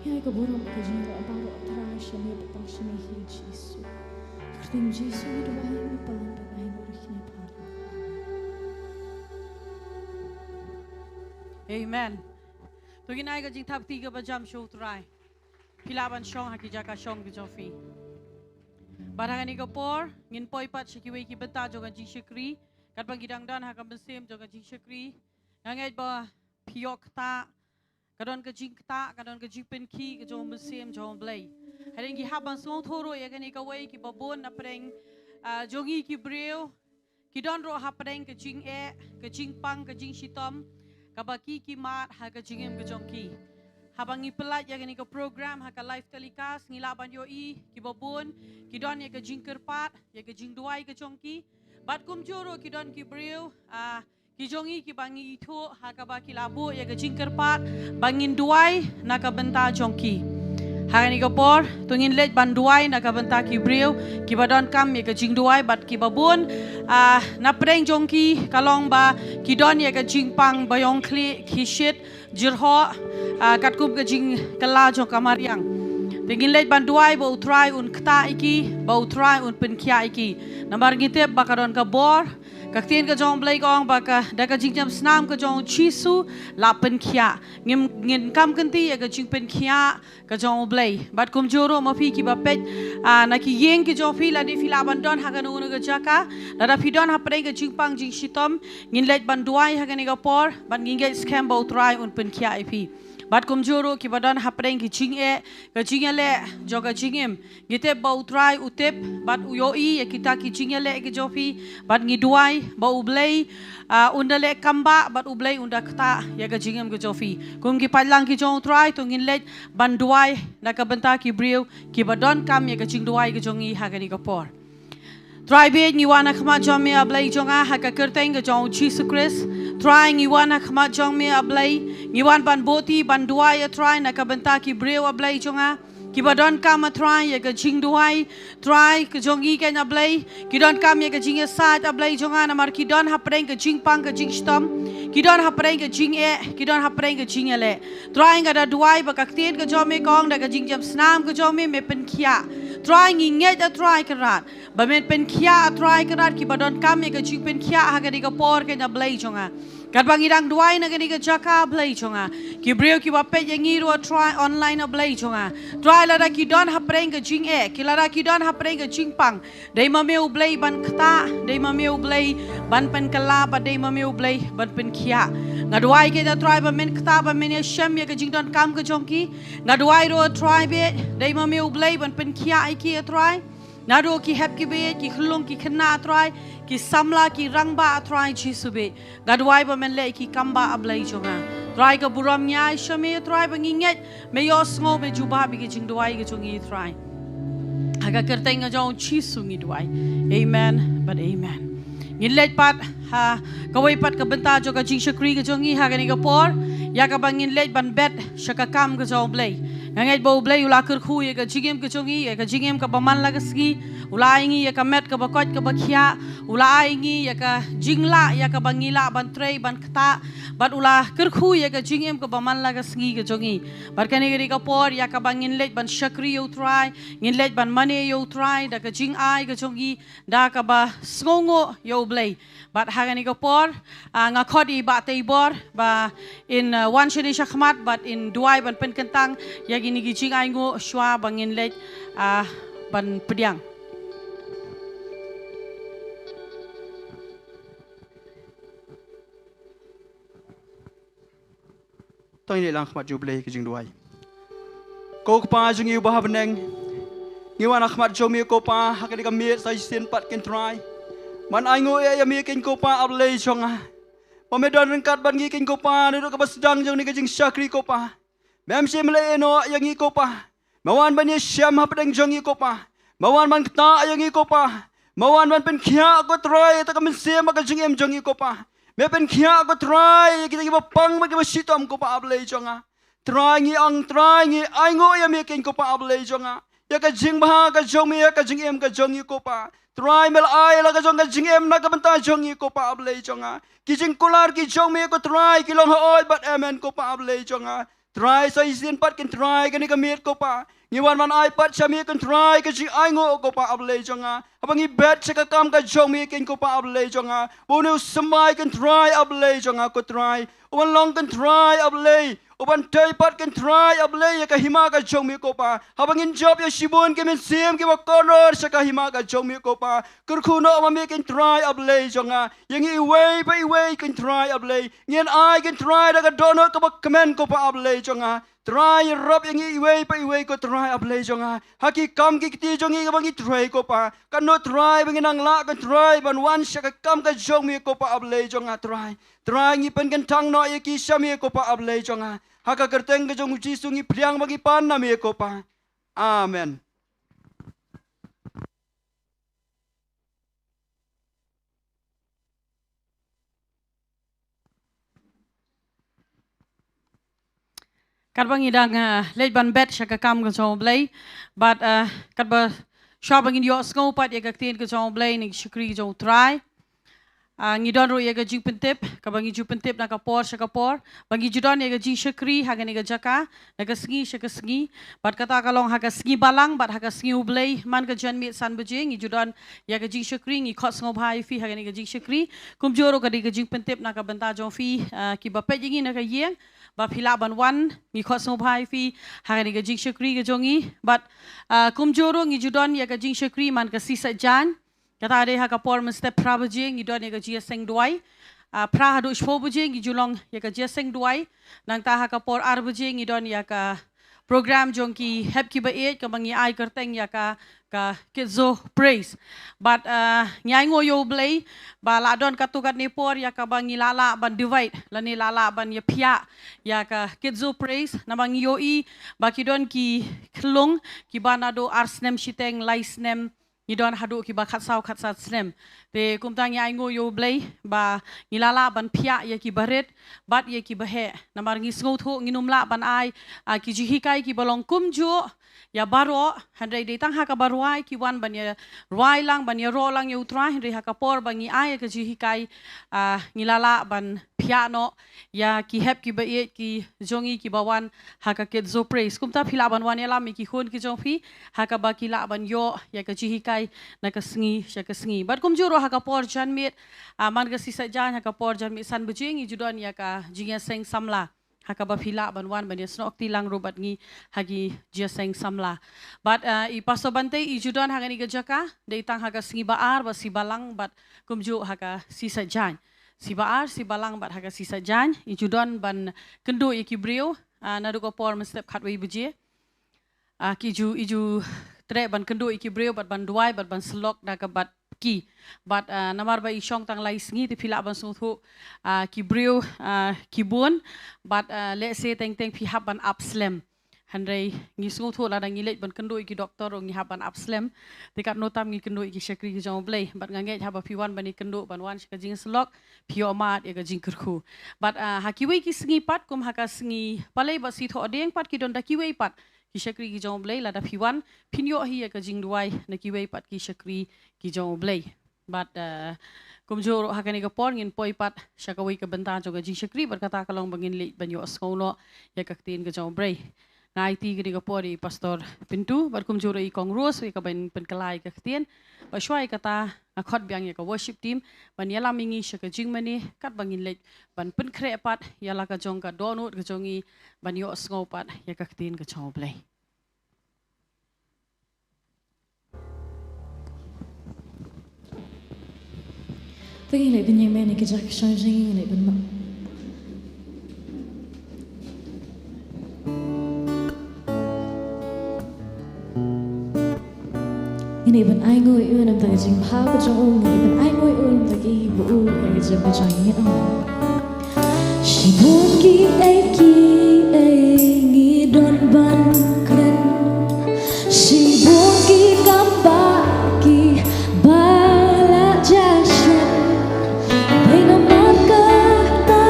Ngi ai ka burom ka jingïaroh baroh Trai sha me, bad tang sha me hi Jisu. Ha ka kyrteng Jisu ngi duwai, ngi pan, bad ngi ainguh ruh kine baroh. Amen. To ngin ai ka jingthap kti kaba jam sha u Trai. Phi lah ban shong ha ki jaka shong ki jong phi. Bad ha kane ka por ngin poi pat sha kiwei ki bynta jong ka jingshakri. Katba ngi dang don ha ka mynsiem jong ka jingshakri, nga ngeit ba phi ïoh ktah, ka don ka jingktah, ka don ka jingpynkhih ka jong u Mynsiem jong U Blei. Hadien ngi hap ban sngewthuh ruh ïa kane kawei, kiba bun na pdeng, ah, jong ngi ki briew ki don ruh hapdeng ka jingeh, ka jingpang, ka jingshitom kaba ki ki mad ha ka jingim ka jong ki. Haba ngi pynlait ïa kane ka program ha ka live telecast, ngi lah ban ïohi kiba bun ki don ïa ka jingkyrpad ïa ka jingduwai ka jong ki. Bad kumjuh ruh ki don ki briew, ah, ki jong ngi kiba ngi ithuh ha kaba ki la buh ïa ka jingkyrpad ba ngin duwai na ka bynta jong ki. Ha kane ka por to ngin leit ban duwai na ka bynta ki briew kiba donkam ïa ka jingduwai bad kiba bun, ah, na pdeng jong ki ka long ba ki don ïa ka jingpang ba ïong khlieh, khie shit, jyrhoh, ah, katkum ka jingkylla jong ka mariang. Te ngin leit ban duwai ba U Trai un ktah ïa ki, ba U Trai un pynkhiah ïa ki. Namar ngi tip ba ka don ka bor, ka ktien ka jong U Blei ka ong ba ka, da ka jingjem snam ka jong U Jisu la pynkhiah. Ngim, ngin kam kynti ïa ka jingpynkhiah ka jong U Blei. Bad kumjuh ruh ma phi kiba peit, ah, na ki ïing ki jong phi, lane phi lah ban don ha kano kano ka jaka, lada phi don hapdeng ka jingpang jingshitom, ngin leit ban duwai ha kane ka por, bad ngin ngeit skhem ba U Trai un pynkhiah ïa phi. Bad kumjuh ruh kiba don hapdeng ki jingeh, ka jingïaleh jong ka jingim, ngi tip ba U Trai u tip bad u ïohi ïa kita ki jingïaleh ki jong phi, bad ngi duwai ba U Blei, ah, un da leh kam bah bad U Blei un da ktah ïa ka jingim ka jong phi. Kum ki paidlang ki jong U Trai to ngin leit ban duwai na ka bynta ki briew kiba donkam ïa ka jingduwai ka jong ngi ha kane ka por. Trai bad ngi wan ha khmat jong me A Blei jong nga ha ka kyrteng ka jong U Jisu Khrist. Trai ngi wan ha khmat jong me A Blei, ngi wan ban buhti ban duwai A Trai na ka bynta ki briew A Blei jong nga kiba donkam A Trai ïa ka jingduwai. Trai ka jong ngi keiñ A Blei, ki donkam ïa ka jingïasaid A Blei jong nga, namar ki don hapdeng ka jingpang ka jingshitom, ki don hapdeng ka jingeh, ki don hapdeng ka jingïaleh. Trai nga da duwai ba ka ktien ka jong me ka ong da ka jingjem snam ka jong me me pynkhiah. Trai ngi ngeit A Trai Kynrad ba men pynkhiah A Trai Kynrad kiba donkam ïa ka jingpynkhiah ha kane ka por keiñ A Blei jong nga. Katba ngi dang duwai na kane ka jaka A Blei jong nga, ki briew kiba peit ïa ngi ruh A Trai online A Blei jong nga. Trai lada ki don hapdeng ka jingeh, ki lada ki don hapdeng ka jingpang, dei ma me U Blei ban ktah, dei ma me U Blei ban pynkylla, bad dei ma me U Blei ban pynkhiah. Nga duwai keiñ A Trai ba men ktah, ba men ïashem ïa ka jingdonkam ka jong ki. Nga duwai ruh A Trai bad, dei ma me U Blei ban pynkhiah ïa ki A Trai. Naduh ki hep ki beit, ki khyllung ki khynnah A Trai, ki samla ki rangbah A Trai Jisu bad. Nga duwai ba men leh ïa ki kam bah A Blei jong nga. Trai ka burom ngi ai sha me A Trai ba ngi ngeit me ïohsngew me jubab ïa ki jingduwai ka jong ngi A Trai. Ha ka kyrteng ka jong U Jisu ngi duwai. Amen bad amen. Ngin leit pat ha kawei pat ka bynta jong ka jingshakri ka jong ngi ha kane ka por, ïa kaba ngin leit ban bet sha ka kam ka jong U Blei. Nga ngeit ba U Blei u la kyrkhu ïa ka jingim ka jong ngi, ïa ka jingim kaba man la ka sngi. U la ai ngi ïa ka met kaba koit kaba khiah, u la ai ngi ïa ka jinglah ïa kaba ngi lah ban trei ban ktah, bad u la kyrkhu ïa ka jingim kaba man la ka sngi ka jong ngi. Bad kane ka dei ka por ïa kaba ngin leit ban shakri ïa U Trai, ngin leit ban mane ïa U Trai da ka jingai ka jong ngi, da kaba sngewnguh ïa U Blei. Bad ha kane ka por, ah, nga khot ïa i Bah Teibor ba in, ah, wan shane shakhmat bad in duwai ban pynkyntang ïa kine ki jingainguh shuwa ba ngin leit, ah, ban pdiang. To ngin ïalang khmat jong U Blei ka jingduwai. Ko Kpa jong ngi uba ha bneng, ngi wan ha khmat jong me ko Pa ha kane ka miet sa shisien pat keiñ Trai, ban ainguh ïa me keiñ ko Pa A Blei jong nga, ba me don ryngkat bad ngi keiñ ko Pa naduh kaba sdang jong kane ka jingshakri ko Pa. Mem shym la ïehnoh ïa ngi ko Pa. Me wan ban ïashem hapdeng jong ngi ko Pa. Me wan ban ktah ïa ngi ko Pa. Me wan ban pynkhiah ko Trai ïa ka mynsiem bad ka jingim jong ngi ko Pa. Me pynkhiah ko Trai ïa kita kiba pang bad kiba shitom ko Pa A Blei jong nga. Trai ngi ong Trai ngi ainguh ïa me keiñ ko Pa A Blei jong nga, ïa ka jingbha ka jong me ïa ka jingim ka jong ngi ko Pa. Trai me la ai la ka jong ka jingim na ka bynta jong ngi ko Pa A Blei jong nga. Ki jingkular ki jong me ko Trai ki long hooid bad amen ko Pa A Blei jong nga. Trai sa shisien pat keiñ Trai kane ka miet ko Pa, ngi wan ban ai pat sha me keiñ Trai ka jingainguh ko Pa A Blei jong nga. Haba ngi bet sha ka kam ka jong me keiñ ko Pa A Blei jong nga, ba une u symbai keiñ Trai A Blei jong nga ko Trai, u ban long keiñ Trai A Blei, u ban tei pat keiñ Trai A Blei ïa ka hima ka jong me ko Pa. Haba ngin jop ïa shibun ki mynsiem kiba kordor sha ka hima ka jong me ko Pa, kyrkhu noh ma me keiñ Trai A Blei jong nga ïa ngi iwei pa iwei keiñ Trai A Blei. Ngin ai keiñ Trai da ka dohnud kaba kmen ko Pa A Blei jong nga. Trai, ïarap ïa ngi iwei pa iwei ko Trai A Blei jong nga. Ha ki kam ki kti jong ngi kaba ngi trei ko Pa. Katno Trai ba ngi nang lah ko Trai ban wan sha ka kam ka jong me ko Pa A Blei jong nga Trai. Trai, ngi pynkyntang noh ïa ki sha me ko Pa A Blei jong nga. Ha ka kyrteng ka jong u Jisu ngi pdiang ba ngi pan na me ko Pa. Amen. Katba ngi dang, ah, leit ban bet sha ka kam ka jong U Blei. Bad, ah, katba shuwa ba ngin ïohsngew pat ïa ka ktien ka jong U Blei na ki shakri ka jong U Trai. Ah, ngi don ruh ïa ka jingpyntip, kaba ngi ju pyntip na ka por sha ka por. Ba ngi ju don ïa ka jingshakri ha kane ka jaka, na ka sngi sha ka sngi. Bad kata ka long ha ka sngi Balang, bad ha ka sngi U Blei, man ka janmiet san baje, ngi ju don ïa ka jingshakri, ngi khot sngewbha ïa phi ha kane ka jingshakri. Kumjuh ruh ka dei ka jingpyntip na ka bynta jong phi, ah, kiba peit ïa ngi na ka ïing, ba phi lah ban wan, ngi khot sngewbha ïa phi ha kane ka jingshakri ka jong ngi. Bad, ah, kumjuh ruh ngi ju don ïa ka jingshakri man ka Sngi Saitjaiñ. Kata dei ha ka por mynstep phra baje ngi don ïa ka jingïaseng duwai. Ah, phra haduh shiphew baje ngi ju long ïa ka jingïaseng duwai. Nangta ha ka por ar baje ngi don ïa ka program jong ki hep kiba ïeit kaba ngi ai kyrteng ïa ka, ka Kidzoo Praise. Bad, ah, ngi ainguh ïa U Blei ba la don katto katne por ïa kaba ngi la lah ban divide lane la lah ban ïaphiah ïa ka Kidzoo Praise. Namar ngi ïohi ba ki don ki khyllung kiba naduh ar snem shiteng, lai snem, ngi don haduh kiba khatsaw khatsan snem. Te kumta ngi ainguh ïa U Blei ba ngi la lah ban phiah ïa kiba rit bad ïa kiba heh. Namar ngi sngewthuh ngin ym lah ban ai, ah, ki jinghikai kiba long kumjuh ïa baroh, hynrei dei tang ha kaba rwai ki wan ban ïa rwai lang, ban ïaroh lang ïa U Trai, hynrei ha ka por ba ngi ai ïa ka jinghikai, ah, ngi la lah ban phiah noh ïa ki hep kiba ïeit ki jong ngi kiba wan ha ka Kidzoo Praise. Kumta phi lah ban wan ïalam ïa ki khun ki jong phi ha kaba ki lah ban ïoh ïa ka jinghikai na ka sngi sha ka sngi. Bad kumjuh ruh ha ka por janmiet, ah, man ka Sngi Saitjaiñ ha ka por janmiet san baje ngi ju don ïa ka jingïaseng samla. Ha kaba phi lah ban wan ban ïasnoh kti lang ruh bad ngi ha ki jingïaseng samla. Bad, ah, i Pastor Bante i ju don ha kane ka jaka, dei tang ha ka sngi ba ar, bad sngi Balang, bad kumjuh ha ka Sngi Saitjaiñ. Sngi ba ar, sngi Balang bad ha ka Sngi Saitjaiñ, i ju don ban kynduh ïa ki briew, ah, naduh ka por mynstep khatwei baje. Ah, ki ju, i ju treh ban kynduh ïa ki briew bad ban duwai bad ban syllok da kaba bad ki. Bad, ah, namar ba i shong tang lai sngi te phi lah ban sngewthuh, ah, ki briew, ah, ki bun. Bad, ah, lehse teng teng phi hap ban ap slem. Hynrei ngi sngewthuh lada ngi leit ban kynduh ïa ki doktor ruh ngi hap ban ap slem. Te katno tam ngi kynduh ïa ki shakri ki jong U Blei. Bad nga ngeit haba phi wan ban ïakynduh ban wan sha ka jingsyllok, phi ïoh mad ïa ka jingkyrkhu. Bad, ah, ha kiwei ki sngi pat kum ha ka sngi Palei bad Sngi Thohdieng pat ki don da kiwei pat ki shakri ki jong U Blei, lada phi wan phin ïoh hi ïa ka jingduwai na kiwei pat ki shakri ki jong U Blei. Bad, ah, kumjuh ruh ha kane ka por ngin poi pat sha kawei ka bynta jong ka jingshakri, bad kata ka long ba ngin leit ban ïohsngew noh ïa ka ktien ka jong U Blei. Nga aiti kane ka por ïa i Pastor Pintu bad kumjuh ruh ïa i Kong Rose ïa kaban pynkylla ïa ka ktien. Bad shuwa ïa kata nga khot biang ïa ka worship team ban ïalam ïa ngi sha ka jingmane katba ngin leit ban pynkhreh pat ïa la ka jong ka dohnud ka jong ngi ban ïohsngew pat ïa ka ktien ka jong U Blei. Te ngi leit ban ïeng mane ki jaka shong jong ngi, ngi leit ban ma-, ngi leit ban ainguh ïa u na ka bynta ka jingbha ka jong u, ngi leit ban ainguh ïa u na ka bynta ka jingïeit ka jong ngi. Shibun kiei kiei ngi don ban kren. Shibun ki kam ba ki ba la jia shen. Dei namar kata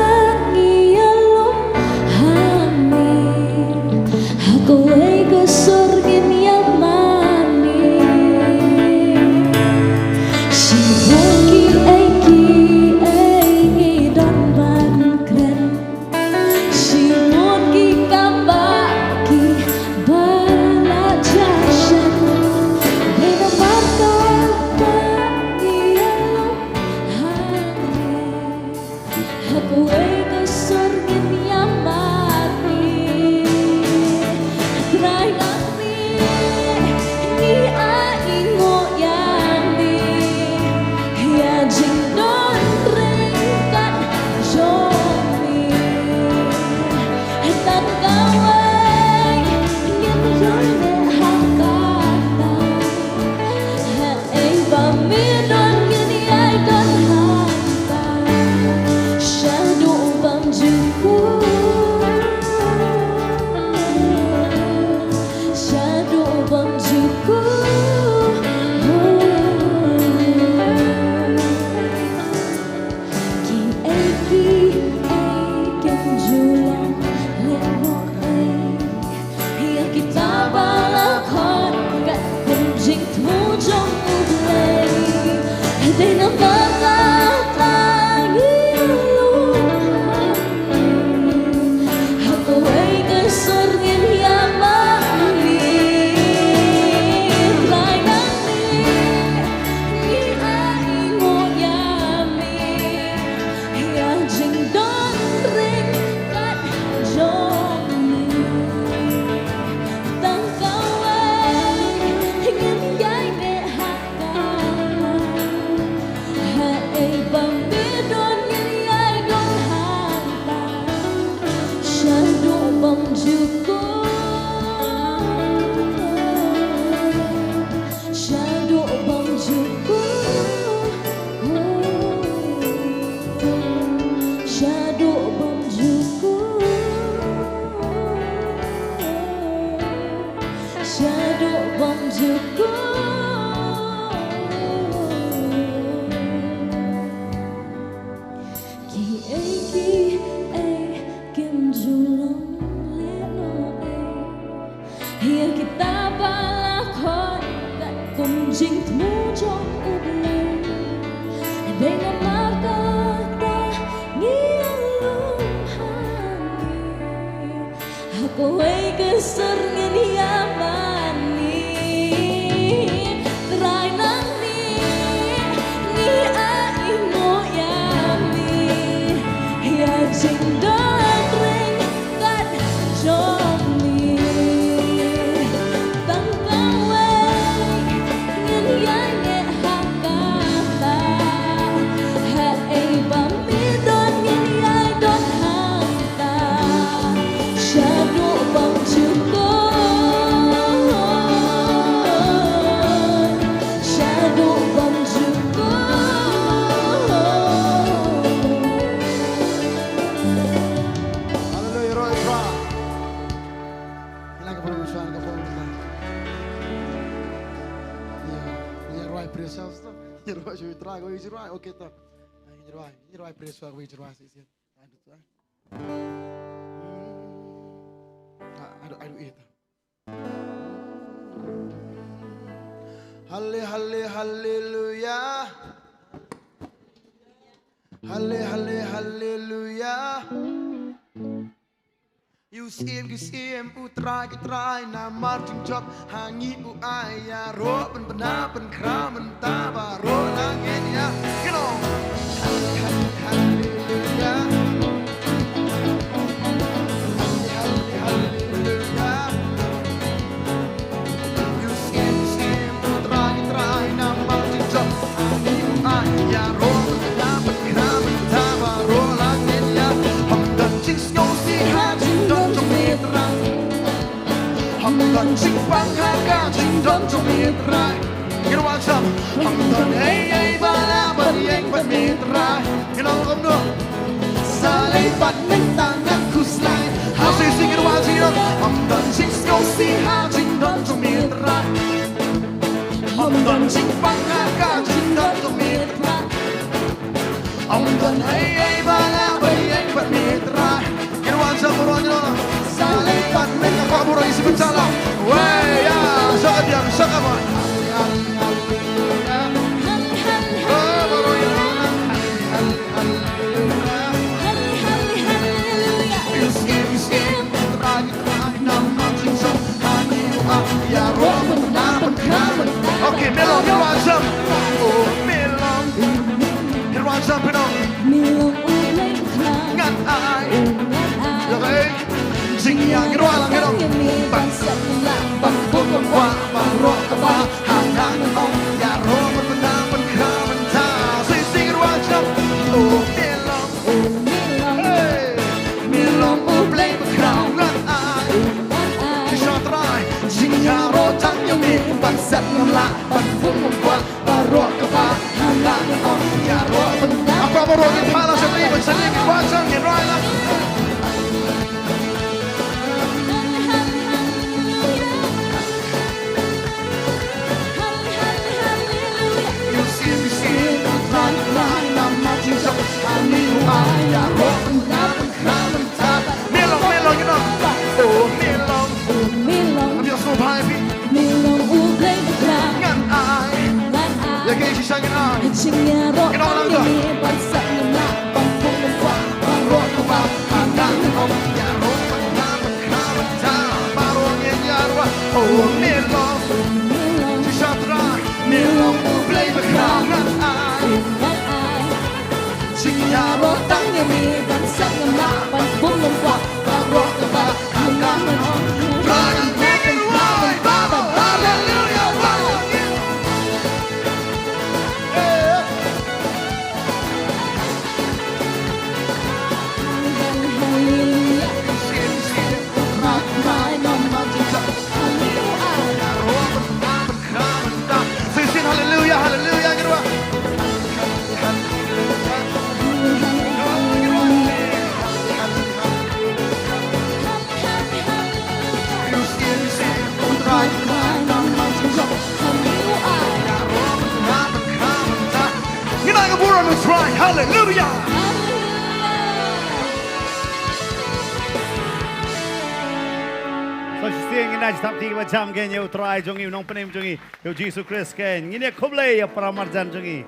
ngi ïalum hangne. Ha kawei ka sur ngin ïamane. Shibun kiei kiei ngi don ban kren. Ju long lehnoh ei ïa kita ba la khot katkum jingthmu jong U Blei. Dei namar kata ngi lum ha kawei ka sur ngin ïa mane. Trai nangne ngi ainguh ïa me. Ïa jingdon ryngkat jong me tang kawei ngin ïai neh ha ka. Haei ba me don ngin ïai don hangta. Shaduh bymjukut. Shaduh bymjukut. Shaduh bymjukut. Shaduh bymjukut. Kiei kiei kim ju long lehnoh ei. Ïa kita ba la khot katkum jingthmu jong U Blei. Dei namar kata ngi ïa lum ha me. Ha kawei ka sur ngin ïa mane. Trai nangne ngi ainguh ïa me. Ïa jingdon ryngkat jong me tang kawei ngin ïai neh ha kata. Haei ba me don ngin ïai don hangta. Shaduh bymjukut. Shaduh bymjukut. Haleluya, roi pra. Ngi la ka burom shuwa, ka burom shuwa. Ïa, ïa rwai praise shuwa. Ïa rwai shuwa, Trai, ko ïa rwai, okay to. Ïa rwai, ïa rwai praise shuwa, ko ïa rwai shisien. Ai, du, ai. Ai, du, ai, du, ïa to. Halle, halle, haleluya. Halle, halle, haleluya. Ïa u Syiem ki syiem, u Trai ki trai, namar jingjop ha ngi u ai ïaroh, pynbna pynkhraw mynta baroh, la ngin ïa, you know. Haleluya. Haleluya. Ïa u Syiem ki syiem, u Trai ki trai, namar jingjop ha ngi u ai ïaroh, pynbna pynkhraw mynta baroh, la ngin ïa. Ym don jingsngewsih ha jingdon jong me Trai. Ym don jingpang ha ka jingdon jong me Trai. Ngin wan sam. Ym don ei ei ba lah ban ïeng bad me Trai. Ngin ong kumno? Sa leit bad me tang ngan khuslai. Ha shisien ngin wan sam. Ym don jingsngewsih ha jingdon jong me Trai. Ym don jingpang ha ka jingdon jong me Trai. Ym don ei ei ba lah ban ïeng bad me Trai. Ngin wan sam baroh, ngin wan. Sa leit bad me, ka baroh ïa shu pynsalah. Wei, ïa, sa ka diang, sa ka ban. Oh, baroh ïa. Okay, me long, me long, me long. Oh, me long. Ngan ai. Ngan ai. Jingïa ngi rwai lang ngi rwai. Ban sep la ban pun ban kwah ban roh kaba. Ha ngan ong ïaroh ban pynda ban kha ban ta. Sing sing rwai jam. Oh, me long. Hey. Me long U Blei ba khraw ngan ai. Ki shah Trai. Jingïaroh tang ïa me ban sep ngam lah ban pun ban kwah. Baroh kaba ha la ka ong ïaroh ban. Akwa baroh ngi pala sha phi ban sha ngi ba sha ngi roi la. Ïa sien sien ban trai namar jingshong ha ngi ruh ai ïaroh ban ban ban. Jingïaroh tang ïa me ban sah ngam lah ban puk ban kwah baroh kaba nga nang ong. Ïaroh ban kha ban kha ban kha baroh ngin ïaroh. Oh me long, shisha Trai, me long U Blei ba khraw ngan ai. Jingïaroh tang ïa me ban sah ngam lah ban puk ban kwah baroh kaba nga nang ong. Trai me long, Trai me long. Hallelujah. Ngi nang burom, let's try. Hallelujah. So shisien ngin ïa sdang ïa ka jam keiñ ïa U Trai jong ngi, U Nongpynim jong ngi, ïa U Jisu Khrist keiñ. Ngin ïa khublei ïa para marjan jong ngi.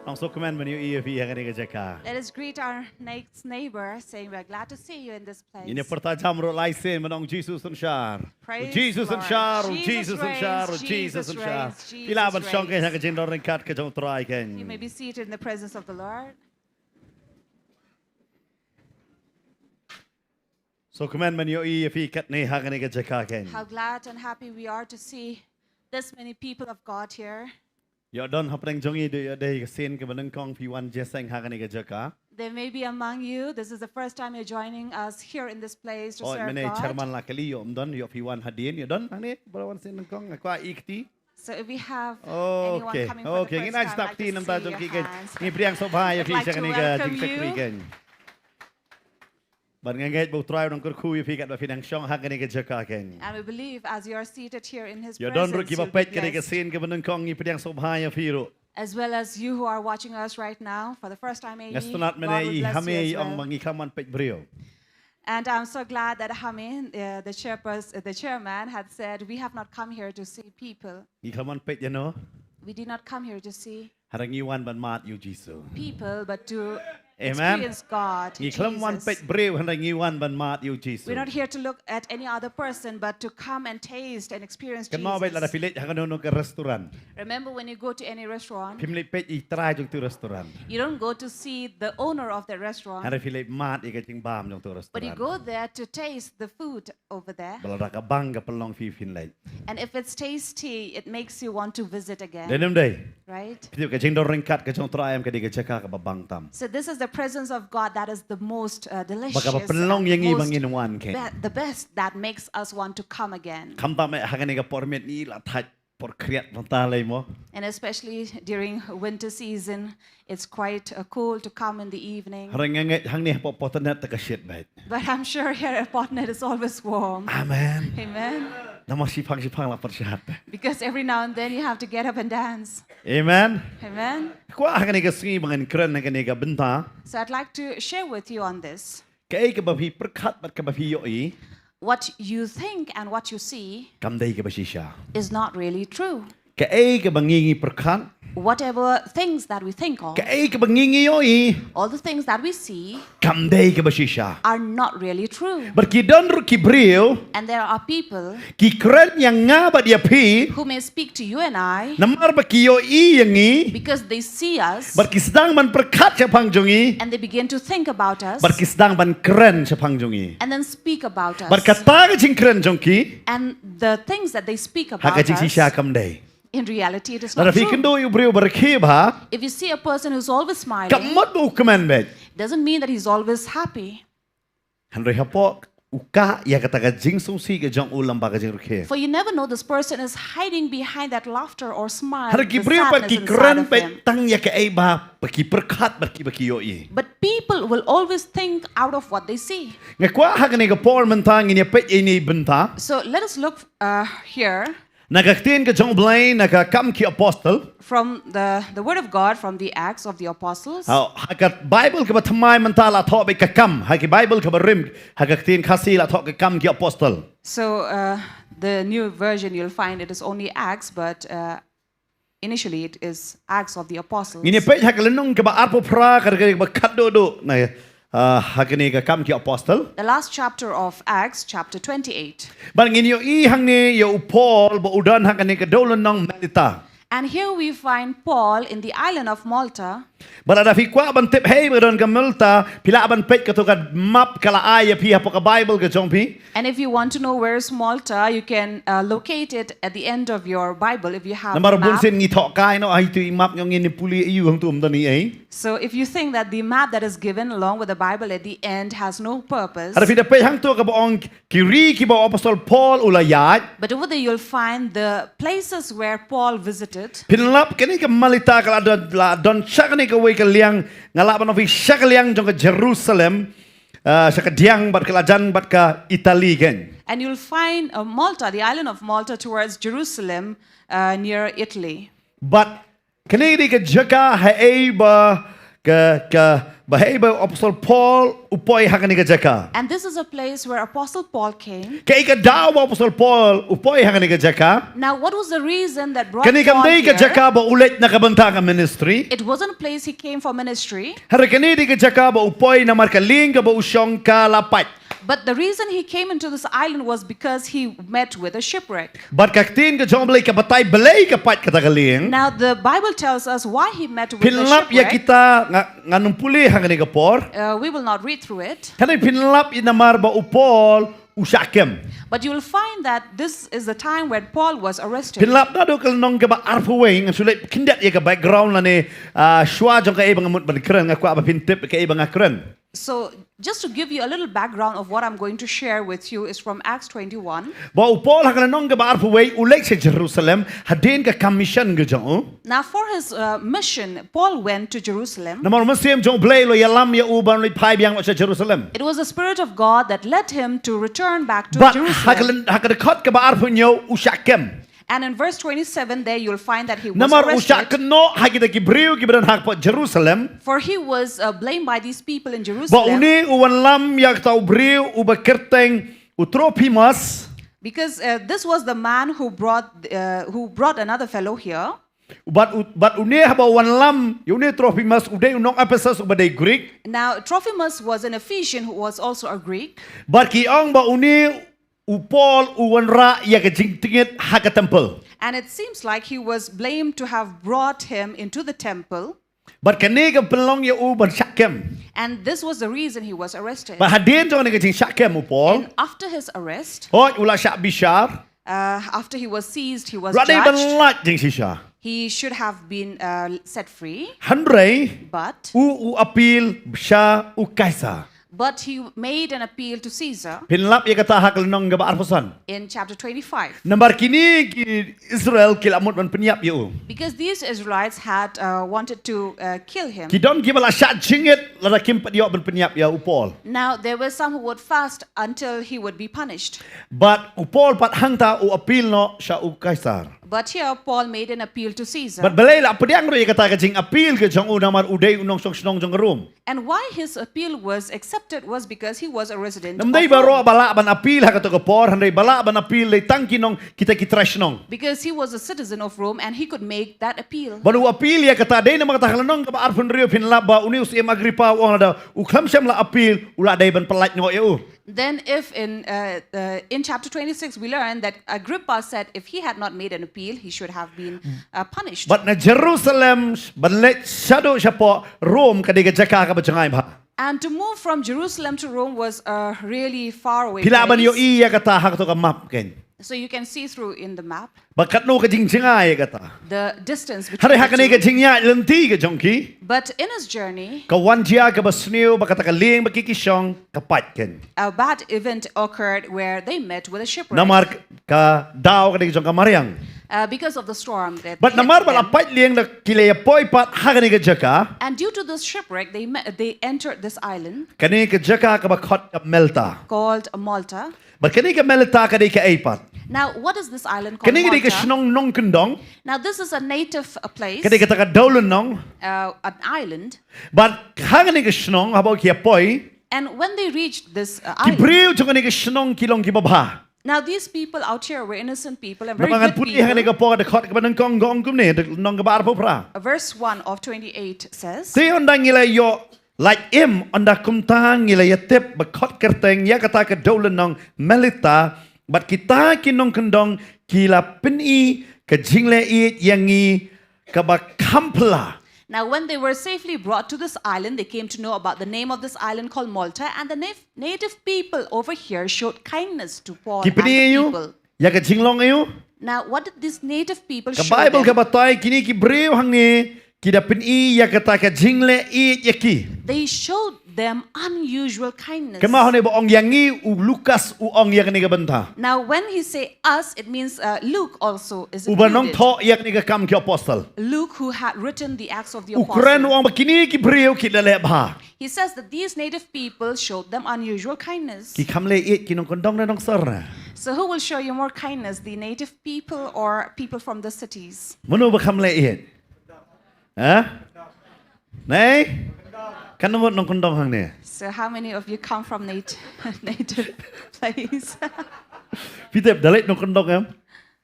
Nang sngewkmen ban ïohi ïa phi ha kane ka jaka. Let us greet our next neighbor, saying, "We're glad to see you in this place." Ngin ïa pyrta jam ruh lai sien ban ong, Jisu synshar. Praise the Lord. Jisu synshar, Jesus Jisu synshar, reigns, Jisu synshar. Jesus reigns, Jesus reigns. Phi lah ban shong keiñ ha ka jingdon ryngkat ka jong U Trai keiñ. You may be seated in the presence of the Lord. Sngewkmen ban ïohi ïa phi katne ha kane ka jaka keiñ. How glad and happy we are to see this many people of God here. Ïoh don hapdeng jong ngi, ïoh dei ka sien kaba nyngkong phi wan jingïaseng ha kane ka jaka. There may be among you, this is the first time you're joining us here in this place to serve God. Oh, mynne chairman la kylli, ïoh ym don, ïoh phi wan hadien, ïoh don hangne ba la wan sien nyngkong, nga kwah ïohi kti. So if we have anyone coming for the first time, I'd like to see your hand. Okay, okay, ngin ai sdang kti namar jong ki keiñ. Ngi pdiang sngewbha ïa phi sha kane ka jingshakri keiñ. I'd like to welcome you. Bad nga ngeit ba U Trai u nang kyrkhu ïa phi katba phi nang shong ha kane ka jaka keiñ. And we believe as you are seated here in His presence, you'll be blessed. Ïa don ruh kiba peit kane ka sien kaba nyngkong, ngi pdiang sngewbha ïa phi ruh. As well as you who are watching us right now for the first time, maybe, God will bless you as well. Nga sngewtynnat mynne i Hame i ong ba ngi khlem wan peit briew. And I'm so glad that Hame, uh, the chairpers-, uh, the chairman had said, "We have not come here to see people." Ngi khlem wan peit ïano? We did not come here to see Hynrei ngi wan ban mad ïa u Jisu. People, but to experience God, Jesus. Amen. Ngi khlem wan peit briew, hynrei ngi wan ban mad ïa u Jisu. We're not here to look at any other person, but to come and taste and experience Jesus. Kynmaw beit lada phi leit ha kano kano ka restaurant. Remember when you go to any restaurant, phim leit peit i trai jong uto u restaurant. You don't go to see the owner of the restaurant. Hynrei phi leit mad ïa ka jingbam jong uto u restaurant. But you go there to taste the food over there. Bad lada ka bang ka pynlong phi phin leit. And if it's tasty, it makes you want to visit again. Dei ne ym dei? Right? Phi tip ka jingdon ryngkat ka jong U Trai em ka dei ka jaka kaba bang tam. So this is the presence of God that is the most, uh, delicious, uh, most, ba kaba pynlong ïa ngi ba ngin wan keiñ. Be-, the best that makes us want to come again. Khamtam eh ha kane ka por miet ngi la thait por khriat mynta lei mo. And especially during winter season, it's quite, uh, cold to come in the evening. Hynrei nga ngeit hangne hapoh Port Anat te ka shit beit. But I'm sure here at Port Anat it's always warm. Amen. Amen. Namar shiphang shiphang la pyrshah. Because every now and then you have to get up and dance. Amen. Amen. Kwah ha kane ka sngi ba ngan kren ha kane ka bynta. So I'd like to share with you on this. Kaei kaba phi pyrkhat bad kaba phi ïohi. What you think and what you see. Kam dei kaba shisha. Is not really true. Kaei kaba ngi ngi pyrkhat. Whatever things that we think of. Kaei kaba ngi ngi ïohi. All the things that we see. Kam dei kaba shisha. Are not really true. Bad ki don ruh ki briew. And there are people. Ki kren ïa nga bad ïa phi. Who may speak to you and I. Namar ba ki ïohi ïa ngi. Because they see us. Bad ki sdang ban pyrkhat shaphang jong ngi. And they begin to think about us. Bad ki sdang ban kren shaphang jong ngi. And then speak about us. Bad kata ka jingkren jong ki. And the things that they speak about us. Ha ka jingshisha kam dei. In reality, it is not true. Lada phi kynduh ïa u briew ba rakhe bha. If you see a person who's always smiling, kam mut ba u kmen beit. Doesn't mean that he's always happy. Hynrei hapoh u kah ïa kata ka jingsngewsih ka jong u lyngba ka jingrakhe. For you never know, this person is hiding behind that laughter or smile, the sadness inside of him. Hynrei ki briew pat ki kren beit tang ïa kaei ba, ba ki pyrkhat bad kiba ki ïohi. But people will always think out of what they see. Nga kwah ha kane ka por mynta ngin ïa peit ïa ine i bynta. So let us look, uh, here. Na ka ktien ka jong U Blei, na ka Kam ki Apostol. From the, the word of God, from the Acts of the Apostles. Ha, ha ka Baibl kaba thymmai mynta la thoh beit ka Kam, ha ki Baibl kaba rim, ha ka ktien Khasi la thoh ka Kam ki Apostol. So, uh, the new version, you'll find it is only Acts, but, uh, Initially, it is Acts of the Apostles. Ngin ïa peit ha ka lynnong kaba arphew phra, ka dei kaba khatduh duh na, ah, ha kane ka Kam ki Apostol. The last chapter of Acts, chapter twenty-eight. Bad ngin ïohi hangne ïa u Paul ba u don ha kane ka dewlynnong Melita. And here we find Paul in the island of Malta. Bad lada phi kwah ban tip haei ba don ka Melita, phi lah ban peit kato ka map ka la ai ïa phi hapoh ka Bible ka jong phi. And if you want to know where's Malta, you can uh, locate it at the end of your Bible if you have Namar a map. Bunsien ngi thoh kai noh ha itu i map, ngi ong ngin ïa pule ïa u, hangto ym don ei. So if you think that the map that is given along with the Bible at the end has no purpose, Hynrei phi da peit hangto kaba ong ki ri kiba u Apostol Paul u la ïaid. but over there you'll find the places where Paul visited. Phin lap kane ka Melita ka la don, la don sha kane kawei ka liang, nga lah ban ong phi sha ka liang jong ka Jerusalem, ah, sha ka diang bad ka lajan bad ka Italy kein. And you'll find uh, Malta, the island of Malta, towards Jerusalem, uh, near Italy. Bad kane ka dei ka jaka haei ba ka, ka, ba haei ba u Apostol Paul u poi ha kane ka jaka. And this is a place where Apostle Paul came. Kaei ka daw ba u Apostol Paul u poi ha kane ka jaka? Now, what was the reason that brought Kane kam Paul dei ka here? jaka ba u leit na ka bynta ka ministry. It wasn't a place he came for ministry, Hynrei kane dei ka jaka ba u poi namar ka lieng kaba u shong ka la pait. but the reason he came into this island was because he met with a shipwreck. Bad ka ktien ka jong U Blei ka batai balei ka pait kata ka lieng. Now, the Bible tells us why he met with Phin a lap ïa shipwreck. Kita, nga, ngan ym pule ha kane ka por. Uh, we will not read through it. Hynrei phin lap ïa namar ba u Paul u shah kem. But you will find that this is the time when Paul was arrested. Phin lap naduh ka lynnong kaba arphew wei, ngan shu leit khyndiat ïa ka background lane, ah, shuwa jong kaei ba nga mut ban kren, nga kwah ba phin tip kaei ba nga kren. So, just to give you a little background of what I'm going to share with you is from Acts twenty-one. Ba u Paul ha ka lynnong kaba arphew wei u leit sha Jerusalem hadien ka commission ka jong u. Now, for his uh, mission, Paul went to Jerusalem. Namar u Mynsiem jong U Blei u la ïalam ïa u ban leit phai biang noh sha Jerusalem. It was the Spirit of God that led him to return back to Bad ha ka Jerusalem. lyn-, ha ka dkhot kaba arphew hynñiew u shah kem. And in verse twenty-seven, there you'll find that he was Namar u shah arrested. kynnoh ha kita ki briew kiba don hapoh Jerusalem. For he was uh, blamed by these people in Ba Jerusalem. une u wanlam ïa kata u briew uba kyrteng u Trophimus. Because uh, this was the man who brought, uh, who brought another fellow here. Bad u-, bad une haba u wanlam ïa une Trophimus u dei u nong Ephesus uba dei Greek. Now, Trophimus was an Ephesian who was also a Greek. Bad ki ong ba une u Paul u wanrah ïa ka jingtngit ha ka temple. And it seems like he was blamed to have brought him into the temple. Bad kane ka pynlong ïa u ban shah kem. And this was the reason he was arrested. Bad hadien jong kane ka jingshah kem u Paul, And after his arrest, hooid u la shah bishar. uh, after he was seized, he was U la dei ban judged. lait jingshisha. He should have been uh, set free. Hynrei But, u, u appeal sha u Kaisar. but he made an appeal to Caesar. Phin lap ïa kata ha ka lynnong kaba arphew san. In chapter twenty-five. Namar kine ki Israel ki la mut ban pynïap ïa u. Because these Israelites had uh, wanted to uh, kill him. Ki don kiba la shah jingit lada kim pat ïoh ban pynïap ïa u Paul. Now, there were some who would fast until he would be punished. Bad u Paul pat hangta u appeal noh sha u Kaisar. But here, Paul made an appeal to Caesar. Bad balei la pdiang ruh ïa kata ka jingappeal ka jong u namar u dei u nongshong shnong jong ka Rom. And why his appeal was accepted was because he was a resident Nam of dei ba Rome. ruh ba lah ban appeal ha kato ka por, hynrei ba lah ban appeal dei tang ki nong kita ki trai shnong. Because he was a citizen of Rome and he could make that appeal. Bad u appeal ïa kata dei namar kata ha ka lynnong kaba arphew hynriew phin lap ba une u Syiem Agrippa u ong lada u khlem shym la appeal u la dei ban pyllait noh ïa u. Then, if in uh, uh, in chapter twenty-six we learn that Agrippa said if he had not made an appeal, he should have been uh, punished. Bad na Jerusalem ban leit shaduh shapoh Rom ka dei ka jaka kaba jngai bha. And to move from Jerusalem to Rome was a really far away Phi lah ban place. ïohi ïa kata ha kato ka map kein. So you can see through in the map Ba katno ka jingjngai ïa kata. the distance Hynrei between ha the kane ka two. jingïaid lynti ka jong ki, But in his journey, ka wan jia kaba sniew ba kata ka lieng ba ki ki shong ka pait kein. a bad event occurred where they met with a shipwreck. Namar ka daw ka dei ka jong ka mariang. Uh, because of the storm that Bad hit namar ba la them. pait lieng da ki la ïa poi pat ha kane ka jaka. And due to this shipwreck, they met, they entered this island Kane ka jaka kaba khot ka Melita. called Malta. Bad kane ka Melita ka dei kaei pat? Now, what is this island called Kane ka dei ka Malta? Shnong nongkyndong. Now, this is a native uh, place, Ka dei kata ka dewlynnong. Uh, an island. Bad ha kane ka shnong haba ki ïa poi, And when they reached this uh, ki island, briew jong kane ka shnong ki long kiba bha. Now these people out here were innocent people and very good people. Naba ngan pule hangne ka por, da khot kaba nyngkong ka ong kumne, da nong kaba arphew phra. Uh, verse one of twenty-eight says, te ynda ngi la ïoh lait im, ynda kumta ngi la ïatip ba khot kyrteng ïa kata ka dewlynnong Melita, bad kita ki nongkyndong ki la pyni ka jingleh ïeit ïa ngi kaba kham phylla. Now, when they were safely brought to this island, they came to know about the name of this island called Malta, and the na- native people over here showed kindness to Paul and the people. Ki pyni ïa u ïa ka jinglong ïa u. Now, what did these native people show them? Ka Baibl ka batai kine ki briew hangne ki da pyni ïa kata ka jingleh ïeit ïa ki. They showed them unusual kindness. Kynmaw hangne ba ong ïa ngi, u Lukas u ong ïa kane ka bynta. Now, when he say us, it means, uh, Luke also is included. Uba nongthoh ïa kane ka Kam ki Apostol. Luke, who had written the Acts of the Apostles. U kren u ong ba kine ki briew ki da leh bha. He says that these native people showed them unusual kindness. Ki kham leh ïeit ki nongkyndong ne nongsor ne? So who will show you more kindness, the native people or people from the cities? Mano ba kham leh ïeit? Ha? Nei? Katno ngut nongkyndong hangne? So how many of you come from nat- native place? Phi tip da leit nongkyndong em?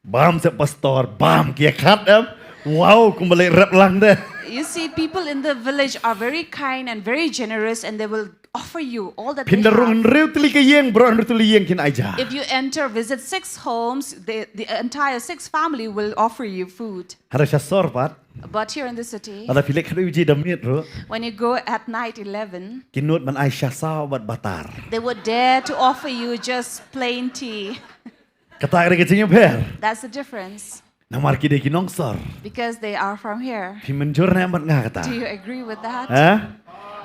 Bam seh pastor, bam ki ïa khat em. Wow, kumba leit rep lang de. You see, people in the village are very kind and very generous, and they will offer you all that they have. Phin da rung hynriew tylli ka ïing, baroh hynriew tylli ïing kin ai ja. If you enter, visit six homes, the, the entire six family will offer you food. Hynrei sha sor pat, but here in the city, lada phi leit khatwei baje da miet ruh, when you go at night, eleven, ki nud ban ai sha saw bad batar. They would dare to offer you just plain tea. Kata ka dei ka jingïapher. That's the difference. Namar ki dei ki nongsor. Because they are from here. Phi mynjur ne em bad nga kata? Do you agree with that? Ha?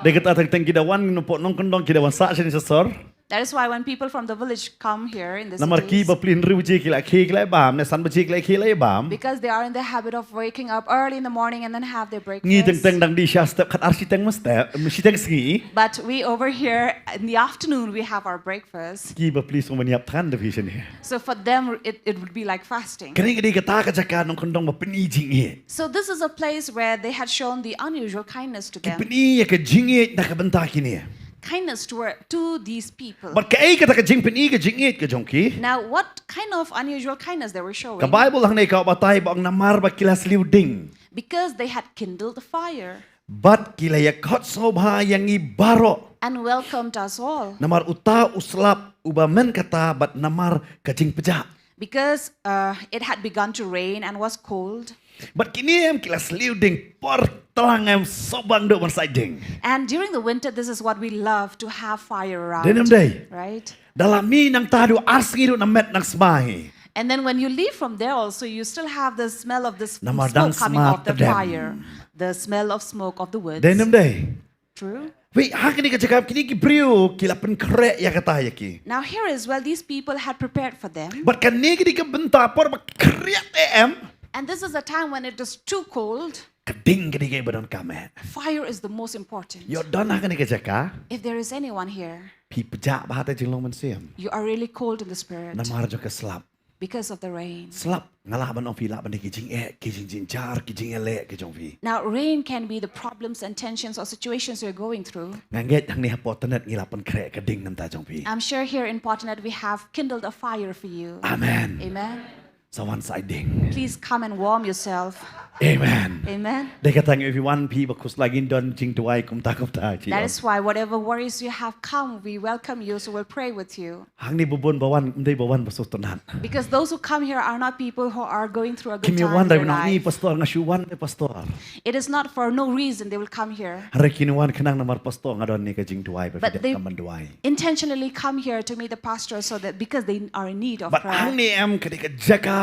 Dei kata teng teng ki da wan, nongpok nongkyndong ki da wan sah shane sha sor. That is why when people from the village come here in the cities, namar ki bapli hynriew baje ki la khie ki la bam, ne san baje ki la khie la bam. Because they are in the habit of waking up early in the morning and then have their breakfast. Ngi teng teng dang die sha step khat ar shiteng mynstep, shiteng sngi. But we over here in the afternoon we have our breakfast. Ki bapli sngewbha ban ïap than da phi shane. So for them, it, it would be like fasting. Kane ka dei kata ka jaka nongkyndong ba pyni jingïeit. So this is a place where they had shown the unusual kindness to them. Ki pyni ïa ka jingïeit na ka bynta kine. Kindness toward, to these people. Bad kaei kata ka jingpyni ka jingïeit ka jong ki? Now, what kind of unusual kindness they were showing? Ka Baibl hangne ka batai ba ong namar ba ki la sliu ding. Because they had kindled a fire. Bad ki la ïakhot sngewbha ïa ngi baroh. And welcomed us all. Namar uta u slap uba men kata bad namar ka jingpjah. Because, uh, it had begun to rain and was cold. Bad kine em ki la sliu ding por tlang em sngewbha duh ban sait ding. And during the winter, this is what we love to have fire around. Dei ne em dei? Right? Da la mih nangta haduh ar sngi ruh nang met nang sma hi. And then when you leave from there also, you still have the smell of the smoke coming off the fire. Namar dang sma tdem. The smell of smoke of the woods. Dei ne em dei? True. Wei, ha kane ka jaka kine ki briew ki la pynkhreh ïa kata ïa ki. Now here is where these people had prepared for them. Bad kane ka dei ka bynta por ba khriat eh em. And this is a time when it is too cold. Ka ding ka dei kaba donkam eh. Fire is the most important. Ïoh don ha kane ka jaka. If there is anyone here, phi pjah bha ha ka jinglong mynsiem. You are really cold in the spirit. Namar jong ka slap. Because of the rain. Slap, nga lah ban ong phi lah ban dei ki jingeh, ki jingjynjar, ki jingïaleh ki jong phi. Now, rain can be the problems and tensions or situations you're going through. Nga ngeit hangne ha Port Thanet ngi la pynkhreh ka ding na ka bynta jong phi. I'm sure here in Port Thanet we have kindled a fire for you. Amen. Amen. Sa wan sait ding. Please come and warm yourself. Amen. Amen. Dei kata ngi wan phi ba khuslai ngin don jingduwai kumta kumta. That is why whatever worries you have, come, we welcome you, so we'll pray with you. Hangne ba bun ba wan, ym dei ba wan ba sngewtynnat. Because those who come here are not people who are going through a good time in their life. Kim ïa wan dei ba nang ong, "Pastor, nga shu wan dei, Pastor." It is not for no reason they will come here. Hynrei kin wan khnang namar Pastor nga don ne ka jingduwai ba phi dei ban duwai. But they intentionally come here to meet the pastor so that, because they are in need of prayer. Bad hangne em ka dei ka jaka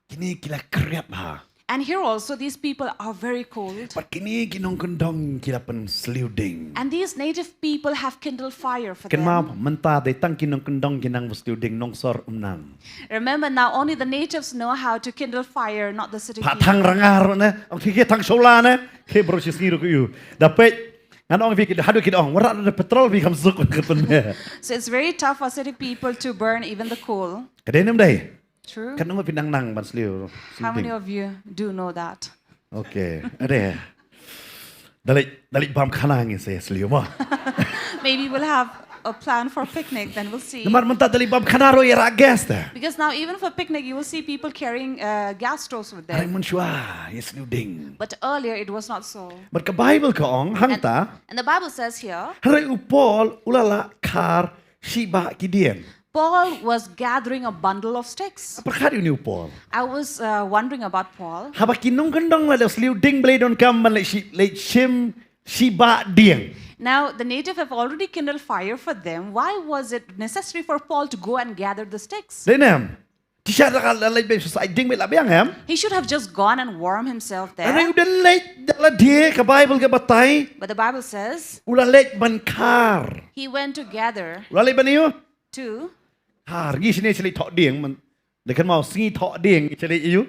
kine ki la khriat bha. And here also, these people are very cold. Bad kine ki nongkyndong ki la pynsliu ding. And these native people have kindled fire for them. Kynmaw mynta dei tang ki nongkyndong ki nang pynsliu ding, nongsor ym nang. Remember now, only the natives know how to kindle fire, not the city people. Pha thang ranga ruh ne, ong ki, ki thang solar ne, ki bro shi sngi ruh ki ïoh. Da peit, ngan ong phi ki, haduh ki da ong, wanrah da petrol phi kham suk ka pynmih. So it's very tough for city people to burn even the coal. Ka dei ne ym dei? True. Katno ngut phi nang nang ban sliu, sliu ding? How many of you do know that? Okay. Ade. Da leit, da leit bam khana ngin sa sliu mo. Maybe we'll have a plan for picnic, then we'll see. Namar mynta da leit bam khana ruh ïa rah gas te. Because now, even for picnic, you will see people carrying uh, gas stoves with Hynrei them. mynshuwa ïa sliu dieng. But earlier, it was not so. Bad ka Bible ka ong hangta. And the Bible says here, Hynrei u Paul u la lah khar shibah ki dieng. Paul was gathering a bundle of sticks. Pyrkhat ïa une u Paul. I was uh, wondering about Paul. Haba ki nongkyndong la da sliu dieng, balei donkam ban leit shi, leit shim shibah dieng. Now, the native have already kindled fire for them. Why was it necessary for Paul to go and gather the sticks? Dei ne em? Te sha da ka la leit beit sha side dieng beit la biang em? He should have just gone and warmed himself Hynrei u there. da leit da la die, ka Bible ka batai. But the Bible says U la leit ban khar. He went to gather U la leit ban ïu? Two. Khar, ngi shane sha leit thoh dieng man. Da kan mau sngi thoh dieng sha leit ïu.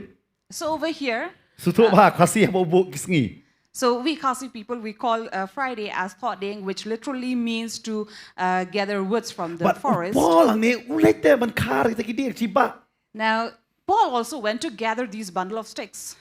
So over here, Shu thoh bha Khasi haba u buh ki sngi. So we Khasi people, we call uh, Friday as Thoh Dieng, which literally means to uh, gather woods from the Bad u forest. Paul hangne u leit te ban khar kita ki dieng shibah. Now, Paul also went to gather these bundle of sticks.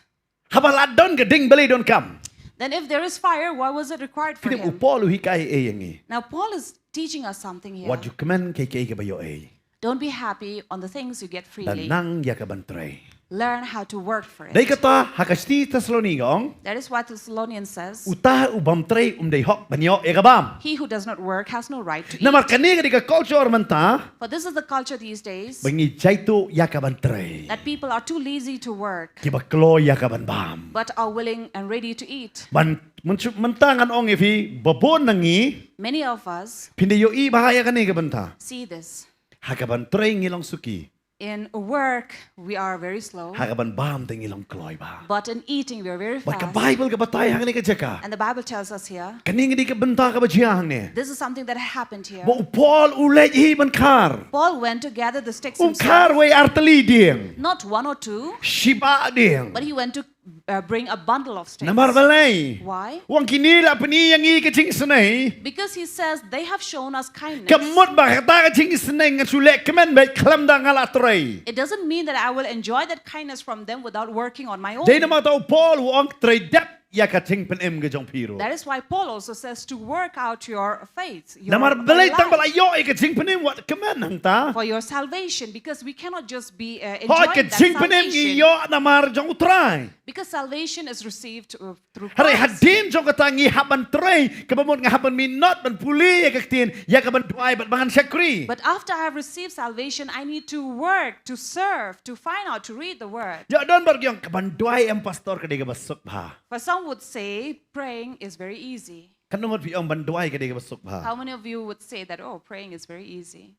Haba la don ka dieng, balei donkam? Then if there is fire, why was it required for Phi tip u him? Paul u hikai ei ïa ngi. Now, Paul is teaching us something here. Wat ju kmen kaei kaei kaba ïoh ei. Don't be happy on the things you get Da freely. Nang ïa ka ban trei. Learn how to work for Dei it. kata ha ka shithi Thessaloni ka ong. That is what Thessalonians says. Uta u bam trei um dei hok ban ïoh ïa ka bam. He who does not work has no right to Namar eat. Kane ka dei ka culture mynta. For this is the culture these days, Ba ngi jaituh ïa ka ban trei. That people are too lazy to work, Kiba kloi ïa ka ban bam. But are willing and ready to eat. Ban mynta ngan ong ïa phi, babun na ngi. Many of us Phin da ïohi bha ïa kane ka bynta. See this. Ha ka ban trei ngi long suki. In work, we are very slow. Ha ka ban bam te ngi long kloi bha. But in eating, we are very Bad ka fast. Bible ka batai hangne ka jaka. And the Bible tells us here, Kane ngi dei ka bynta kaba jia hangne. This is something that happened here. Ba u Paul u leit hi ban khar. Paul went to gather the sticks Um khar himself. Wei ar tylli dieng. Not one or two, Shibah dieng. But he went to uh, bring a bundle of sticks. Namar balei? Why? Wan kine la pyni ïa ngi ka jingisynei. Because he says they have shown us kindness. Ka mut ba kata ka jingisynei ngan shu leh kmen beit khlem da nga la trei. It doesn't mean that I will enjoy that kindness from them without working on my own. Dei namar kata u Paul u ong trei dep ïa ka jingpynim ka jong phi ruh. That is why Paul also says to work out your faith. Your Namar balei tang ba la ïoh ïa ka jingpynim wat kmen hangta. For your salvation, because we cannot just be uh, Hooid, enjoying ka that jingpynim ngi salvation. Ïoh namar jong u Trai. Because salvation is received uh, through Hynrei Christ. Hadien jong kata ngi hap ban trei, kaba mut nga hap ban minot ban pule ïa ka ktien, ïa ka ban duwai bad ban shakri. But after I have received salvation, I need to work, to serve, to find out, to read the word. Ïa don bar ki ong ka ban duwai em pastor ka dei kaba suk bha. For some would say praying is very easy. Katno ngut phi ong ban duwai ka dei kaba suk bha. How many of you would say that, oh, praying is very easy?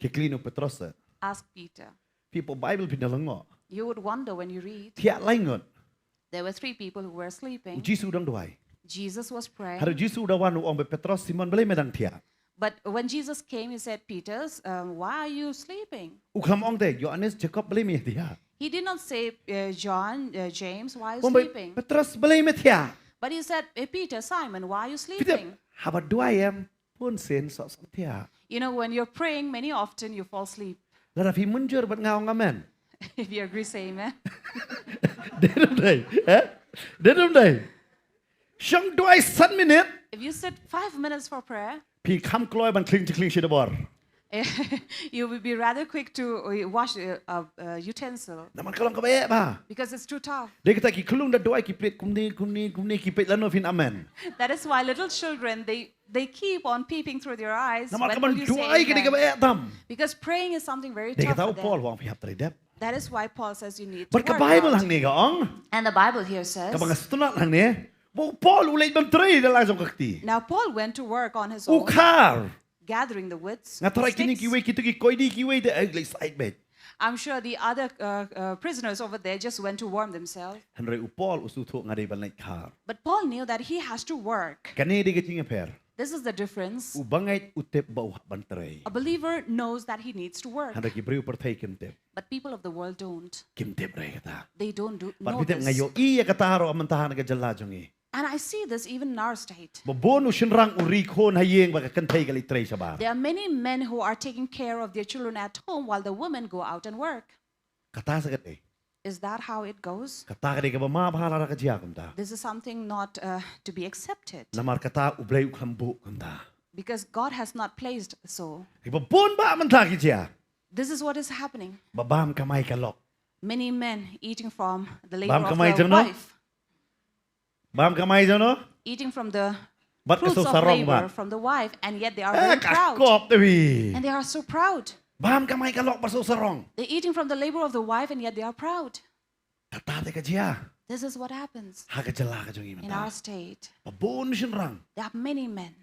Khie kylli u Petros. Ask Peter. Phi pule Bible phin da lyngngoh. You would wonder when you read. Thiah lai ngut. There were three people who were sleeping. U Jisu u dang duwai. Jesus was praying. Hadien u Jisu u da wan u ong bad Petros, Simon, balei me dang thiah? But when Jesus came, he said, Peter, um, why are you sleeping? U khlem ong te, Ïoannis, Jakob, balei me thiah? He did not say, uh, John, uh, James, why are you sleeping? U ong bad Petros, balei me thiah? But he said, hey, Peter, Simon, why are you sleeping? Haba duwai em, bun sien soh soh thiah. You know, when you're praying, many often you fall asleep. Lada phi mynjur bad nga ong amen. If you agree, say amen. Dei ne ym dei, eh? Dei ne ym dei. Shong duwai san minit. If you sit five minutes for prayer, phi kham kloi ban khling khling shi da bor. You will be rather quick to uh, wash a uh, uh, utensil. Namar ka long kaba eh bha. Because it's too tough. Dei kata ki khyllung da duwai ki peit kumne kumne kumne ki peit lano phin amen. That is why little children, they they keep on peeping through their eyes. Namar ka ban duwai ka dei kaba eh tam. Because praying is something very tough for them. Dei kata u Paul u ong phi hap trei dep. That is why Paul says you need to work out. Bad ka Bible hangne ka ong. And the Bible here says, kaba nga sngewtynnat hangne, ba u Paul u leit ban trei da la jong ka kti. Now Paul went to work on his own. U khar. Gathering the woods, the sticks. Nga tharai kine kiwei kito ki koidi kiwei te ai leit side beit. I'm sure the other uh, uh, prisoners over there just went to warm themselves. Hynrei u Paul u sngewthuh nga dei ban leit khar. But Paul knew that he has to work. Kane dei ka jingïapher. This is the difference. U bangeit u tip ba u hap ban trei. A believer knows that he needs to work. Hynrei ki briew pyrthei kim tip. But people of the world don't. Kim tip re kata. They don't do, know this. Bad phi tip nga ïohi ïa kata ruh mynta ha kane ka jylla jong ngi. And I see this even in our state. Ba bun u shynrang u ri khun ha ïing bad ka kynthei ka leit trei shabar. There are many men who are taking care of their children at home while the women go out and work. Kata sa ka dei. Is that how it goes? Kata ka dei kaba ma bha lada ka jia kumta. This is something not uh, to be accepted. Namar kata U Blei u khlem buh kumta. Because God has not placed so. Ba bun ba mynta ki jia. This is what is happening. Ba bam kamai ka lok. Many men eating from the labor of the wife. Bam kamai jong no? Bam kamai jong no? Eating from the fruits of labor from the wife, and yet they are very proud. Bad ka sawsarong. Eh, ka kop te wi. And they are so proud. Bam kamai ka lok bad sawsarong. They're eating from the labor of the wife, and yet they are proud. Kata te ka jia. This is what happens. Ha ka jylla ka jong ngi mynta. In our state. Ba bun shynrang. There are many men.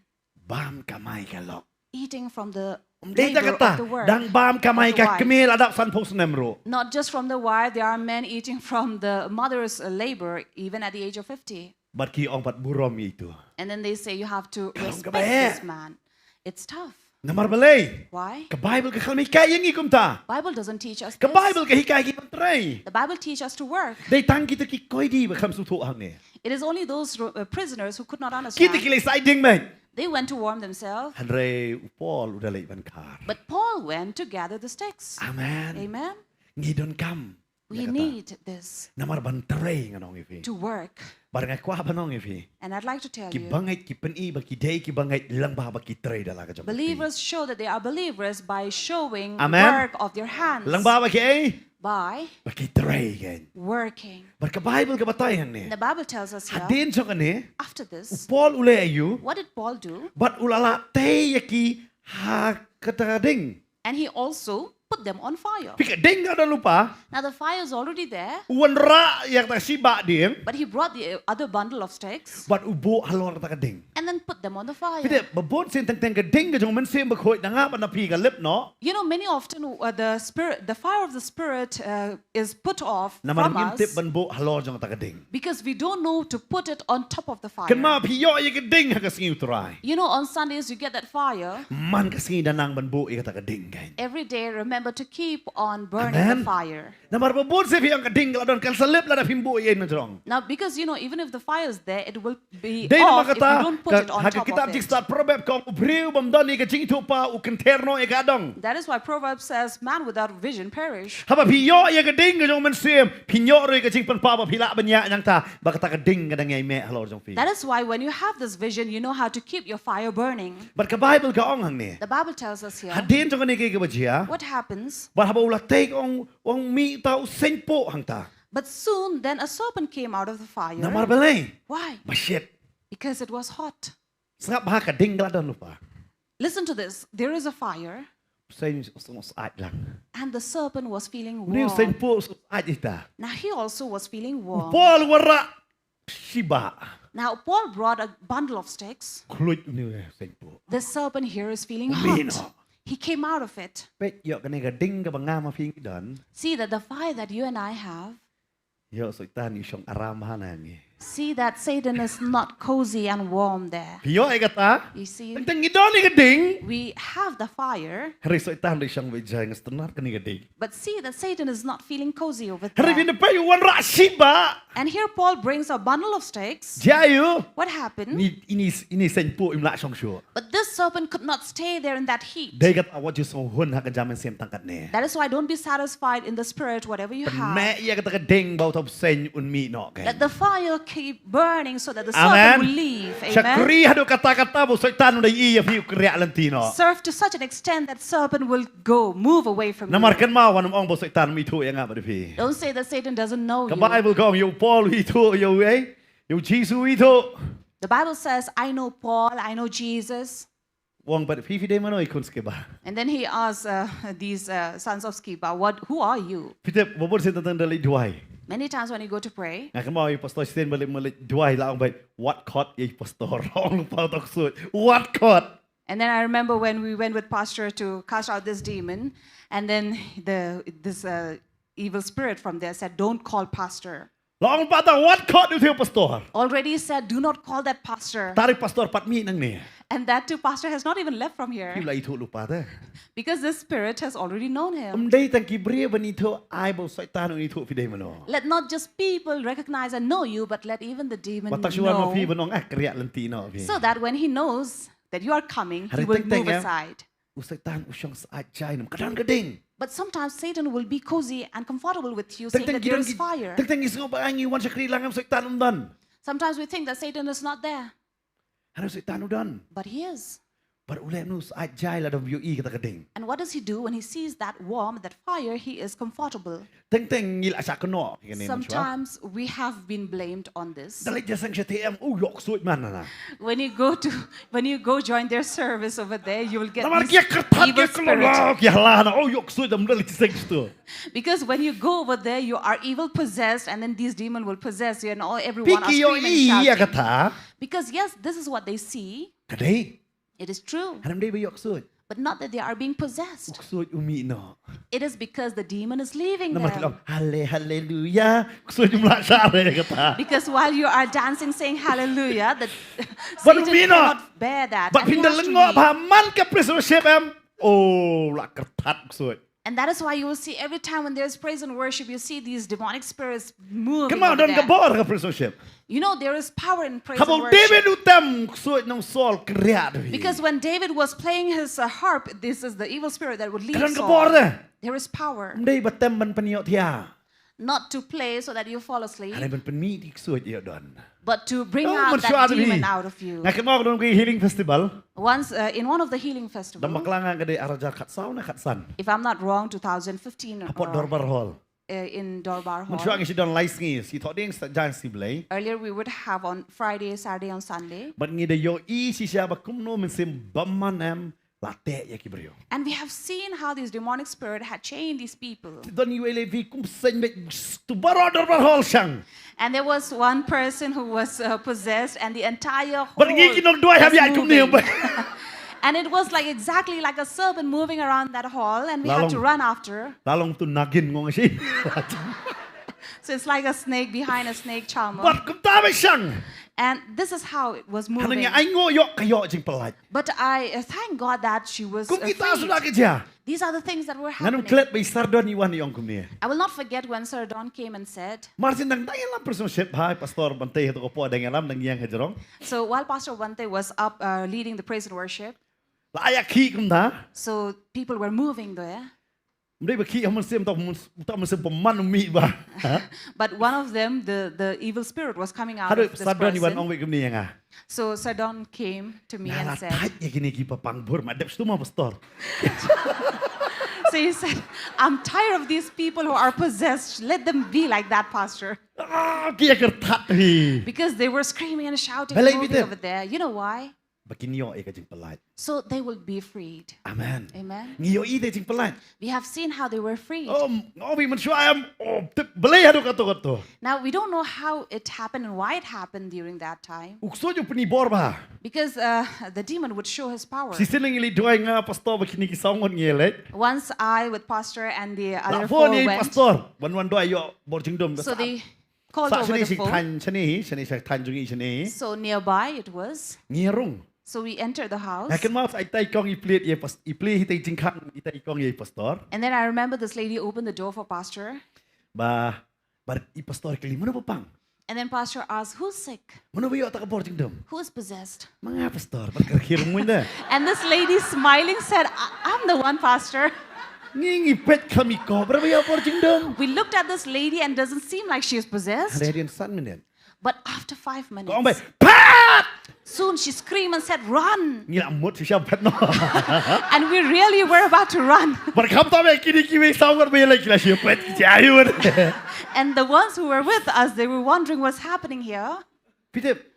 Bam kamai ka lok. Eating from the labor of the work of the wife. Ym dei tang kata, dang bam kamai ka kmie la dap sanphew snem ruh. Not just from the wife, there are men eating from the mother's, uh, labor, even at the age of fifty. Bad ki ong pat burom ïa itu. And then they say, "You have to respect this man." Ka long kaba heh. It's tough. Namar balei? Why? Ka Bible kam hikai ïa ngi kumta. Bible doesn't teach us this. Ka Bible ka hikai ki ban trei. The Bible teach us to work. Dei tang kita ki koidi ba kham sngewthuh hangne. It is only those ro-, uh, prisoners who could not understand. Kita ki leit sait dieng beit. They went to warm themselves. Hynrei u Paul u da leit ban khar. But Paul went to gather the sticks. Amen. Amen. Ngi donkam ïa kata. We need this. Namar ban trei ngan ong ïa phi. To work. Bad nga kwah ban ong ïa phi. And I'd like to tell you, ki bangeit ki pyni ba ki dei ki bangeit lyngba ba ki trei da la ka jong ka kti. Believers show that they are believers by showing, amen, work of their hands. Lyngba ba ki ei? By, ba ki trei kein. Working. Bad ka Bible ka batai hangne. And the Bible tells us here, hadien jong kane, after this, u Paul u leh aïu? What did Paul do? Bad u la lah tei ïa ki ha kata ka ding. And he also put them on fire. Phi, ka ding ka don lypa. Now the fire is already there. U wanrah ïa kata ka shibah dieng. But he brought the other bundle of sticks. Bad u buh halor kata ka ding. And then put them on the fire. Phi tip, ba bun sien teng teng ka ding ka jong u Mynsiem Bakhuid na nga bad na phi ka lip noh. You know, many often, uh, the spirit, the fire of the Spirit, uh, is put off from us. Namar ngim tip ban buh halor jong kata ka ding. Because we don't know to put it on top of the fire. Kynmaw, phi ïoh ïa ka ding ha ka sngi U Trai. You know, on Sundays you get that fire. Man ka sngi da nang ban buh ïa kata ka ding kein. Every day remember to keep on burning the fire. Amen. Namar ba bun sien phi ong ka ding ka la don, kan sa lip lada phim buh ïa i na jrong. Now, because, you know, even if the fire is there, it will be off if you don't put it on top of it. Dei namar kata, ha ka kitab Jingstad Proverb ka ong, u briew bym don ïa ka jingithuhpaw u kynther noh ïa ka dong. That is why Proverbs says, "Man without vision perish." Haba phi ïoh ïa ka ding ka jong u Mynsiem, phin ïoh ruh ïa ka jingpynpaw ba phi lah ban ñiah nangta, ba kata ka ding ka dang ïai meh halor jong phi. That is why when you have this vision, you know how to keep your fire burning. Bad ka Bible ka ong hangne. The Bible tells us here. Hadien jong kane kaei kaba jia. What happens? Bad haba u la tei ka ong, ong mih uta u seiñpuh hangta. But soon then a serpent came out of the fire. Namar balei? Why? Ba shit. Because it was hot. Sngap bha, ka ding ka la don lypa. Listen to this. There is a fire. Seiñ u sngewsih lang. And the serpent was feeling warm. Une u seiñpuh u sngewsih ita. Now he also was feeling warm. U Paul u wanrah shibah. Now Paul brought a bundle of sticks. Khluit une u seiñpuh. The serpent here is feeling hot. U mih noh. He came out of it. Peit, ïoh kane ka ding kaba nga ma phi ngi don. See that the fire that you and I have. Ïoh Soitan i shong aram ha na ngi. See that Satan is not cozy and warm there. Phi ïoh ïa kata? You see? Teng teng ngi don ïa ka ding. We have the fire. Hynrei Soitan i shong beit, jai nga sngewtynnat kane ka ding. But see that Satan is not feeling cozy over there. Hynrei phin da peit u wanrah shibah. And here Paul brings a bundle of sticks. Jia aïu? What happened? Ini, ini, ini seiñpuh im lah shong shuh. But this serpent could not stay there in that heat. Dei kata wat ju sngewhun ha ka jingmynsiem tang katne. That is why don't be satisfied in the spirit, whatever you have. Pynmih ïa kata ka ding ba uta u seiñ un mih noh kein. Let the fire keep burning so that the serpent will leave. Amen. Amen. Shakri haduh katta katta ba u Soitan un da ïohi ïa phi u kynriah lynti noh. Serve to such an extent that serpent will go, move away from you. Namar kynmaw, wat nym ong ba u Soitan um ithuh ïa nga bad ïa phi. Don't say that Satan doesn't know you. Ka Bible ka ong ïa u Paul u ithuh, ïa u ei? Ïa u Jisu u ithuh. The Bible says, "I know Paul, I know Jesus." U ong pat, "Phi, phi dei mano, i khun Skeva?" And then he asks, uh, these, uh, sons of Sceva, "What, who are you?" Phi tip, ba bun sien teng teng da leit duwai. Many times when you go to pray, nga kynmaw ïa u Pastor Siten ba leit, ba leit duwai la ong beit, "Wat khot ïa i pastor." Ong lypa uta u ksuid, "Wat khot." And then I remember when we went with Pastor to cast out this demon, and then the, this, uh, evil spirit from there said, "Don't call pastor." La ong pat uta, "Wat khot ïa uta u pastor." Already said, "Do not call that pastor." Tang u pastor pat mih nangne. And that too, pastor has not even left from here. Phi la ithuh lypa te. Because this spirit has already known him. Um dei tang ki briew ban ithuh, ai ba u Soitan un ithuh phi dei mano. Let not just people recognize and know you, but let even the demon know. Wat tang shu wan ma phi ban ong, "Ah, kynriah lynti noh phi." So that when he knows that you are coming, he will move aside. Hynrei teng teng ïa u Soitan u shong sait jai, ym ka don ka ding. But sometimes Satan will be cozy and comfortable with you, saying that there is fire. Teng teng ngi don ki, teng teng ngi sngew ba ngi wan shakri lang, em, u Soitan um don. Sometimes we think that Satan is not there. Hynrei u Soitan u don. But he is. Bad u leh mano, shu ai jai lada ym ïohi kata ka ding. And what does he do when he sees that warmth, that fire? He is comfortable. Teng teng ngi la shah kynnoh ïa kane mynshuwa. Sometimes we have been blamed on this. Da leit jingïaseng sha T M, oh ïoh ksuid man na. When you go to, when you go join their service over there, you will get Namar this ki kyrpad evil ki kynnoh spirit. Ki hala na, oh ïoh ksuid, da leit jingïaseng sha tu. Because when you go over there, you are evil possessed, and then these demon will possess you, and all Phi everyone are ki screaming and ïohi ïa shouting. Kata. Because yes, this is what they see. Ka dei. It is true. Hynrei ym dei ba ïoh ksuid. But not that they are being possessed. Ksuid u mih noh. It is because the demon is leaving Namar ki them. Hale haleluya. Ksuid um lah shah re kata. Because while you are dancing, saying hallelujah, the Bad u Satan mih noh. Cannot bear that. Bad And he phin da has to lyngngoh leave. Ba man ka praise worship em. Oh, la kyrthat ksuid. And that is why you will see every time when there's praise and worship, you see these demonic spirits moving. Kynmaw, Over don ka there. Bor ka praise worship. You know there is power in praise Haba and u worship. David u tem, ksuid nongshun kynriah da hi. Because when David was playing his uh, harp, this is the evil spirit that would leave Ka don ka Saul. Bor de. There is power. Ym dei ba tem ban pynïohthiah. Not to play so that you fall asleep. Hynrei ban pynmih ïa ki ksuid ïa u don. But to bring Oh, out mynshuwa that da demon hi. Out of you. Nga kynmaw ka don ka healing festival. Once uh, in one of the healing Da festivals, bakla nga ka dei ar hajar khatsaw ne khatsan. If I'm not wrong, two thousand fifteen or Hapoh Dorbar Hall. Uh, in Dorbar Hall. Mynshuwa ngi shu don lai sngi, sngi Thohdieng, Sngi Saitjaiñ, Sngi Blei. Earlier we would have on Friday, Saturday, on Sunday. Bad ngi da ïohi shisha ba kumno mynsiem bymman em la teh ïa ki briew. And we have seen how these demonic spirit had chained these people. Don iwei i leh kum seng beit tu baroh Dorbar Hall shang. And there was one person who was uh, possessed, and the entire hall. Bad ngi ki nongduwai hap ïaid kumne. And it was like exactly like a serpent moving around that hall, and we had to run after. La long tu nagin ngong shi. So it's like a snake behind a snake charmer. Bad kumta beit shang. And this is how it was moving. Hynrei ai nguh ïoh ka ïoh jingpyllait. But I uh, thank God that she was. Kum kita suda ki jia. These are the things that were happening. Ngan ym klet ba i Sir Don i wan i ong kumne. I will not forget when Sir Don came and said. Mar shu dang dang ïalam praise and worship, hi Pastor Bante ha to ka por dang ïalam dang ïeng hajrong. So while Pastor Bante was up uh, leading the praise and worship. La ai ki kumta. So people were moving there. Ym dei ba ki ha mynsiem, uta u mynsiem bymman u mih ba. But one of them, the the evil spirit was coming out of this person. Sir Don i wan ong beit kumne ïa nga. So Sir Don came to me and said. Nga la thait ïa kine ki paidbah bun, ma dep shu tu ma pastor. So he said, I'm tired of these people who are possessed. Let them be like that, Pastor. Ah, ki ïa kyrthat hi. Because they were screaming and shouting and moving over there. You know why? Ba kin ïoh ïa ka jingpyllait. So they will be freed. Amen. Amen. Ngi ïohi ïa ka jingpyllait. We have seen how they were freed. Oh, oh, wi mynshuwa em. Oh, tip balei haduh kato kato. Now we don't know how it happened and why it happened during that time. U ksuid u pynbor bha. Because uh, the demon would show his power. Shisien ngi leit duwai nga pastor bad kine ki saw ngut ngi leit. Once I with pastor and the other four went. Pastor, wan wan duwai ïoh bor jingdum. So they called over the phone. Shane hi, shane hi, shane hi, shane hi, shane hi. So nearby it was. Ngi rung. So we entered the house. Nga kynmaw sa itai kong i plie ïa i plie hi tai jingkhang itai kong ïa i pastor. And then I remember this lady opened the door for pastor. Ba, ba i pastor kylli mano ba pang. And then pastor asked, who's sick? Mano ba ïoh ta ka bor jingdum. Who is possessed? Ma nga pastor, ba ka khir muin da. And this lady smiling said, I'm the one, pastor. Ngi ngi peit kham i ko, ba ïoh bor jingdum. We looked at this lady and doesn't seem like she is possessed. Hynrei hadien san minit. But after five minutes, ka ong beit, pat! Soon she screamed and said, run! Ngi la mut shisha pat noh. And we really were about to run. Bad khamtam ïa kine kiwei saw ngut ba ïaleit ki la shim pat ki jia hi. And the ones who were with us, they were wondering what's happening here. Phi tip.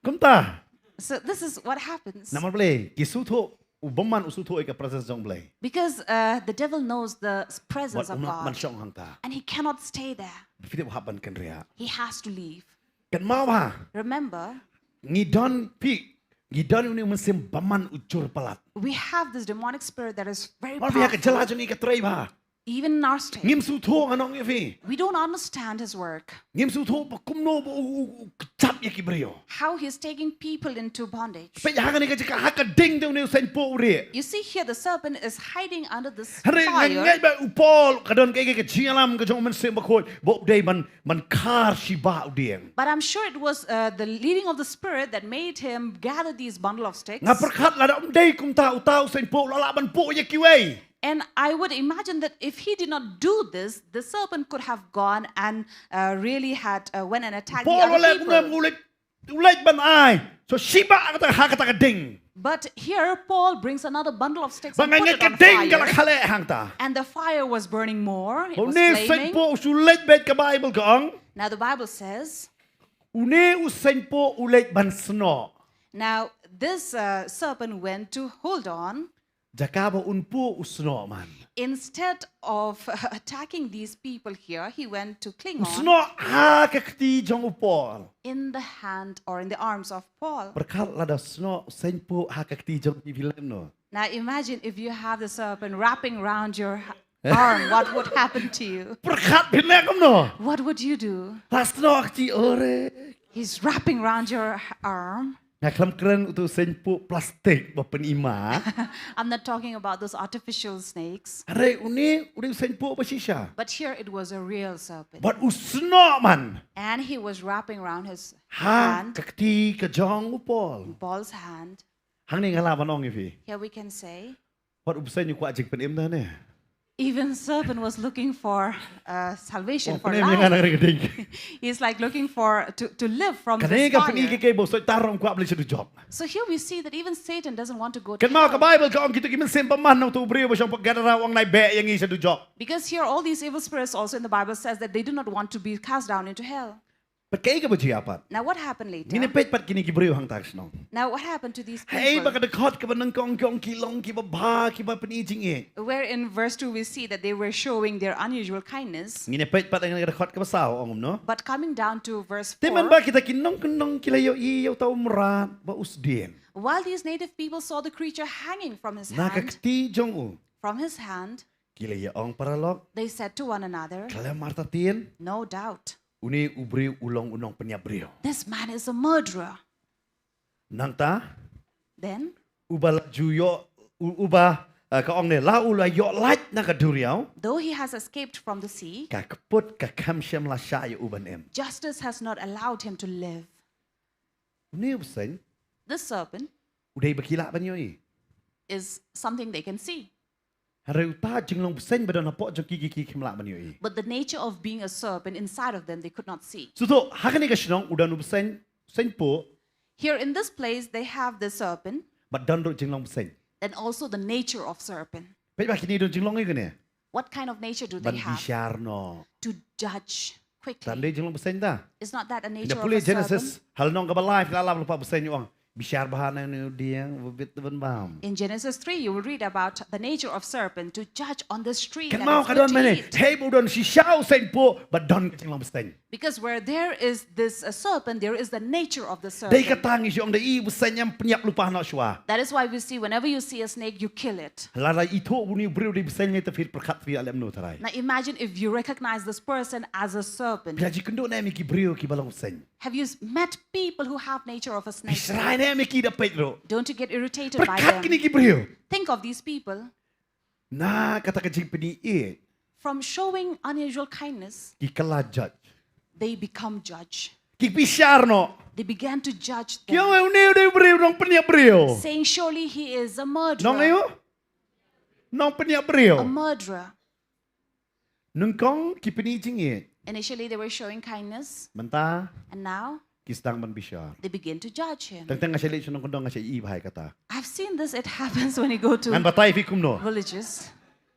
Kumta. So this is what happens. Namar balei ki sngewthuh, u bymman u sngewthuh ïa ka presence jong Blei. Because uh, the devil knows the presence of God. Bad um lah ban shong hangta. And he cannot stay there. Phi tip u hap ban kynriah. He has to leave. Kynmaw bha. Remember. Ngi don phi, ngi don une u mynsiem bymman u jur palat. We have this demonic spirit that is very powerful. Mar phi ha ka jylla jong ngi ka trei bha. Even in our state. Ngim sngewthuh, ngan ong ïa phi. We don't understand his work. Ngim sngewthuh ba kumno ba u, u, u kjap ïa ki briew. How he is taking people into bondage. Peit ha kane ka jaka ha ka ding te une u saiñpoh u rieh. You see here the serpent is hiding under this fire. Hynrei nga ngeit ba u Paul ka don kaei kaei ka jingïalam ka jong u Mynsiem Bakhuid ba u dei ban, ban khar shi bha u dieng. But I'm sure it was uh, the leading of the Spirit that made him gather these bundle of sticks. Nga pyrkhat lada ym dei kumta uta u saiñpoh u la lah ban poh ïa kiwei. And I would imagine that if he did not do this, the serpent could have gone and uh, really had uh, went and attacked the other people. u leit ban ai. So shibah ha kata, ha kata ka ding. But here Paul brings another bundle of sticks and put it on fire. Ba nga ngeit ka ding ka la khleh hangta. And the fire was burning more. It was flaming. Une u seiñ poh u shu leit beit, ka Bible ka ong. Now the Bible says, une u seiñ poh u leit ban snoh. Now this uh, serpent went to hold on. Jaka ba un poh u snoh man. Instead of uh, attacking these people here, he went to cling on. U snoh ha ka kti jong u Paul. In the hand or in the arms of Paul. Pyrkhat lada snoh u seiñ poh ha ka kti jong phi, phi leh kumno? Now imagine if you have the serpent wrapping around your ha- arm, what would happen to you? Pyrkhat phi leh kumno? What would you do? La snoh ha ka kti, ore. He's wrapping around your h- arm. Nga khlem kren utu u seiñ poh plastik ba pynima. I'm not talking about those artificial snakes. Hynrei une, une u seiñ poh ba shisha. But here it was a real serpent. Bad u snoh man. And he was wrapping around his hand. Ha ka kti ka jong u Paul. Paul's hand. Hangne nga lah ban ong ïa phi. Here we can say. Wat u bseiñ u kwah jingpynim da ne. Even serpent was looking for uh, salvation, for life. He's like looking for to, to live from this fire. Kane ka pyni ka kaba u Soitan ruh um kwah ban leit sha dujok. So here we see that even Satan doesn't want to go to hell. Kynmaw ka Bible ka ong kito ki mynsiem bymman na uto u briew ba shong pat Gadara, u ong, nai beh ïa ngi sha dujok. Because here all these evil spirits also in the Bible says that they do not want to be cast down into hell. Bad kaei kaba jia pat? Now what happened later? Ngin ïa peit pat kine ki briew hangta ka shnong. Now what happened to these people? Hei ba ka dkhot kaba nyngkong ki ong ki long kiba bha, kiba pyni jingïeit. Where in verse two we see that they were showing their unusual kindness. Ngin ïa peit pat ha ka dkhot kaba saw, ong kumno? But coming down to verse four, te mynba kita ki nongkyndong ki la ïohi ïa uta u mrad ba u sdien. While these native people saw the creature hanging from his hand, na ka kti jong u, from his hand, ki la ïa ong paralok, they said to one another, khlem artatien, no doubt, une u briew u long u nongpynïap briew. This man is a murderer. Nangta, then, uba la ju ïoh, u- uba, eh, ka ong ne, la u la ïoh lait na ka duriaw, though he has escaped from the sea, ka kput ka kham shym la shah ïa u ban im. Justice has not allowed him to live. Une u bseiñ, this serpent, u dei ba ki lah ban ïohi, is something they can see. Hynrei uta jinglong bseiñ ba don hapoh jong ki, ki, ki kham lah ban ïohi. But the nature of being a serpent inside of them, they could not see. Shuh shuh ha kane ka shnong u don u bseiñ, seiñ poh. Here in this place, they have the serpent. Bad don ruh jinglong bseiñ. And also the nature of serpent. Peit ba kine don jinglong ïa kane. What kind of nature do they have? Ban bishar noh. To judge quickly. Tang dei jinglong bseiñ ta. Is not that a nature of a serpent? Phi pule Genesis, ha lynnong kaba lai, phi la lap lypa bseiñ u ong, bishar bha na une u dieng, u bit ban bam. In Genesis three, you will read about the nature of serpent, to judge on this tree that is good to eat. Kynmaw ka don mynne, hei ba u don shisha u seiñ poh, ba don ka jinglong bseiñ. Because where there is this uh, serpent, there is the nature of the serpent. Dei kata ngi shu ong da i bseiñ em pynïap lypa noh shuwa. That is why we see whenever you see a snake, you kill it. Lada i thoh une u briew dei bseiñ ne, te phi pyrkhat phi leh kumno tharai. Now imagine if you recognize this person as a serpent. Phi la ju kynduh ne em ïa ki briew kiba long bseiñ? Have you s- met people who have nature of a snake? Phi shrai ne em ïa ki da peit ruh? Don't you get irritated by them? Pyrkhat kine ki briew. Think of these people. Na kata ka jingpyni ïeit. From showing unusual kindness, ki kylla judge. They become judge. Ki bishar noh. They began to judge them. Ki ong, une u dei u briew, nongpynïap briew. Saying, surely he is a murderer. Nong aïu? Nongpynïap briew. A murderer. Nyngkong ki pyni jingïeit. Initially they were showing kindness. Mynta, and now, ki sdang ban bishar. They begin to judge him. Teng teng nga shait leit sha nongkyndong nga shait i bha ïa kata. I've seen this, it happens when you go to villages. Ngan batai ïa phi kumno.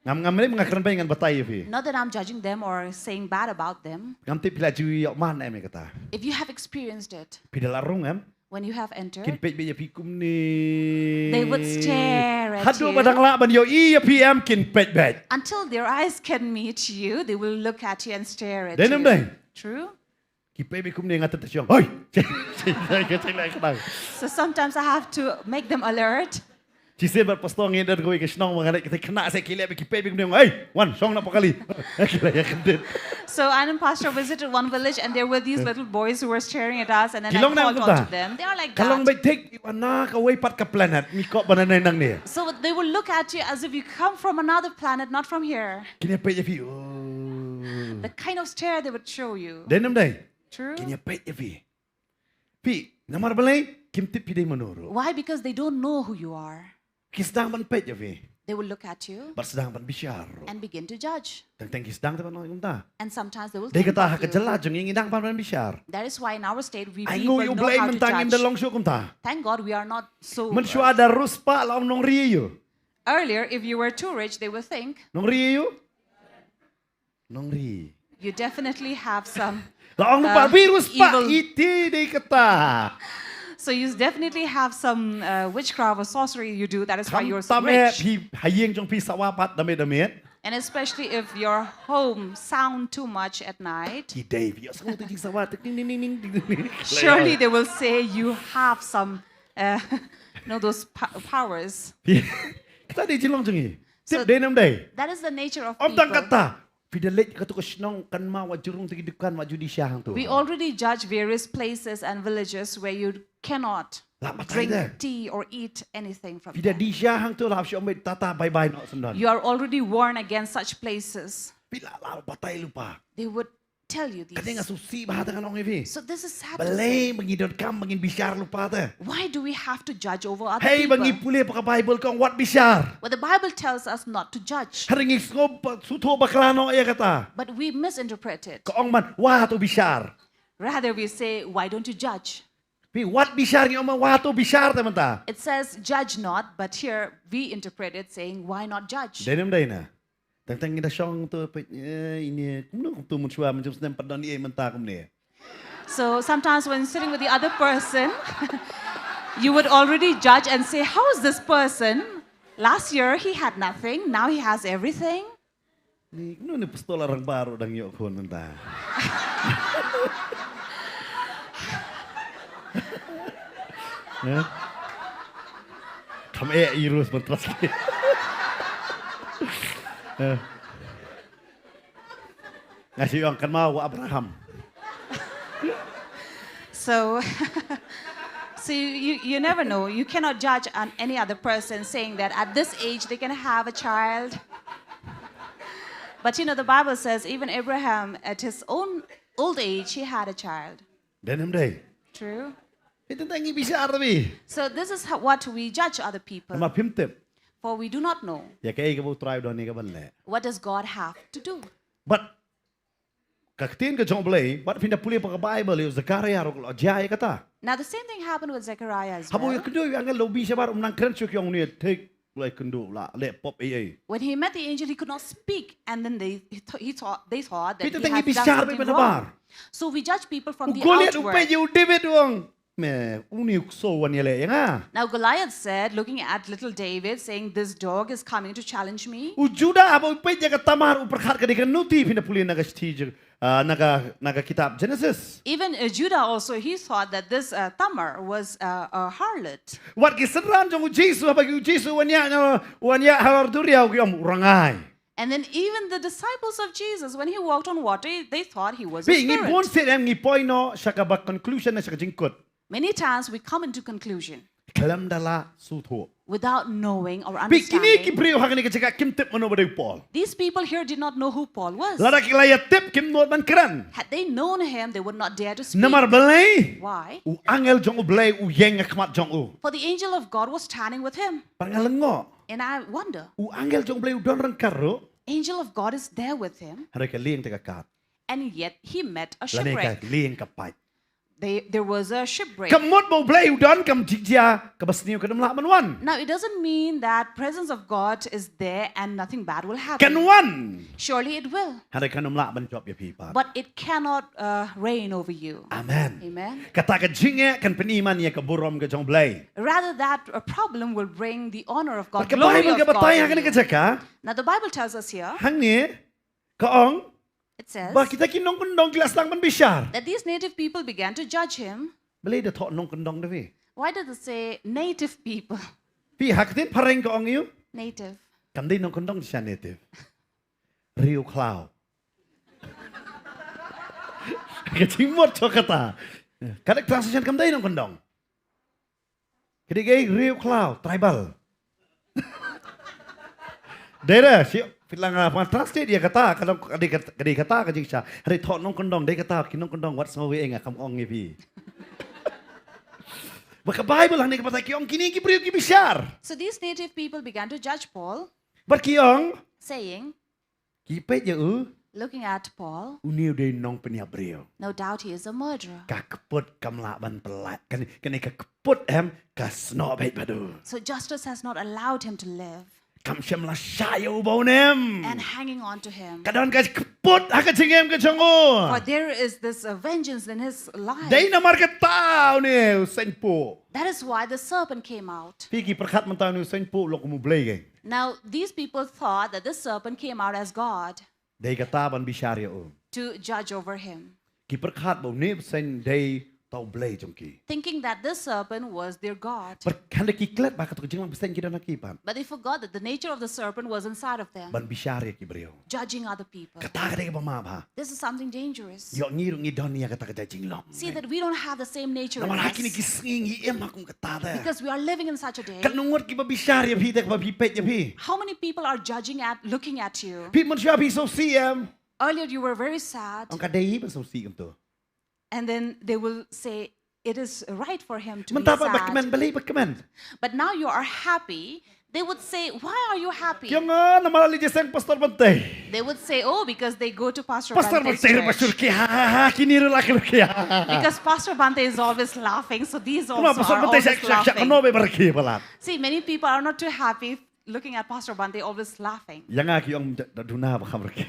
Ngam, ngam lei nga kren bha, ngan batai ïa phi. Not that I'm judging them or saying bad about them. Ngam tip phi la ju ïoh man ne em ïa kata. If you have experienced it, phi da la rung em? When you have entered, kin peit beit ïa phi kumne. They would stare at you. Haduh ba dang lah ban ïohi ïa phi em kin peit beit. Until their eyes can meet you, they will look at you and stare at you. Dei ne em dei? True? Ki peit beit kumne nga tynta shong. Hoi! Ka jinglaitluid. So sometimes I have to make them alert. Shisien bad pastor ngi don kawei ka shnong ba nga leit, kita ki khynnah seh ki leh beit ki peit beit kumne, hei, wan shong na pokali. Ki la ïa kyndit. So I and Pastor visited one village and there were these little boys who were staring at us and then I called out to them. Ki long ne kumta? They are like that. Ka long beit thik, i wan na kawei pat ka planet, mi kop ba nangne nangne. So they will look at you as if you come from another planet, not from here. Kin ïa peit ïa phi. Oh. The kind of stare they would show you. Dei ne em dei? True. Kin ïa peit ïa phi. Phi, namar balei? Kim tip phi dei mano ruh. Why? Because they don't know who you are. Ki sdang ban peit ïa phi. They will look at you Bad sdang ban bishar. And begin to jujudge. Teng teng ki sdang te ban ong kumta. And sometimes they will think of you. Dei kata ha ka jylla jong ngi ngi dang ban ban bishar. That is why in our state we people know how to judge. Ai ngu ïa U Blei mynta ngim da long shuh kumta. Thank God we are not so worse. Mynshuwa da rus pa la ong nongri ïa u. Earlier, if you were too rich, they will think. Nongri ïa u. Nongri. You definitely have some. La ong pa, uh, virus pa, iti dei kata. So you definitely have some, uh, witchcraft or sorcery you do. That is why you're so rich. Tam tam eh, phi ha ïing jong phi sawa pat da miet da miet. And especially if your home sound too much at night. Ki dei phi ïohsngew tu jingsawa tu ning ning ning ning. Surely they will say you have some, uh, you know, those po- powers. Kata dei jinglong jong ngi. Tip dei nam dei. That is the nature of people. Ym tang kata. Phi da leit katu ka shnong kan ma wa jurung tu ki dukan wa ju di sha hangtu. We already judge various places and villages where you cannot drink tea or eat anything from there. Phi da di sha hangtu la shu ong beit tata bye bye noh syndon. You are already warned against such places. Phi la la batai lypa. They would tell you these. Ka dei nga sngewsih bha te ngan ong ïa phi. So this is sad to say. Balei ba ngi donkam ba ngin bishar lypa te? Why do we have to judge over other people? Hei ba ngi pule pa ka Bible ka ong wat bishar. Well, the Bible tells us not to judge. Hynrei ngi sngew ba sngewthuh bakla noh ïa kata. But we misinterpret it. Ka ong man wat to bishar. Rather we say, why don't you judge? Phi wat bishar ngi ong man wat to bishar te mynta. It says judge not, but here we interpret it saying why not judge? Dei nam dei na. Teng teng ngi da shong tu peit, eh, ini kumno kumtu mynshuwa mynjum snem pat don ei mynta kumne. So sometimes when sitting with the other person, you would already judge and say, how is this person? Last year he had nothing, now he has everything. Ni kumno ni pistol arang baru dang ïoh khun mynta. Eh? Kam eh irus mentras. Eh. Nga shu ong kan ma wa Abraham. So, so you, you never know. You cannot judge on any other person saying that at this age they can have a child. But you know, the Bible says even Abraham, at his own old age, he had a child. Dei nam dei. True. Ita tangi bishar tabi. So this is how, what we judge other people. Namar phim tip. For we do not know. Ïa kaei kaba U Trai u don ïa ka ban leh. What does God have to do? But ka ktien ka jong U Blei, wat phin da pule pa ka Bible ïa u Zakaria ruh ka la jia ïa kata. Now the same thing happened with Zechariah as well. Haba u ïakynduh ïa u angel da u bishar, um nang kren shuh, ki ong une thik, u la ïakynduh, la leh pop ei ei. When he met the angel, he could not speak, and then they he, th- he thought they thought that he had done something wrong. Phi tang ngi bishar ba nabar. So we judge people from the outward. U Goliath u peit ïa u David u ong, me, une u ksew wan ïaleh ïa nga. Now Goliath said, looking at little David, saying, "This dog is coming to challenge me." U Judah haba u peit ïa ka Tamar u pyrkhat ka dei ka nuti, phin da pule na ka shithi jong, ah, na ka, na ka kitab Genesis. Even, uh, Judah also, he thought that this, uh, Tamar was, uh, a harlot. Wat ki synran jong u Jisu, haba ki u Jisu wan ïaid, wan ïaid halor duriaw, ki ong u rangai. And then even the disciples of Jesus, when he walked on water, they thought he was a spirit. Phi, ngi bun sien em ngi poi noh sha kaba conclusion ne sha ka jingkut. Many times we come into conclusion. Khlem da la sngewthuh. Without knowing or understanding. Phi, kine ki briew ha kane ka jaka kim tip mano ba dei u Paul. These people here did not know who Paul was. Lada ki la ïa tip kim nud ban kren. Had they known him, they would not dare to speak. Namar balei? Why? U angel jong U Blei u ïeng ha khmat jong u. For the angel of God was standing with him. Bad nga lyngngoh. And I wonder. U angel jong U Blei u don ryngkat ruh. Angel of God is there with him. Hynrei ka lieng te ka kat. And yet he met a shipwreck. Lane ka lieng ka pait. They, there was a shipwreck. Ka mut ba U Blei u don kam jia kaba sniew kam lah ban wan. Now it doesn't mean that presence of God is there and nothing bad will happen. Kan wan. Surely it will. Hynrei kan ym lah ban jop ïa phi pat. But it cannot, uh, reign over you. Amen. Amen. Kata ka jingeh kan pyni man ïa ka burom ka jong U Blei. Rather that a problem will bring the honor of God, glory of God on you. Bad ka Bible ka batai ha kane ka jaka. Now the Bible tells us here. Hangne ka ong. It says. Ba kita ki nongkyndong ki la sdang ban bishar. That these native people began to judge him. Balei da thoh nongkyndong da phi? Why does it say native people? Phi, ha ka ktien phareng ka ong ïa u? Native. Kam dei nongkyndong shisha native. Riewkhlaw. Ka jingmut shuh kata. Ka dei translation kam dei nongkyndong. Ka dei kaei, riewkhlaw, tribal. Dei re, shi, phi la nga phan translate ïa kata, ka dei, ka dei, ka dei kata ka jingshisha. Hynrei thoh nongkyndong, dei kata, ki nongkyndong wat sngew ei nga kam ong ïa phi. Ba ka Bible hangne ka batai, ki ong kine ki briew ki bishar. So these native people began to judge Paul. Bad ki ong, saying, ki peit ïa u, looking at Paul, une u dei nongpynïap briew. No doubt he is a murderer. Ka kput kam lah ban pynlait. Kane, kane ka kput em ka snoh beit bad u. So justice has not allowed him to live. Kam shym la shah ïa u ba un im. And hanging on to him. Ka don ka kput ha ka jingim ka jong u. For there is this uh, vengeance in his life. Dei namar kata une u seng puh. That is why the serpent came out. Phi, ki pyrkhat mynta une u seng puh u long kum u blei kein. Now, these people thought that this serpent came out as God Dei kata ban bishar ïa u. To judge over him, Ki pyrkhat ba une u seng dei uta u blei jong ki. Thinking that this serpent was their God. Bad hynda ki klet ba kato ka jinglong bseiñ ki don ha ki pat, But they forgot that the nature of the serpent was inside of them, ban bishar ïa ki briew. Judging other people. Kata ka dei kaba ma bha. This is something dangerous. Ïoh ngi ruh ngi don ïa kata ka jinglong. See that we don't have the same nature in Namar ha kine ki us. Sngi ngi im ha kum kata te. Because we are living in such a day. Katno ngut kiba bishar ïa phi te, kiba phi peit ïa phi. How many people are judging at, looking at you? Phi, mynshuwa phi sngewsih em. Earlier you were very sad. Ong ka dei hi ban sngewsih kumto. And then they will say, it is right for him to Mynta be ba ba sad. Kmen, balei ba Kmen? But now you are happy. They would say, why are you happy? Ki ong, ah, namar la leit jingïaseng Pastor Bante. They would say, oh, because they go to Pastor Pastor Bante's Bante ruh ba church. syrkhie, ha ha ha, kine ruh la kyrkhie, ha ha ha. Because Pastor Bante is always laughing, so these Kumba also Pastor are Bante sha always sha sha laughing. Kano ba rkhie palat. See, many people are not too happy looking at Pastor Bante, always laughing. Ïa nga ki ong da duna ba kham rkhie.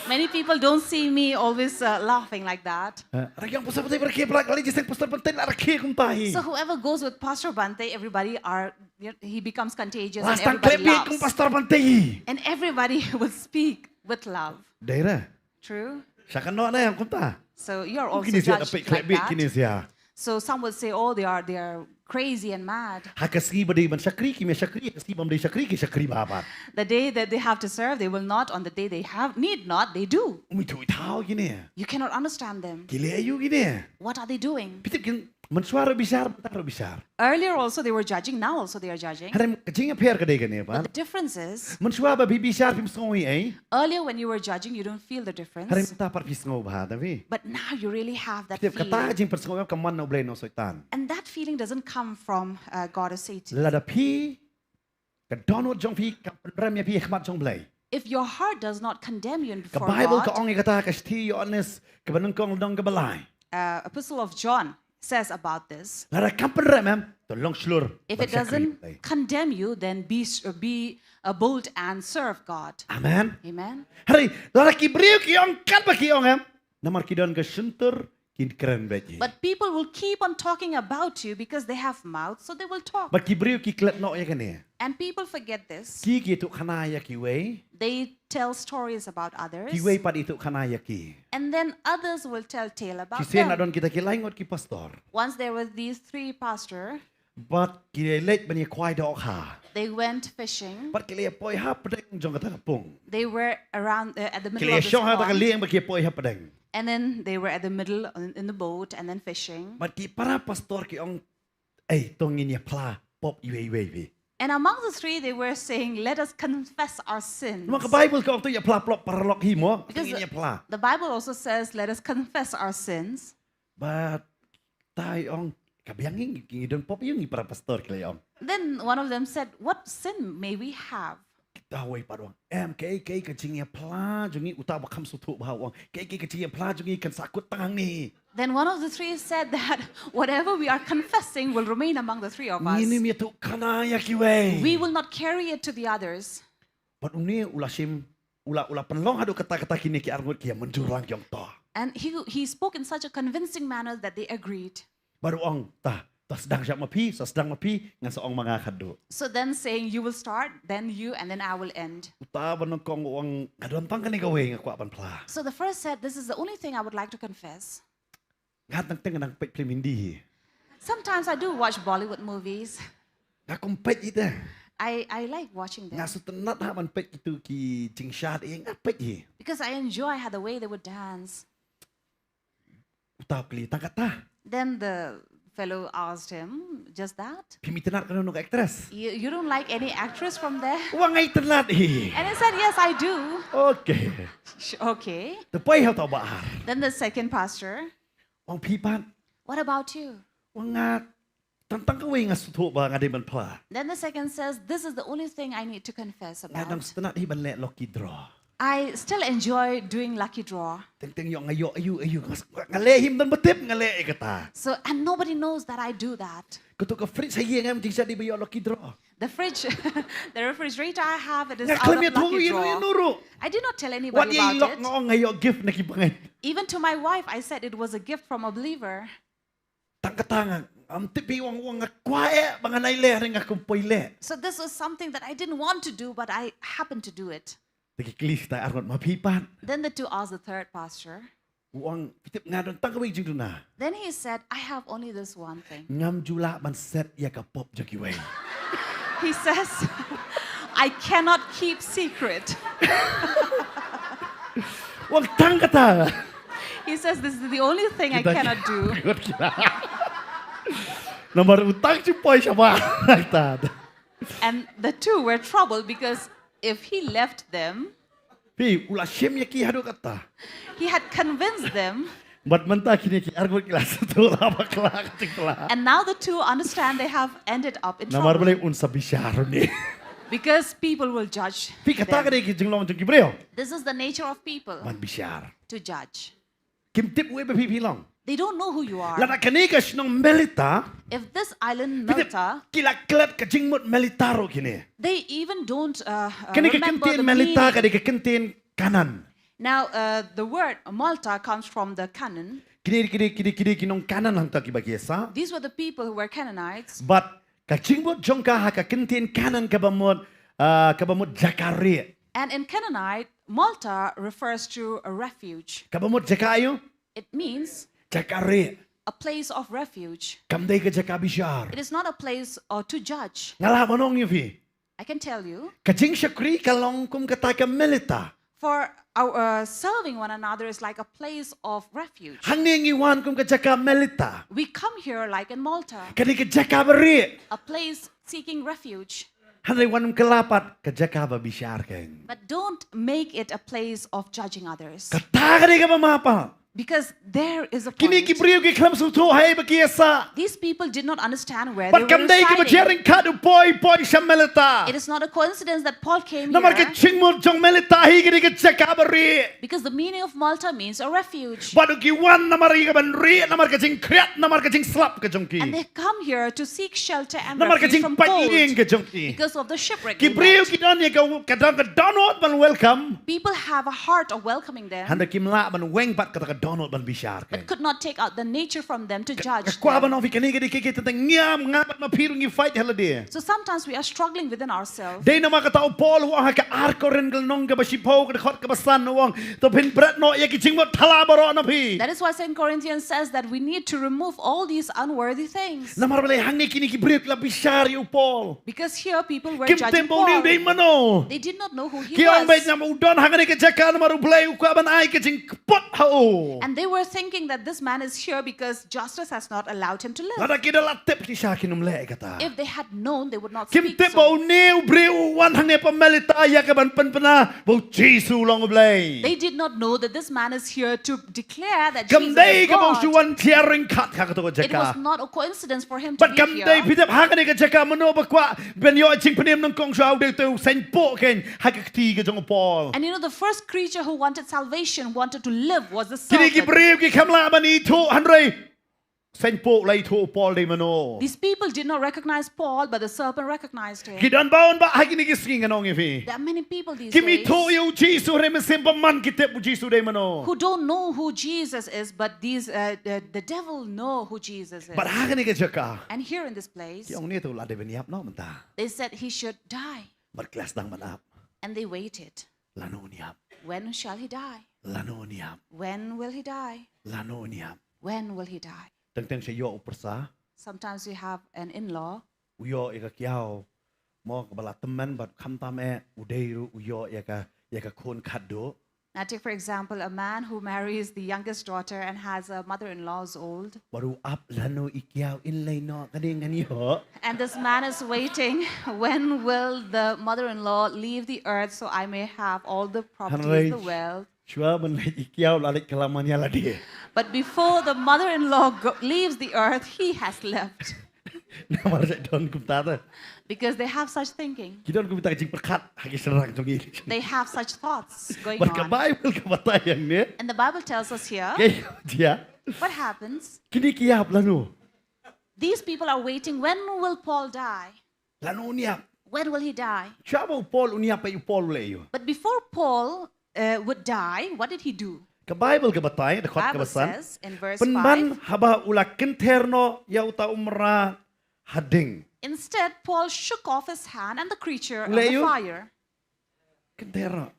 Many people don't see me always uh, laughing like that. Ra ki ong Pastor Bante ba rkhie palat, la leit jingïaseng Pastor Bante la rkhie kumta hi. So whoever goes with Pastor Bante, everybody are, you know, he becomes contagious La and tang everybody klet bit kum laughs. Pastor Bante hi. And everybody will speak with love. Dei re. True? Sha Kano ne ong kumta. So you're also Kine sia da judged peit like klet bit kine that. Sia. So some would say, oh, they are they are crazy and mad. Ha ka sngi ba dei ban shakri ki me shakri, ha ka sngi bym dei shakri ki shakri bha bha. The day that they have to serve, they will not. On the day they have need not, they do. Um ithuh ithaw kine. You cannot understand them. Ki leh aïu kine. What are they doing? Phi tip ki, mynshuwa ruh bishar, mynta ruh bishar. Earlier also they were judging, now also they are judging. Hynrei ka jingïapher ka dei kane pat. But the difference is, Mynshuwa ba phi bishar phim sngew ei ei. Earlier when you were judging, you don't feel the difference. Hynrei mynta pat phi sngew bha, ta phi. But now you really have that Tip kata ka feeling. Jingpynsngew em kam man na U Blei na u Soitan. And that feeling doesn't come from uh, God or Satan. Lada phi ka dohnud jong phi kam pynrem ïa phi ha khmat jong U Blei. If your heart does not condemn you Ka before Baibl ka God, ong ïa kata ha ka shithi Ïoannis kaba nyngkong lynnong kaba lai. Uh, Epistle of John says about this. Lada kam pynrem em, to long shlur. If it doesn't condemn you, then be, be uh, bold and serve God. Amen. Amen. Hynrei lada ki briew ki ong katba ki ong em, namar ki don ka shyntur, kin kren beit hi. But people will keep on talking about you because they have mouth, so they will talk. Bad ki briew ki klet noh ïa kane. And people forget this. Ki ki ïathuh khana ïa kiwei. They tell stories about others. Kiwei pat ïathuh khana ïa ki. And then others will tell tale about Shisien la them. Don kita ki lai ngut ki pastor. Once there were these three pastor. Bad ki leit ban ïa khwai dohkha. They went fishing. Bad ki la ïa poi hapdeng jong kata ka pung. They were around uh, at the Ki middle la ïa of this shong ha kata ka pond. Lieng bad ki ïa poi hapdeng. And then they were at the middle in, in the boat and then fishing. Bad ki para pastor ki ong, ei, to ngin ïa phla pop iwei iwei phi. And among the three, they were saying, let us confess our sins. Namar ka Baibl ka ong to ïa phla pop paralok hi mo. To Because ngin ïa phla. The Bible also says, let us confess our sins. Bad tai ong, ka biang ngi, ngi don pop ïa ngi para pastor, ki la ong. Then one of them said, what sin may we have? Kita wei pat ong, em, kaei kaei ka jingïaphla jong ngi, uta ba kham sngewthuh bha u ong, kaei kaei ka jingïaphla jong ngi kan sa kut tang hangne. Then one of the three said that whatever we are confessing will remain among the three of us. Ngin ym ïathuh khana ïa kiwei. We will not carry it to the others. Bad une u la shim, u la, u la pynlong haduh katta katta, kine ki arngut ki ïa mynjur lang ki ong to. And he, he spoke in such a convincing manner that they agreed. Bad u ong, ta, ta sdang shah ma phi, sa sdang ma phi, ngan sa ong ma nga khatduh. So then saying, you will start, then you, and then I will end. Uta ba nyngkong u ong, nga don tang kane kawei nga kwah ban phla. So the first said, this is the only thing I would like to confess. Nga teng teng nga nang peit phlim Hindi hi. Sometimes I do watch Bollywood movies. Nga kum peit hi te. I, I like watching them. Nga sngewtynnat ha ban peit kitu ki jingshad, eh, nga peit hi. Because I enjoy how the way they would dance. Uta u kylli, tang kata? Then the fellow asked him, just that? Phim itynnat kano kano ka actress? You, you don't like any actress from there? U ong nga itynnat hi. And he said, yes, I do. Okay. Sh- Okay. Te poi ha uta u bah ar. Then the second pastor, U ong phi pat? What about you? U ong nga Tang tang kawei nga sngewthuh ba nga dei ban phla. Then the second says, "This is the only thing I need to confess about." Nga dang sngewtynnat hi ban leh lucky draw. I still enjoy doing lucky draw. Teng teng ïoh nga ïoh aïu aïu nga, nga leh hi ym don ba tip nga leh ïa kata. So, and nobody knows that I do that. Kato ka fridge ha ïing em jingshah dei ba ïoh lucky draw. The fridge, the refrigerator I have, it is out of lucky draw. Nga khlem ïathuh ïa uno uno ruh. I did not tell anybody about it. Wat ïa i lok nga ong nga ïoh gift na ki bangeit. Even to my wife, I said it was a gift from a believer. Tang kata nga, ym tip hi ong ong nga kwah eh ba ngan ai leh hynrei nga kum poi leh. So this was something that I didn't want to do, but I happened to do it. Te ki kylli kita arngut ma phi pat. Then the two asked the third pastor. U ong phi tip nga don tang kawei jingduna. Then he said, "I have only this one thing." Ngam ju lah ban set ïa ka pop jong kiwei. He says, "I cannot keep secret." U ong tang kata. He says, "This is the only thing I cannot do." Namar u tang shu poi shabar. And the two were troubled because if he left them, phi, u la shim ïa ki haduh katta. He had convinced them. Bad mynta kine ki arngut ki la sngewthuh la bakla ka jingkhlaiñ. And now the two understand they have ended up in trouble. Namar balei un sa bishar une. Because people will judge them. Phi, kata ka dei ka jinglong jong ki briew. This is the nature of people. Ban bishar. To judge. Kim tip uei ba phi phi long. They don't know who you are. Lada kane ka shnong Melita. If this island Melita, ki la klet ka jingmut Melita ruh kine. They even don't, uh, uh, remember the meaning. Kane ka kyntien Melita ka dei ka kyntien Kanan. Now, uh, the word Malta comes from the Canaan. Kine, kine, kine, kine ki nong Kanan hangta kiba ki ïasah. These were the people who were Canaanites. Bad ka jingmut jong ka ha ka kyntien Kanan kaba mut, uh, kaba mut jaka rieh. And in Canaanite, Malta refers to a refuge. Kaba mut jaka aïu? It means jaka rieh. A place of refuge. Kam dei ka jaka bishar. It is not a place, uh, to judge. Nga lah ban ong ïa phi. I can tell you. Ka jingshakri ka long kum kata ka Melita. For our, uh, serving one another is like a place of refuge. Hangne ngi wan kum ka jaka Melita. We come here like in Malta. Ka dei ka jaka ba rieh. A place seeking refuge. Hynrei wat nym kylla pat ka jaka ba bishar kein. But don't make it a place of judging others. Kata ka dei kaba map. Because there is a point. Kine ki briew ki khlem sngewthuh haei ba ki ïasah. These people did not understand where they were residing. Bad kam dei kaba jia ryngkat u Paul u poi sha Melita. It is not a coincidence that Paul came here. Namar ka jingmut jong Melita hi ka dei ka jaka ba rieh. Because the meaning of Malta means a refuge. Bad ki wan namar ïa ka ban rieh, namar ka jingkhriat, namar ka jingslap ka jong ki. And they come here to seek shelter and refuge from cold. Namar ka jingpait lieng ka jong ki. Because of the shipwreck they met. Ki briew ki don ïa ka, ka don ka dohnud ban welcome. People have a heart of welcoming them. Hynrei kim lah ban weng pat kata ka dohnud ban bishar kein. But could not take out the nature from them to judge them. Nga kwah ban ong ïa phi kane ka dei ka, ka, ka tang ngiam nga bad ma phi ruh ngi fight ha lade. So sometimes we are struggling within ourselves. Dei namar kata u Paul u ong ha ka ar Korinth ka lynnong kaba shiphew ka dkhot kaba san u ong, to phin bret noh ïa ki jingmut thala baroh na phi. That is why Second Corinthians says that we need to remove all these unworthy things. Namar balei hangne kine ki briew ki la bishar ïa u Paul. Because here people were judging Paul. Kim tip ba une u dei mano. They did not know who he was. Ki ong beit namar u don hangne ka jaka namar u Blei u kwah ban ai ka jingkput ha u. And they were thinking that this man is here because justice has not allowed him to live. Lada ki da la tip shisha kin ym leh kata. If they had known, they would not speak so. Kim tip ba une u briew u wan hangne ha Melita ïa ka ban pynbna ba u Jisu u long u Blei. They did not know that this man is here to declare that Jesus is God. Kam dei kaba u shu wan jia ryngkat ha kato ka jaka. It was not a coincidence for him to be here. Bad kam dei, phi tip ha kane ka jaka mano ba kwah ban ïoh jingpynim nyngkong shuwa, u dei uto u seiñpoh kein ha ka kti ka jong u Paul. And you know, the first creature who wanted salvation, wanted to live, was the serpent. Kine ki briew ki khlem lah ban ithuh hynrei seiñpoh la ithuh u Paul dei mano. These people did not recognize Paul, but the serpent recognized him. Ki don bun bah ha kine ki sngi ngan ong ïa phi. There are many people these days. Kim ithuh ïa u Jisu hynrei mynsiem bymman ki tip u Jisu dei mano. Who don't know who Jesus is, but these, uh, the, the devil know who Jesus is. Bad ha kane ka jaka. And here in this place, ki ong une to u la dei ban ïap noh mynta. They said he should die. Bad ki la sdang ban ap. And they waited. Lano un ïap? When shall he die? Lano un ïap? When will he die? Lano un ïap? When will he die? Teng teng shu ïoh u pyrsa. Sometimes we have an in-law. U ïoh ïa ka kiaw mo kaba la tymmen bad khamtam eh u dei ruh u ïoh ïa ka, ïa ka khun khatduh. Now take for example a man who marries the youngest daughter and has a mother-in-law who's old. Bad u ap lano i kiaw in lei noh ka dei ngan ïoh. And this man is waiting, when will the mother-in-law leave the earth so I may have all the properties, the wealth. Hynrei shuwa ban leit i kiaw la leit ka la man ïa lade. But before the mother-in-law go-, leaves the earth, he has left. Namar sa don kumta te. Because they have such thinking. Ki don kumta ka jingpyrkhat ha ki shynrang jong ngi. They have such thoughts going on. Bad ka Baibl ka batai hangne. And the Bible tells us here. Kaei kaba jia? What happens? Kine ki ïap lano. These people are waiting. When will Paul die? Lano un ïap? When will he die? Shuwa ba u Paul un ïap, u Paul u leh aïu? But before Paul uh, would die, what did he do? Ka Baibl ka batai, dkhot kaba san. Bible says in verse five, pynban haba u la kynther noh ïa uta u mrad ha ding. Instead, Paul shook off his hand and the creature on the fire. Kynther noh.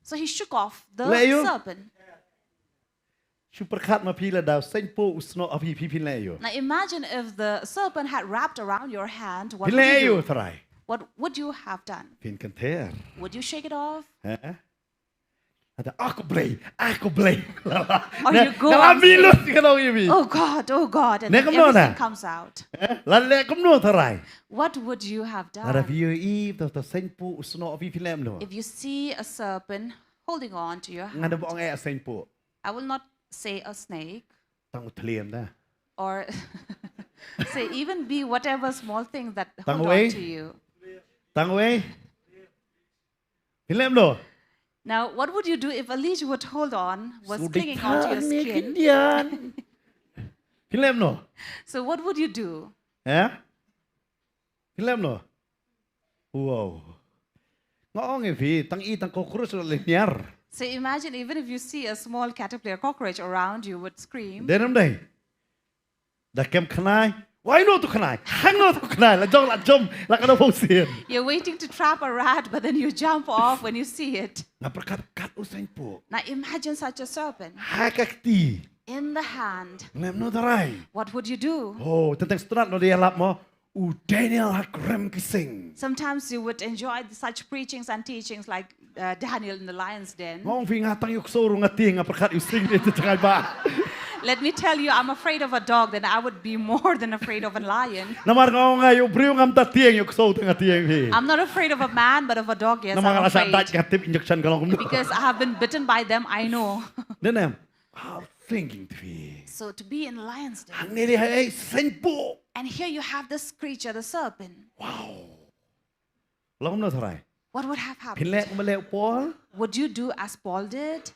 So he shook off the serpent. Shu pyrkhat ma phi lada u seng po u snoh ha phi, phi phin leh aïu? Now imagine if the serpent had wrapped around your hand, what would you do? Phin leh aïu, trai? What would you have done? Phin kynther. Would you shake it off? Eh? Ada, "Ah, ko Blei, ah, ko Blei." Or you go and say, "Oh God, oh God," and then everything comes out. Eh? Lada leh kumno, trai? What would you have done? Lada phi ïohi uta u seng po u snoh ha phi, phin leh kumno? If you see a serpent holding on to your hand. Ngan da ong eh seng po. I will not say a snake. Tang u thliem da. Or say, even be whatever small thing that hold on to you. Tang wei. Phin leh kumno? Now, what would you do if a leech would hold on, was clinging onto your skin? Phin leh kumno? So what would you do? Eh? Phin leh kumno? Wow. Nga ong ïa phi, tang i tang cockroach la lynñiar. So imagine, even if you see a small caterpillar cockroach around, you would scream. Dei ne ym dei? Da kem khnai. Wai, no tu khnai. Hang no tu khnai. La jong, la jom, la ka da bau sien. You're waiting to trap a rat, but then you jump off when you see it. Nga pyrkhat kat u seng po. Now imagine such a serpent. Ha ka kti. In the hand. Leh kumno, trai? What would you do? Oh, teng teng sngewtynnat noh dei ïalap mo. U Daniel ha krem ki sing. Sometimes you would enjoy such preachings and teachings like uh, Daniel in the lion's den. Nga ong phi, nga tang ïoh ksew ruh nga tieng, nga pyrkhat ïoh sing ïa uta u jngai bah. Let me tell you, I'm afraid of a dog, then I would be more than afraid of a lion. Namar nga ong nga ïoh briew ngam da tieng, ïoh ksew te nga tieng phi. I'm not afraid of a man, but of a dog, yes, I'm afraid. Namar nga la shah dait, nga tip injection ka long kumno. Because I have been bitten by them, I know. Dei ne em? Wow, thinking to be. So to be in lion's den. Hangne dei ha ei seng po. And here you have this creature, the serpent. Wow. Long kumno, trai? What would have happened? Phin leh kumba leh u Paul? Would you do as Paul did?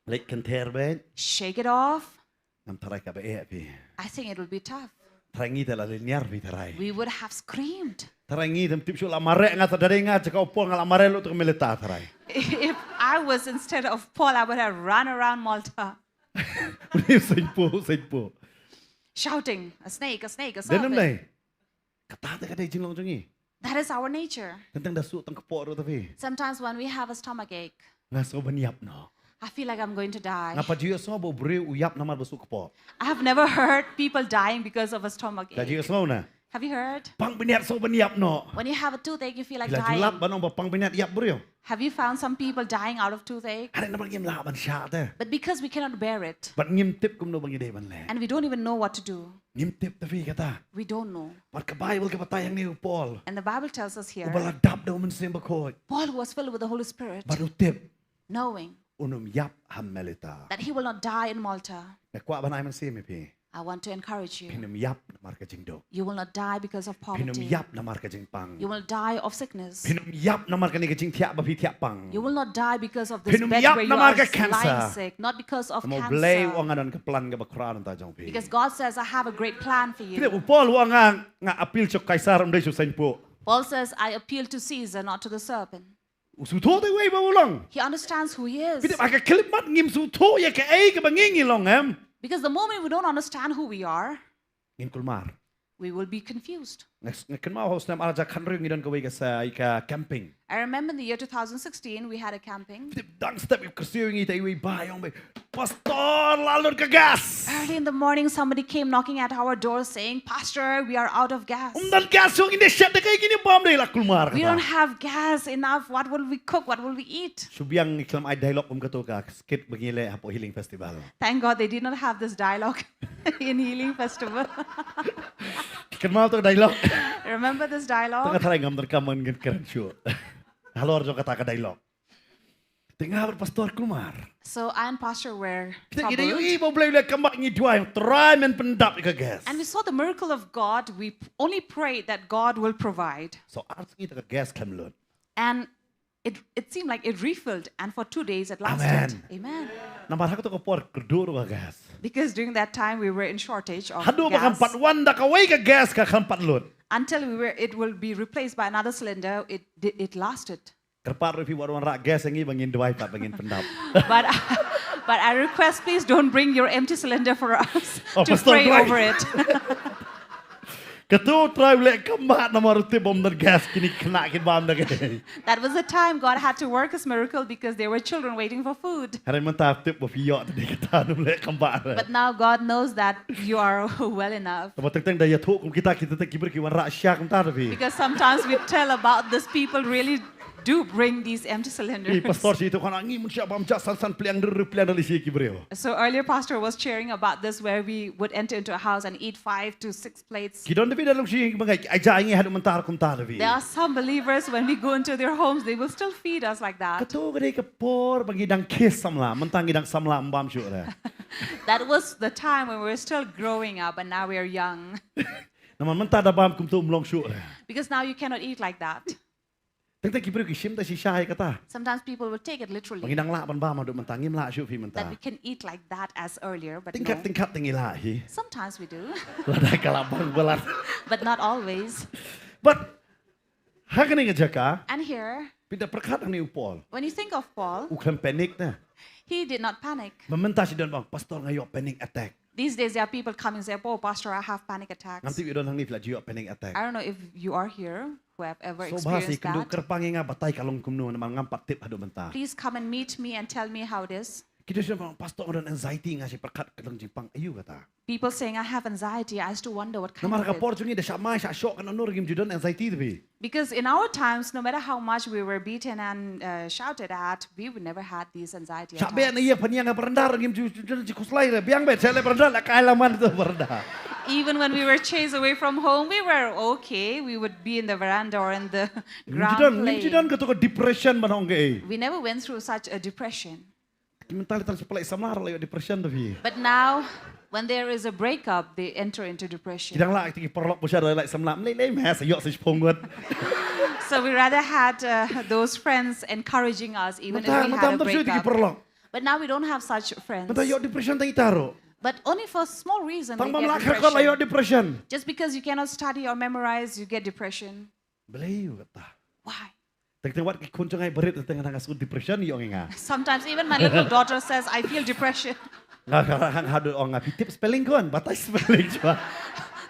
Leit kynther beit. Shake it off. Ngam tharai kaba eh phi. I think it would be tough. Tharai ngi te la lynñiar phi, tharai. We would have screamed. Tharai ngi te ym tip shuh, la mareh nga te, da dei nga jaka u Paul nga la mareh lut ka Melita, tharai. If I was instead of Paul, I would have run around Malta. U seng po, u seng po. Shouting, "A snake, a snake, a serpent." Dei ne ym dei? Kata te ka dei jinglong jong ngi. That is our nature. Teng teng da suk tang kpoh ruh, trai. Sometimes when we have a stomach ache, nga sngew ban ïap noh. I feel like I'm going to die. Nga pat ju ïohsngew ba u briew u ïap namar ba suk kpoh. I have never heard people dying because of a stomach ache. Da ju ïohsngew na? Have you heard? Pang bniat sngew ban ïap noh. When you have a toothache, you feel like dying. Phi la ju lap ban ong ba pang bniat ïap briew? Have you found some people dying out of toothache? Hynrei namar ngim lah ban shah te. But because we cannot bear it. Bad ngim tip kumno ba ngi dei ban leh. And we don't even know what to do. Ngim tip te phi kata. We don't know. Bad ka Baibl ka batai hangne u Paul. And the Bible tells us here, uba la dap da u Mynsiem Bakhuid. Paul, who was filled with the Holy Spirit, bad u tip, knowing, un ym ïap ha Melita. That he will not die in Malta. Nga kwah ban ai mynsiem ïa phi. I want to encourage you. Phin ym ïap namar ka jingduk. You will not die because of poverty. Phin ym ïap namar ka jingpang. You will die of sickness. Phin ym ïap namar kane ka jingthiah ba phi thiah pang. You will not die because of this bed where you are lying sick. Phin ym ïap namar ka cancer. Not because of cancer. Namar u Blei u ong nga don ka plan kaba khraw na ka bynta jong phi. Because God says, "I have a great plan for you." Phi, u Paul u ong nga, nga appeal sha u Kaisar, ym dei sha u seng po. Paul says, "I appeal to Caesar, not to the serpent." U sngewthuh te uei ba u long. He understands who he is. Phi tip, ha ka khyllipmat ngim sngewthuh ïa kaei kaba ngi ngi long, em. Because the moment we don't understand who we are, ngin kulmar. We will be confused. Nga, nga kynmaw ha u snem ar hajar khathynriew ngi don kawei ka sa, ïa ka camping. I remember in the year two thousand sixteen, we had a camping. Phi tip, dang step ïa u kyrsiew ïa ngi te iwei i bah i ong beit, "Pastor, la lut ka gas." Early in the morning, somebody came knocking at our door saying, "Pastor, we are out of gas." Ym don gas shuh, ngin ïa shet da kaei, ngin ïa bam da ei, la kulmar kata. "We don't have gas enough. What will we cook? What will we eat?" Shu biang ngi khlem ai dialogue kum kato ka skit ba ngi leh hapoh Healing Festival. Thank God they did not have this dialogue in Healing Festival. Kynmaw to ka dialogue? Remember this dialogue? Te nga tharai ngam donkam ban kren shuh halor jong kata ka dialogue. Te nga bad Pastor Kumar. So I and Pastor were Kita ngi da ïohi ba U Blei u leh kambah, ngi duwai, Trai men pyndap ïa ka gas. And we saw the miracle of God. We p- only prayed that God will provide. So ar sngi te ka gas khlem lut. And it, it seemed like it refilled, and for two days it lasted. Amen. Amen. Namar ha kato ka por kyrduh ruh ka gas. Because during that time we were in shortage of Haduh ba kan gas. Pat wan da kawei ka gas ka kan pat lut. Until we were, it will be replaced by another cylinder. It, it lasted. Kyrpad ruh phi wat wanrah gas ïa ngi ba ngin duwai pat ba ngin pyndap. But but I request, please don't bring your empty cylinder for us Oh, to Pastor pray Dwight. Over it. Kato u Trai u leh kambah namar u tip ba ym don gas, kine ki khynnah kin bam da kei. That was the time God had to work his miracle because there were children waiting for food. Hynrei mynta u tip ba phi ïoh te dei kata, u leh kambah re. But now God knows that you are well enough. Te ba teng teng da ïathuh kum kita, kita teng ki briew ki wanrah sha kumta te phi. Because sometimes we tell about these people really do bring these empty cylinders. Phi pastor shi tu khana ngi mun sha bam ja san san pliang ru ru pliang da li shi ki briew. So earlier pastor was sharing about this, where we would enter into a house and eat five to six plates. Ki don te phi da long shi ki bangai ai ja ngi haduh mynta kumta te phi. There are some believers, when we go into their homes, they will still feed us like that. Kato ka dei ka por ba ngi dang khe samla, mynta ngi dang samla ym bam shuh re. That was the time when we were still growing up, and now we are young. Namar mynta da bam kumto ym long shuh re. Because now you cannot eat like that. Teng teng ki briew ki shim ta shisha ïa kata. Sometimes people will take it literally. Ba ngi dang lah ban bam haduh mynta, ngim lah shuh phi mynta. That we can eat like that as earlier, but Tyngkhat no. Tyngkhat te ngi lah hi. Sometimes we do. Lada ka lah bang balat. But not always. But ha kane ka jaka. And here. Phi da pyrkhat hangne u Paul. When you think of Paul. U khlem panic na. He did not panic. Ba mynta shi don bang pastor nga ïoh panic attack. These days there are people coming and say, "Oh, Pastor, I have panic attacks." Ngam tip ïa don hangne phi la ju ïoh panic attack. I don't know if you are here, who have ever experienced that. So bha shi kynduh kyrpang ïa nga batai ka long kumno namar ngam pat tip haduh mynta. Please come and meet me and tell me how it is. Ki ju shu ong, Pastor, nga don anxiety, nga shi pyrkhat ka long jingpang, aïu kata. People saying, "I have anxiety," I used to wonder what kind of it. Namar ka por jong ngi da shah mai shah shoh ka nor ngim ju don anxiety te phi. Because in our times, no matter how much we were beaten and uh, shouted at, we would never had these anxiety attacks. Shah beh na ïa phan ïa nga baranda, ngim ju ju ju khuslai re. Biang beh, shah leh baranda la kai la man to baranda. Even when we were chased away from home, we were okay. We would be in the veranda or in the ground playing. Ngim ju don, ngim ju don ka to ka depression ban ong kaei. We never went through such a depression. Ki mynta lei tang shu pynlait samla ruh la ïoh depression te phi. But now, when there is a breakup, they enter into depression. Ki dang lah ki paralok pyrshah ruh lait samla. Mlei lei meh sa ïoh sa shiphew ngut. So we rather had uh, those friends encouraging us even if we had a breakup. Mynta mynta mynta shu ki paralok. But now we don't have such friends. Mynta ïoh depression tang ita ruh. But only for a small reason we get depression. Tang bym lah kyrkhu la ïoh depression. Just because you cannot study or memorize, you get depression. Balei u kata? Why? Teng teng wat ki khun jong nga barit teng teng nga shu depression ïoh nga. Sometimes even my little daughter says, "I feel depression." Nga nga nga haduh ong nga phi tip spelling khun, batai spelling shuwa.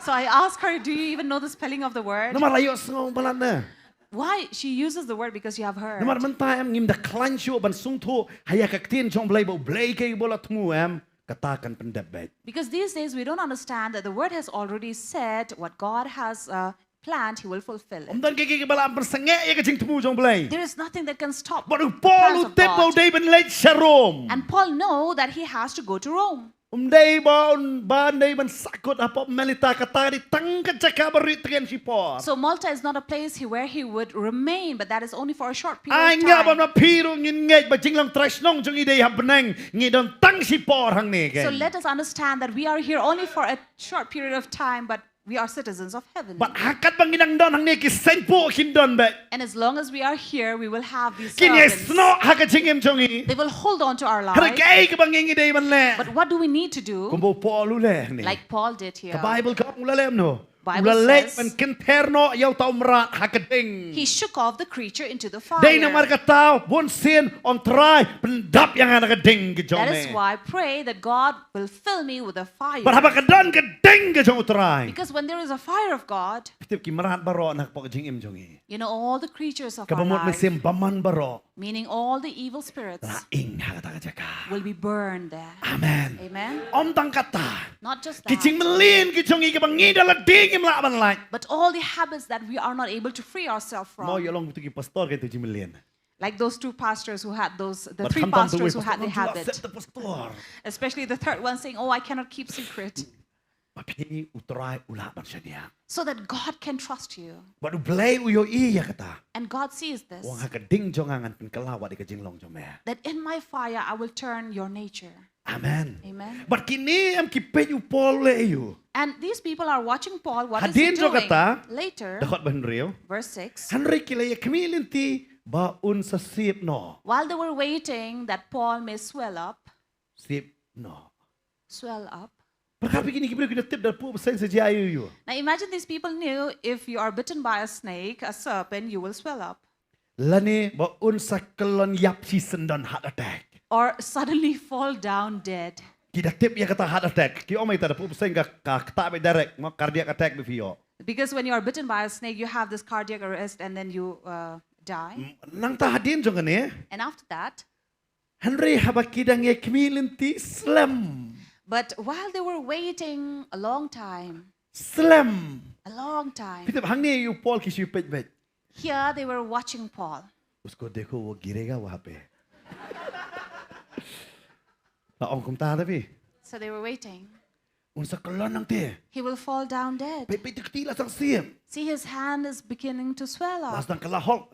So I ask her, "Do you even know the spelling of the word?" Namar la ïoh sngew palat ne. Why she uses the word because you have heard. Namar mynta em ngim da khlaiñ shuh ban sngewthuh ha ïa ka ktien jong Blei ba U Blei kaei ba u la thmu em. Kata kan pyndep beit. Because these days we don't understand that the word has already said what God has uh, planned, He will fulfill it. Ym don kiei kiei kiba lah ban pynsangeh ïa ka jingthmu jong U Blei. There is nothing that can stop the plans of God. Bad u Paul u tip ba u dei ban leit sha Rom. And Paul know that he has to go to Rome. Um dei ba un ba un dei ban sahkut hapoh Melita, kata ka dei tang ka jaka ba rit tngen shipor. So Malta is not a place he, where he would remain, but that is only for a short period of time. Ai nga bad ma phi ruh ngin ngeit ba jinglong trai shnong jong ngi dei ha bneng, ngi don tang shipor hangne keiñ. So let us understand that we are here only for a short period of time, but we are citizens of heaven. Bad ha katba ngi dang don hangne ki seng phuh kin don beit. And as long as we are here, we will have these servants. Kin ïai snoh ha ka jingim jong ngi. They will hold on to our lives. Hynrei kaei kaba ngi ngi dei ban leh? But what do we need to do? Kumba u Paul u leh hangne. Like Paul did here. Ka Bible ka ong u la leh kumno? Bible says, u la leit ban kynther noh ïa uta u mrad ha ka ding. He shook off the creature into the fire. Dei namar kata bunsien ong Trai pyndap ïa nga na ka ding ka jong me. That is why I pray that God will fill me with the fire. Bad haba ka don ka ding ka jong u Trai. Because when there is a fire of God, phi tip ki mrad baroh na ka pok jingim jong ngi. You know, all the creatures of our lives. Kaba mut mynsiem bymman baroh. Meaning all the evil spirits la ing ha kata ka jaka. Will be burned there. Amen. Amen. Ym tang kata. Not just that. Ki jingmlien ki jong ngi kiba ngi da lade ngim lah ban lait. But all the habits that we are not able to free ourselves from. Mo ïa long tu ki pastor ki tu jingmlien. Like those two pastors who had those, the three pastors who had the habit. Especially the third one saying, "Oh, I cannot keep secret." Ba phi U Trai u lah ban shaniah. So that God can trust you. Bad U Blei u ïohi ïa kata. And God sees this. Ong ha ka ding jong nga ngan pynkylla wat ïa ka jinglong jong me. That in my fire I will turn your nature. Amen. Amen. Bad kine em ki peit u Paul leh ïa u. And these people are watching Paul. What is he Hadien jong doing? Kata, Later, dkhot ba hynriew. Verse six. Hynrei ki la ïa khmih lynti ba un sa siep noh. While they were waiting that Paul may swell up, Siep noh. Swell up. Pyrkhat ïa kine ki briew ki da tip da puh bseiñ sa jia ïa u. Now imagine these people knew if you are bitten by a snake, a serpent, you will swell up. Lane ba un sa kyllon ïap shisyndon, heart attack. Or suddenly fall down dead. Ki da tip ïa kata heart attack. Ki ong ïa kata da puh bseiñ ka, ka ktah beit direct, mo, cardiac attack beit phi ïoh. Because when you are bitten by a snake, you have this cardiac arrest and then you uh, die. Nangta hadien jong kane. And after that, Hynrei haba ki dang ïa khmih lynti slem. But while they were waiting a long time, Slem. a long time, Phi tip hangne ïa u Paul ki shu peit beit. Here they were watching Paul. उसको देखो वो गिरेगा वहां पे. La ong kumta da phi. So they were waiting. Un sa kyllon nangta. He will fall down dead. Peit, peit, ka kti la sdang siep. See, his hand is beginning to swell La up. sdang kylla Hulk.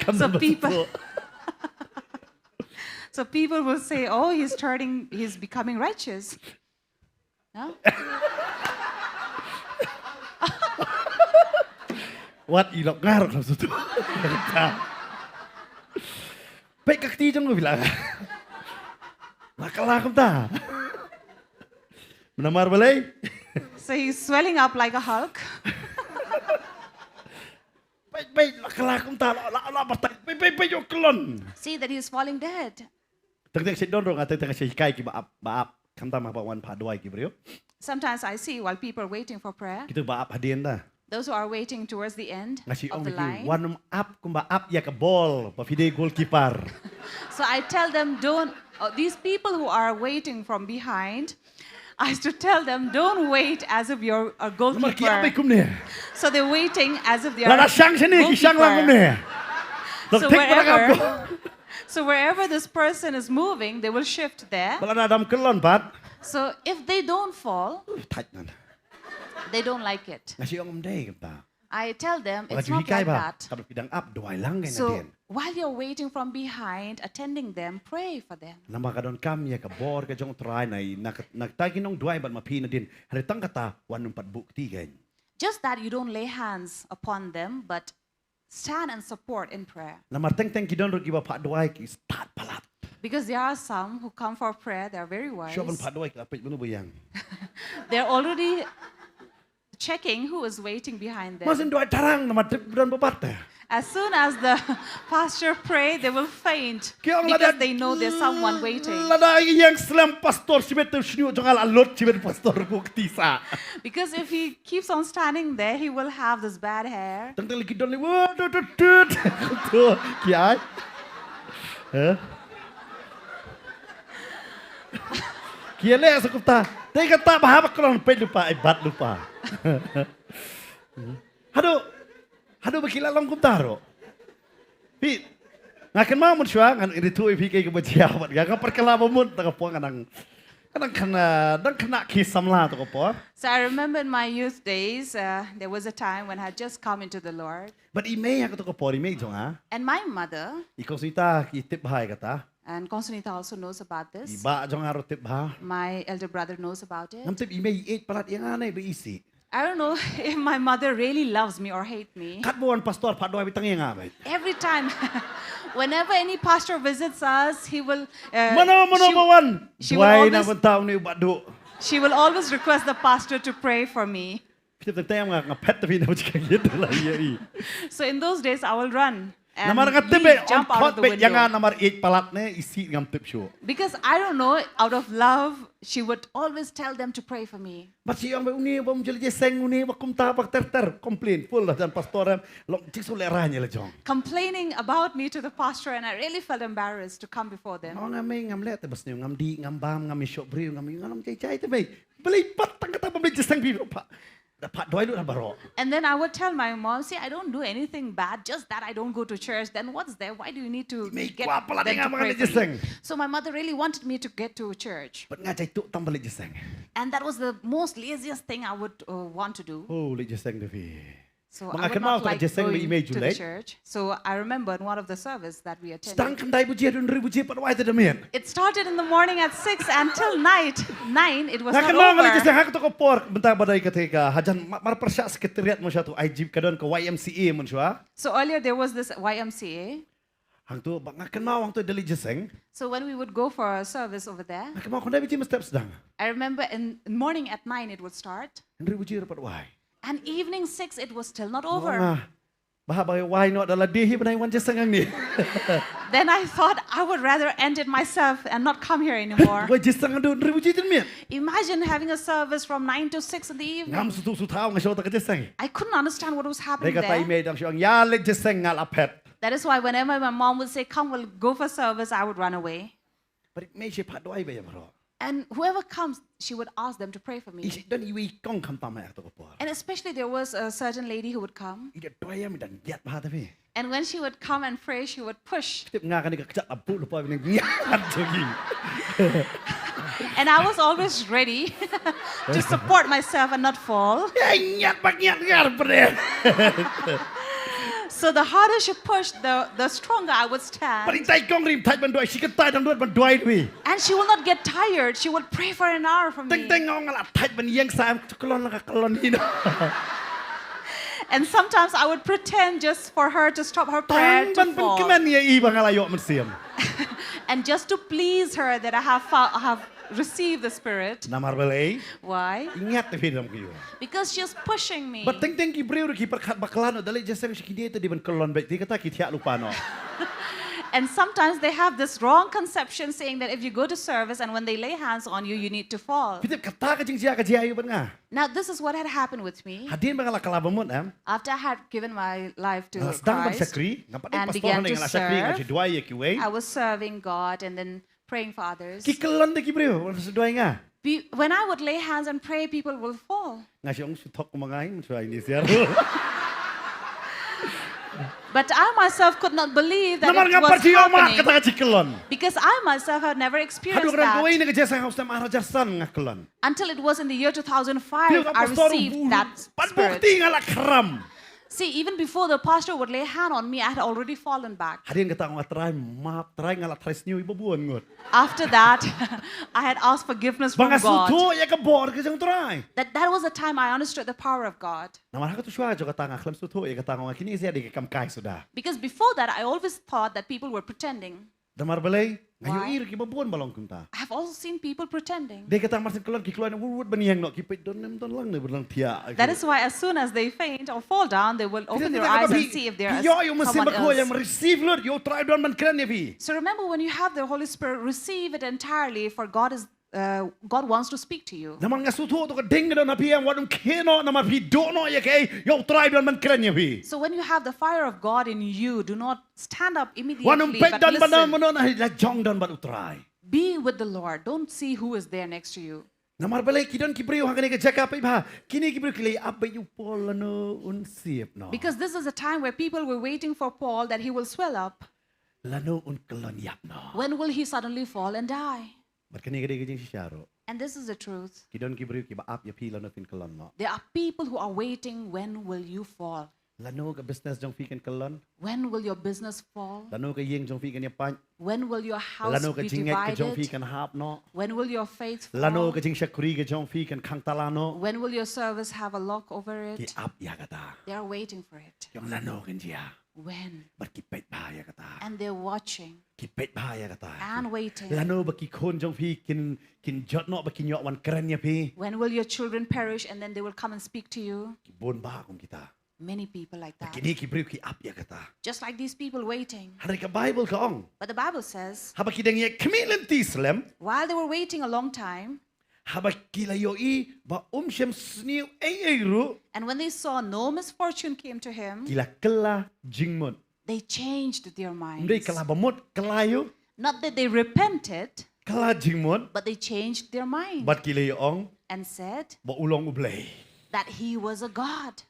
So people, so people will say, "Oh, he's turning, he's becoming righteous." No? Wat i lok ngar ka sutu. Peit ka kti jong u phi la. La kylla kumta. Namar balei? So he's swelling up like a Hulk. Peit, peit, la kylla kumta, la, la, la batai. Peit, peit, peit, ïoh kyllon. See that he's falling dead. Teng teng shu don ruh nga, teng teng shu hikai ki ba ap, ba ap. Khamtam haba wan phah duwai ki briew. Sometimes I see while people are waiting for prayer, Kito ba ap hadien da. Those who are waiting towards the end Nga shu of ong the ki line. Wan ap kumba ap ïa ka ball, ba phi dei goalkeeper. So I tell them, don't, uh, these people who are waiting from behind, I used to tell them, don't wait as if you're a Namar ki ap goalkeeper. Kumne. So they're waiting as if they are Lada shang shane, ki shang lang goalkeeper. Kumne. So wherever, so wherever this person is moving, they will shift there. Ba lada dam kyllon pat. So if they don't fall, Thait nan. They don't like it. Nga shu ong ym dei kumta. I tell them, Ba nga it's ju not hikai like ba. That. Kaba phi dang ap, duwai lang kein So hadien. While you're waiting from behind, attending them, pray for them. Namar ka donkam ïa ka bor ka jong u Trai na, na, na kata ki nongduwai bad ma phi hadien. Hynrei tang kata, wat nym pat buh kti kein. Just that you don't lay hands upon them, but stand and support in prayer. Namar teng teng ki don ruh kiba phah duwai ki stad palat. Because there are some who come for prayer, they are very wise. Shuwa ban phah duwai ki la peit mano ba ïeng. They're already checking who is waiting behind them. Mar shu duwai thrang namar tip don ba bat te. As soon as the pastor pray, they will faint Ki ong because lada, they know there's someone waiting. Lada ïeng slem pastor shibit te shñiuh jong nga la lut shibit pastor, buh kti sah. Because if he keeps on standing there, he will have this bad hair. Teng teng la ki don lei, wa, tut, tut, tut. Tu, ki ai. Heh? Ki leh sa kumta. Te kata ba haba kyllon peit lypa, ai bat lypa. Haduh, haduh ba ki la long kumta ruh. Phi, nga kynmaw mynshuwa ngan ïathuh ïa phi kaei kaba jia bad nga, nga pyrkhat ba mut, tang ka por nga dang, nga dang khynnah, dang khynnah ki samla, tang ka por. So I remember in my youth days, uh, there was a time when I had just come into the Lord. Bad i mei ha kato ka por, i mei jong nga. And my mother, I Kong Sunita ki tip bha ïa kata. And Kong Sunita also knows about this. I bah jong nga ruh tip bha. My elder brother knows about it. Ngam tip i mei i ïeit palat ïa nga ne ba isih. I don't know if my mother really loves me or hate me. Katba wan pastor phah duwai beit tang ïa nga beit. Every time, whenever any pastor visits us, he will. Uh, Mano, mano she, ba wan. She will Duwai na always, bynta une u Bah Duh. She will always request the pastor to pray for me. Phi tip tang tang nga, nga phet te phi na bajka ïa la ïa i. So in those days, I will run. And Namar nga tip leave, beit, jump ong out thot of the beit ïa nga window. Namar ïeit palat ne isih ngam tip shuh. Because I don't know, out of love, she would always tell them to pray for me. Bad shu ong beit une ba um jylliew jingïaseng, une ba kumta ba ter ter, complain full la jan pastor em, long jingsngewlehrain ïa la jong. Complaining about me to the pastor, and I really felt embarrassed to come before them. Ong nga mei ngam leh te ba sniew, ngam dih, ngam bam, ngam ïashoh briew, ngam, ngam jai jai te mei. Balei pat tang kata bym leit jingïaseng phi ruh pat. Da pat doi lut ha baroh. And then I would tell my mom, "See, I don't do anything bad, just that I don't go to church. Then what's there? Why do you need to get them to pray for me?" So my mother really wanted me to get to church. Bad nga jai tuh tam ba leit jingïaseng. And that was the most laziest thing I would uh, want to do. Oh, leit jingïaseng da phi. So I would not like going to the church. So I remember in one of the service that we attended. Sdang khyndai baje, hynriew baje pat wai te da miet. It started in the morning at six and till night nine it was not over. Nga kynmaw nga leit jingïaseng ha kato ka por mynta ba dei ka thika hajan mar pyrshah secretariat mynshwa tu ai jip ka don ka Y M C A mynshwa. So earlier there was this Y M C A. Hangto ba nga kynmaw hangto da leit jingïaseng. So when we would go for a service over there, nga kynmaw khyndai baje mynstep sdang. I remember in morning at nine it would start. Hynriew baje ruh pat wai. And evening six, it was still not over. Ba haba wai noh da lade hi bnai wan jingïaseng hangne. Then I thought I would rather end it myself and not come here anymore. Wan jingïaseng hynriew baje tynmiet. Imagine having a service from nine to six in the evening. Ngam sngewthuh sngewthaw nga shu ta ka jingïaseng. I couldn't understand what was happening there. Dei kata i mei dang shu ong ïa leit jingïaseng nga la phet. That is why whenever my mom would say, "Come, we'll go for service," I would run away. Bad i mei shu pat duwai ba ïa baroh. And whoever comes, she would ask them to pray for me. Don iwei i kong khamtam ha kato ka por. And especially there was a certain lady who would come. I da duwai ïa me dang ïat bha ta phi. And when she would come and pray, she would push. Tip nga kane ka kjat abu lupa bini ïat jong i. And I was always ready to support myself and not fall. Ïat bad ïat ngar bre. So the harder she pushed, the, the stronger I would stand. Bad i tai kong rim thait ban duwai, shi ka tai dang duwai ban duwai dwi. And she will not get tired. She would pray for an hour for me. Teng teng nga ong nga la thait ban ïeng sa em, to kyllon la ka kyllon hi na. And sometimes I would pretend just for her to stop her prayer to fall. Tang ban pynkmen ïa i ba nga la ïoh mynsiem. And just to please her that I have fo- I have received the Spirit. Namar balei? Why? Ïat te phi dang ki ïoh. Because she is pushing me. Bad teng teng ki briew ruh ki pyrkhat ba khlad noh da leit jingïaseng sha kine te dei ban kyllon beit, te kata ki thiah lypa noh. And sometimes they have this wrong conception saying that if you go to service and when they lay hands on you, you need to fall. Phi tip kata ka jingjia ka jia ïa u bad nga. Now, this is what had happened with me. Hadien ba nga la kylla ba mut em. After I had given my life to Christ and began to serve, nga la sdang ban shakri, nga pat dei pastor hangne, nga la shakri, nga shu duwai ïa kiwei. I was serving God and then praying for others. Ki kyllon da ki briew, wan shu duwai nga. Be- when I would lay hands and pray, people will fall. Nga shu ong shu thok ma nga hi, shu ai ni siar. But I myself could not believe that it was happening. Namar nga pat shu ïoh mad kata ka jingkyllon. Because I myself had never experienced that. Haduh kawei na ka jingïaseng ha u snem ar hajar san nga kyllon. Until it was in the year two thousand five, I received that spirit. Phi u ka pastor u, pat buh kti nga la khram. See, even before the pastor would lay hand on me, I had already fallen back. Hadien kata nga ong, Trai map, Trai nga la trai sniew i ba bun ngut. After that, I had asked forgiveness from God. Ba nga sngewthuh ïa ka bor ka jong u Trai. That, that was the time I understood the power of God. Namar ha kato shuwa jong kata nga khlem sngewthuh ïa kata, nga ong kine ïa dei ki kam kai suda. Because before that, I always thought that people were pretending. Namar balei, nga ïohi ruh ki ba bun ba long kumta. I have also seen people pretending. Dei kata mar syn kyllon ki kloi na wut wut ban ïeng noh, ki peit don ne ym don lang ne ban lang thiah. That is why as soon as they faint or fall down, they will open their eyes and see if there is someone else. Phi ïoh ïa u Mynsiem Bakhuid, ïa receive lut, ïa u Trai u don ban kren ïa phi. So remember, when you have the Holy Spirit, receive it entirely, for God is uh, God wants to speak to you. Namar nga sngewthuh to ka ding ka don ha phi, wat ym khie noh namar phi duh noh ïa kaei, ïa u Trai u don ban kren ïa phi. So when you have the fire of God in you, do not stand up immediately, but listen. Wat ym peit don bad mano mano, la jong don bad u Trai. Be with the Lord. Don't see who is there next to you. Namar balei ki don ki briew ha kane ka jaka, peit bha, kine ki briew ki la ïa ap beit ïa u Paul lano un sep noh. Because this is a time where people were waiting for Paul that he will swell up. Lano un kyllon ïap noh. When will he suddenly fall and die? Bad kane ka dei ka jingshisha ruh. And this is the truth. Ki don ki briew kiba ap ïa phi lano phin kyllon noh. There are people who are waiting, when will you fall? Lano ka business jong phi kan kyllon? When will your business fall? Lano ka ïing jong phi kan ïapait? When will your house be divided? Lano ka jingngeit ka jong phi kan hap noh? When will your faith fall? Lano ka jingshakri ka jong phi kan khang tala noh? When will your service have a lock over it? Ki ap ïa kata. They are waiting for it. Ki ong lano kan jia. When? Bad ki peit bha ïa kata. And they're watching. Ki peit bha ïa kata. And waiting. Lano ba ki khun jong phi kin, kin jot noh ba kin ïoh wan kren ïa phi. When will your children perish and then they will come and speak to you? Ki bun bha kum kita. Many people like that. Kine ki briew ki ap ïa kata. Just like these people waiting. Hynrei ka Bible ka ong. But the Bible says, haba ki dang ïaid khmih lynti slem, while they were waiting a long time, haba ki la ïohi ba um shym sniew ei ei ruh, and when they saw no misfortune came to him, ki la kylla jingmut. They changed their minds. Ym dei kylla ba mut, kylla ïa u. Not that they repented, kylla jingmut. But they changed their mind. Bad ki la ïa ong, and said, ba u long u blei. that he was a god.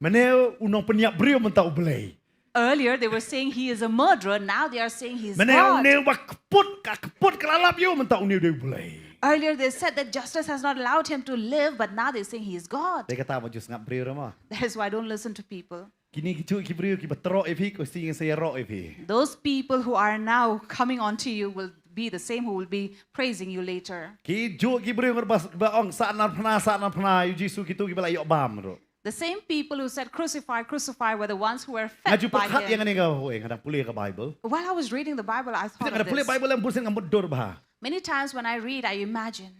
Mynne u nongpynïap briew mynta u Blei. Earlier they were saying he is a murderer. Now they are saying he is Mynne u God. ne ba kput ka kput ka la lap ïa u mynta u ne u dei u Blei. Earlier they said that justice has not allowed him to live, but now they're saying he is God. Dei kata ba ju sngap briew re mo. That is why I don't listen to people. Kine ki ju ki briew ki ba troh ïa phi ko sing sa ïa roh ïa phi. Those people who are now coming onto you will be the same who will be praising you later. Ki ju ki briew ngar ba ba ong sa nar phna sa nar phna ïa u Jisu ki tu ki ba la ïoh bam ro. The same people who said, "Crucify, crucify," were the ones who were Nga fed ju by pyrkhat ïa him. Nga ne nga hoi nga dang pule ka Bible. While I was reading the Bible, I thought Nga of dang pule this. Bible em bun sien nga mut dur bha. Many times when I read, I imagine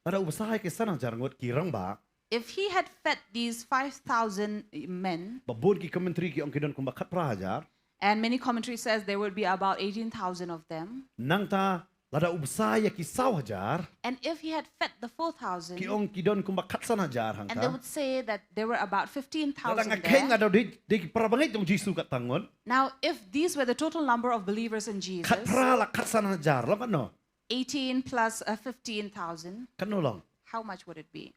Lada u bsa ïa ki san hajar ngut ki rangbah. If he had fed these five thousand men, Ba bun ki commentary ki ong ki don kumba khatphra hajar. And many commentary says there would be about eighteen thousand of them. Nangta lada u bsa ïa ki saw hajar. And if he had fed the four thousand, Ki ong ki don kumba khatsan hajar hangta. And they would say that there were about Lada fifteen thousand nga kheiñ there. Lada dei dei ki para bangeit jong u Jisu katto ngut. Now, if these were the total number of believers in Jesus, Khatphra la khatsan hajar long katno. Eighteen plus uh, fifteen thousand, Katno long. How much would it be?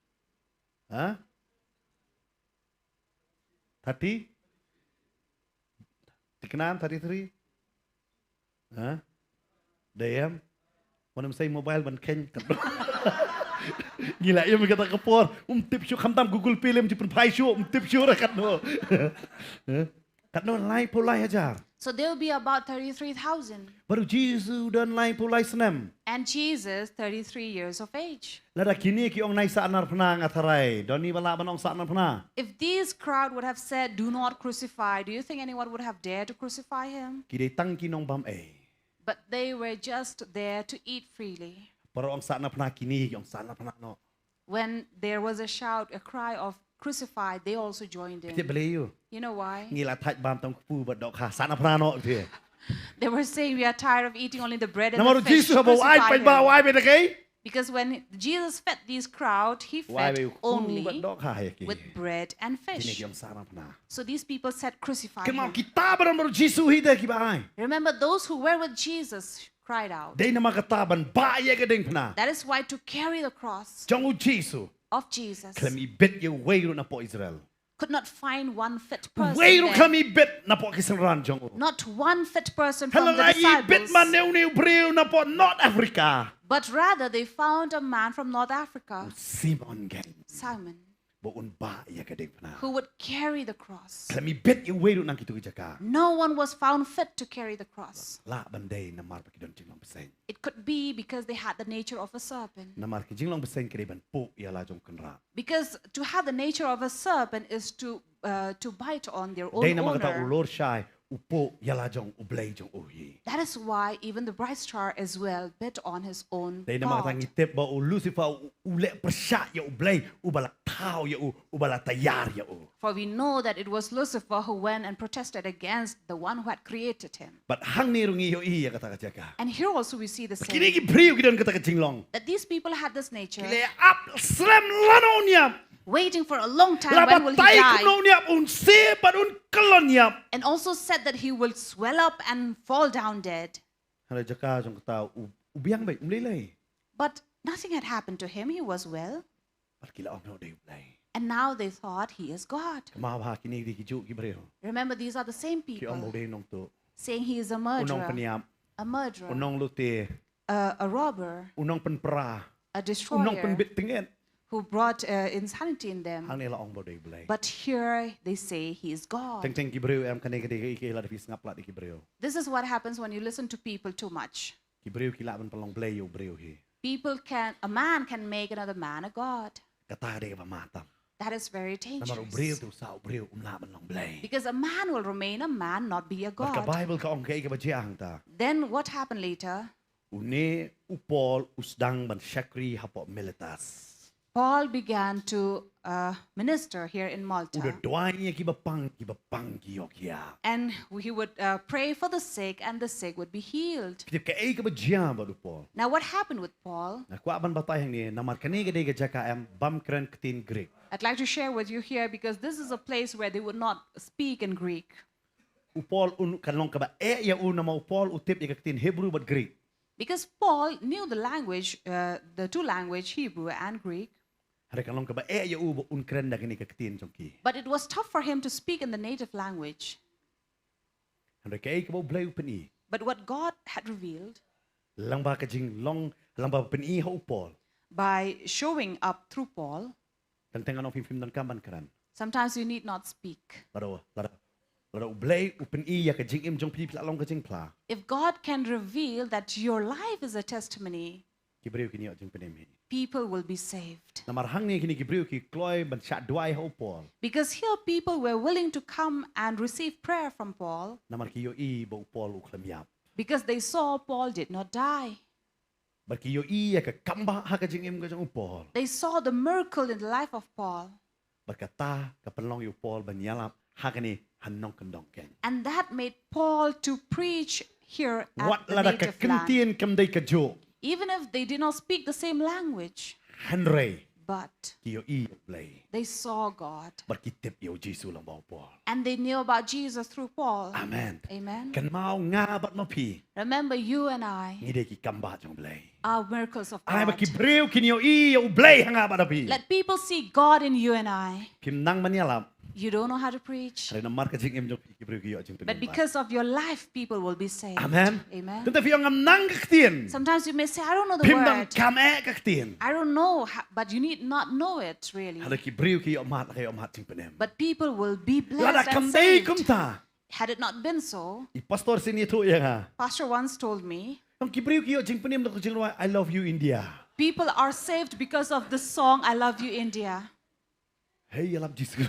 Ha? Thirty? Tiknan thirty-three? Ha? Dei em? Wan ym sei mobile ban kheiñ katno. Ngi la im kata ka por um tip shuh khamtam Google Pay lem ju pynphai shuh um tip shuh re katno. Ha? Katno laiphew lai hajar. So there will be about thirty-three thousand. Bad u Jisu don laiphew lai snem. And Jesus, thirty-three years of age. Lada kine ki ong nai sahnarphna nga tharai don i ba lah ban ong sahnarphna. If these crowd would have said, "Do not crucify," do you think anyone would have dared to crucify him? Ki dei tang ki nongbam ei. But they were just there to eat freely. Para ong sahnarphna kine ki ong sahnarphna noh. When there was a shout, a cry of "Crucify," they also joined in. Phi tip balei ïa u? You know why? Ngi la thait bam tang u kpu bad dohkha, sahnarphna noh phi. They were saying, "We are tired of eating only the bread and Namar the u fish. Jisu haba u ai Crucify paidbah u him." Ai bad dohkha. Because when Jesus fed these crowd, he U ai fed bad u kpu bad only dohkha ïa ki. With bread and Kine fish. ki ong sahnarphna. So these people said, "Crucify Kynmaw him." kita ba don bad u Jisu hi de kiba ai. Remember, those who were with Jesus cried out. Dei namar kata ban bah ïa ka diengphna. That is why to carry the cross Jong u Jisu. Of Jesus Khlem ibit ïa uwei ruh napoh Israel. Could not find one fit person Uwei ruh there. Khlem ibit napoh ki synran jong u. Not one fit person Haba from the la ibit disciples. man ne une u briew napoh North Africa. But rather they found a man from North Africa, U Simon Gang. Simon, Ba un bah ïa ka diengphna. Who would carry the cross. Khlem ibit ïa uwei ruh na kito ki jaka. No one was found fit to carry the cross. Lah ban dei namar ba ki don jinglong bseiñ. It could be because they had the nature of a serpent. Namar ka jinglong bseiñ ka dei ban puh ïa la jong u kynrad. Because to have the nature of a serpent is to uh, to bite on their own Dei namar kata u owner. Lor Shai u puh ïa la jong u Blei jong u hi. That is why even the bright star as well bit on his own Dei namar kata God. Ngi tip ba u Lucifer u, u leh pyrshah ïa u Blei, u ba la thaw ïa u, u ba la taiar ïa u. For we know that it was Lucifer who went and protested against the one who had created him. Bad hangne ruh ngi ïohi ïa kata ka jaka. And here also we see the Kine same. Ki briew ki don kata ka jinglong. That these people had this nature. Ki la ap slem lano ñiap. Waiting for a long time, La when will he batai die? Kumno ñiap un se bad un kyllon ñiap. And also said that he will swell up and fall down dead. Hana jaka jong kata u, u biang beit, um lei lei. But nothing had happened to him. He was well. Bad ki la ong noh u dei u Blei. And now they thought he is God. Kynmaw ba kine ki dei ki juh ki briew. Remember, these are the same Ki ong ba u people dei u nongtuh. Saying he is a U murderer, nongpynïap. A murderer, U nonglut. A, a robber, U nongpynpra. A U nongpynbit destroyer, tyngeh. Who brought uh, insanity in them. Hangne la ong ba u dei u Blei. But here they say he is God. Teng teng ki briew em kane ka dei ka i ka i lada phi sngap lad ïa ki briew. This is what happens when you listen to people too much. Ki briew ki lah ban pynlong Blei ïa u briew hi. People can, a man can make another man a God. Kata ka dei kaba ma tam. That is very dangerous. Namar u briew te u sah u briew um lah ban long Blei. Because a man will remain a man, not be a Bad ka God. Bible ka ong ka i kaba jia hangta. Then what happened later? Une u Paul u sdang ban shakri hapoh Miletus. Paul began to uh, minister here in Malta. U da duwai ïa kiba pang, kiba pang ki ïoh khiah. And he would uh, pray for the sick, and the sick would be healed. Phi tip ka i kaba jia bad u Paul. Now, what happened with Paul? Nga kwah ban batai hangne namar kane ka dei ka jaka em bym kren ktien Greek. I'd like to share with you here because this is a place where they would not speak in Greek. U Paul un kan long kaba eh ïa u namar u Paul u tip ïa ka ktien Hebrew bad Greek. Because Paul knew the language, uh, the two language, Hebrew and Greek. Hynrei kan long kaba eh ïa u ba un kren da kane ka ktien jong ki. But it was tough for him to speak in the native language. Hynrei kaei kaba U Blei u pyni. But what God had revealed, lyngba ka jinglong, lyngba pyni ha u Paul, by showing up through Paul, teng teng ngan ong phim phim donkam ban kren. Sometimes you need not speak. Lada, lada, lada U Blei u pyni ïa ka jingim jong phi, phi la long ka jingphla, if God can reveal that your life is a testimony, ki briew kin ïoh jingpynim hi. People will be saved. Namar hangne kine ki briew ki kloi ban shah duwai ha u Paul. Because here people were willing to come and receive prayer from Paul. Namar ki ïohi ba u Paul u khlem ïap. Because they saw Paul did not die. Bad ki ïohi ïa ka kambah ha ka jingim ka jong u Paul. They saw the miracle in the life of Paul. Bad kata ka pynlong ïa u Paul ban ïalap ha kane ha nongkyndong keiñ. And that made Paul to preach here at, wat lada ka ktien kam dei kajuh, even if they did not speak the same language. Hynrei, but ki ïohi ïa u Blei. They saw God. Bad ki tip ïa u Jisu lyngba u Paul. And they knew about Jesus through Paul. Amen. Amen. Kynmaw nga bad ma phi. Remember, you and I, ngi dei ki kambah jong u Blei. Are miracles of God. Ai ba ki briew kin ïohi ïa u Blei ha nga bad ha phi. Let people see God in you and I. Phim nang ban ïalap. You don't know how to preach. Hynrei namar ka jingim jong phi ki briew ki ïoh jingpynim. But because of your life, people will be saved. Amen. Amen. Tang ba phi ong ngam nang ka ktien. Sometimes you may say, "I don't know the word." Phim donkam eh ka ktien. I don't know, ho-, but you need not know it really. Hynrei ki briew ki ïoh mad, ki ïoh mad jingpynim. But people will be blessed and saved. Lada kam dei kumta. Had it not been so, i pastor sien ïathuh ïa nga. Pastor once told me, ong ki briew ki ïoh jingpynim da ka jingrwai I Love You India. People are saved because of the song I Love You India. Hei, ïalap Jisu.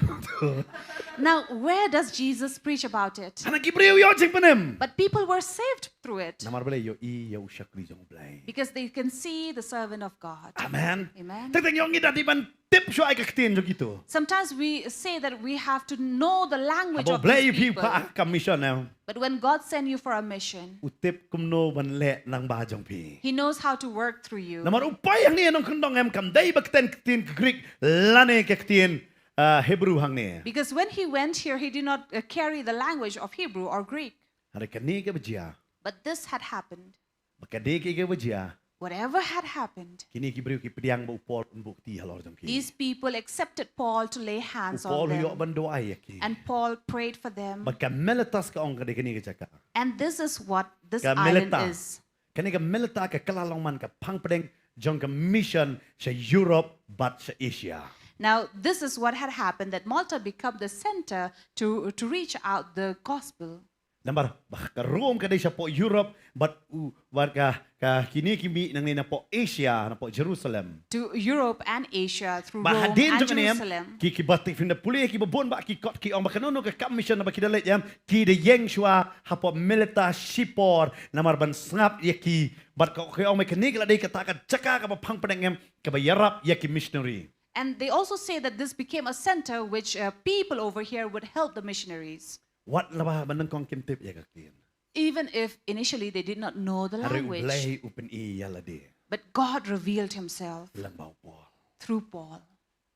Now, where does Jesus preach about it? Hana ki briew ïoh jingpynim. But people were saved through it. Namar balei? Ïohi ïa u shakri jong u Blei. Because they can see the servant of God. Amen. Amen. Teng teng ïoh ngi da dei ban tip shuwa ïa ka ktien jong kito. Sometimes we say that we have to know the language of these people. Haba u Blei u phah phi ha ka mission, eh. But when God send you for a mission, u tip kumno ban leh nang bha jong phi. He knows how to work through you. Namar u poi hangne ha nongkyndong, em, kam dei ba kren ka ktien ka Greek lane ka ktien, ah, Hebrew hangne. Because when he went here, he did not, uh, carry the language of Hebrew or Greek. Hynrei kane kaba jia. But this had happened. Ba ka dei kaei kaba jia. Whatever had happened, kine ki briew ki pdiang ba u Paul un buh kti halor jong ki. These people accepted Paul to lay hands on them. U Paul u ïoh ban duwai ïa ki. And Paul prayed for them. Bad ka Miletus ka ong ka dei kane ka jaka. And this is what this island is. Ka Mileta. Kane ka Mileta ka kylla long man ka phang pdeng jong ka mission sha Europe bad sha Asia. Now, this is what had happened, that Malta become the center to, to reach out the gospel. Namar ba ka Rome ka dei shapoh Europe, bad u, bad ka, ka kine ki mih nangne napoh Asia, napoh Jerusalem. To Europe and Asia through Rome and Jerusalem. Ba hadien jong kane, em, ki, kiba tip, phim da pule, kiba bun ba ki kot ki ong ba kano kano ka kam mission ba ki da leit, em, ki da ïeng shuwa hapoh Mileta shipor, namar ban sngap ïa ki, bad ka, ki ong ba kane ka la dei kata ka jaka kaba phang pdeng, em, kaba ïarap ïa ki missionary. And they also say that this became a center which, uh, people over here would help the missionaries. Wat laba ba nyngkong kim tip ïa ka ktien. Even if initially they did not know the language. Hynrei u Blei u pyni ïa lade. But God revealed himself. Lyngba u Paul. Through Paul.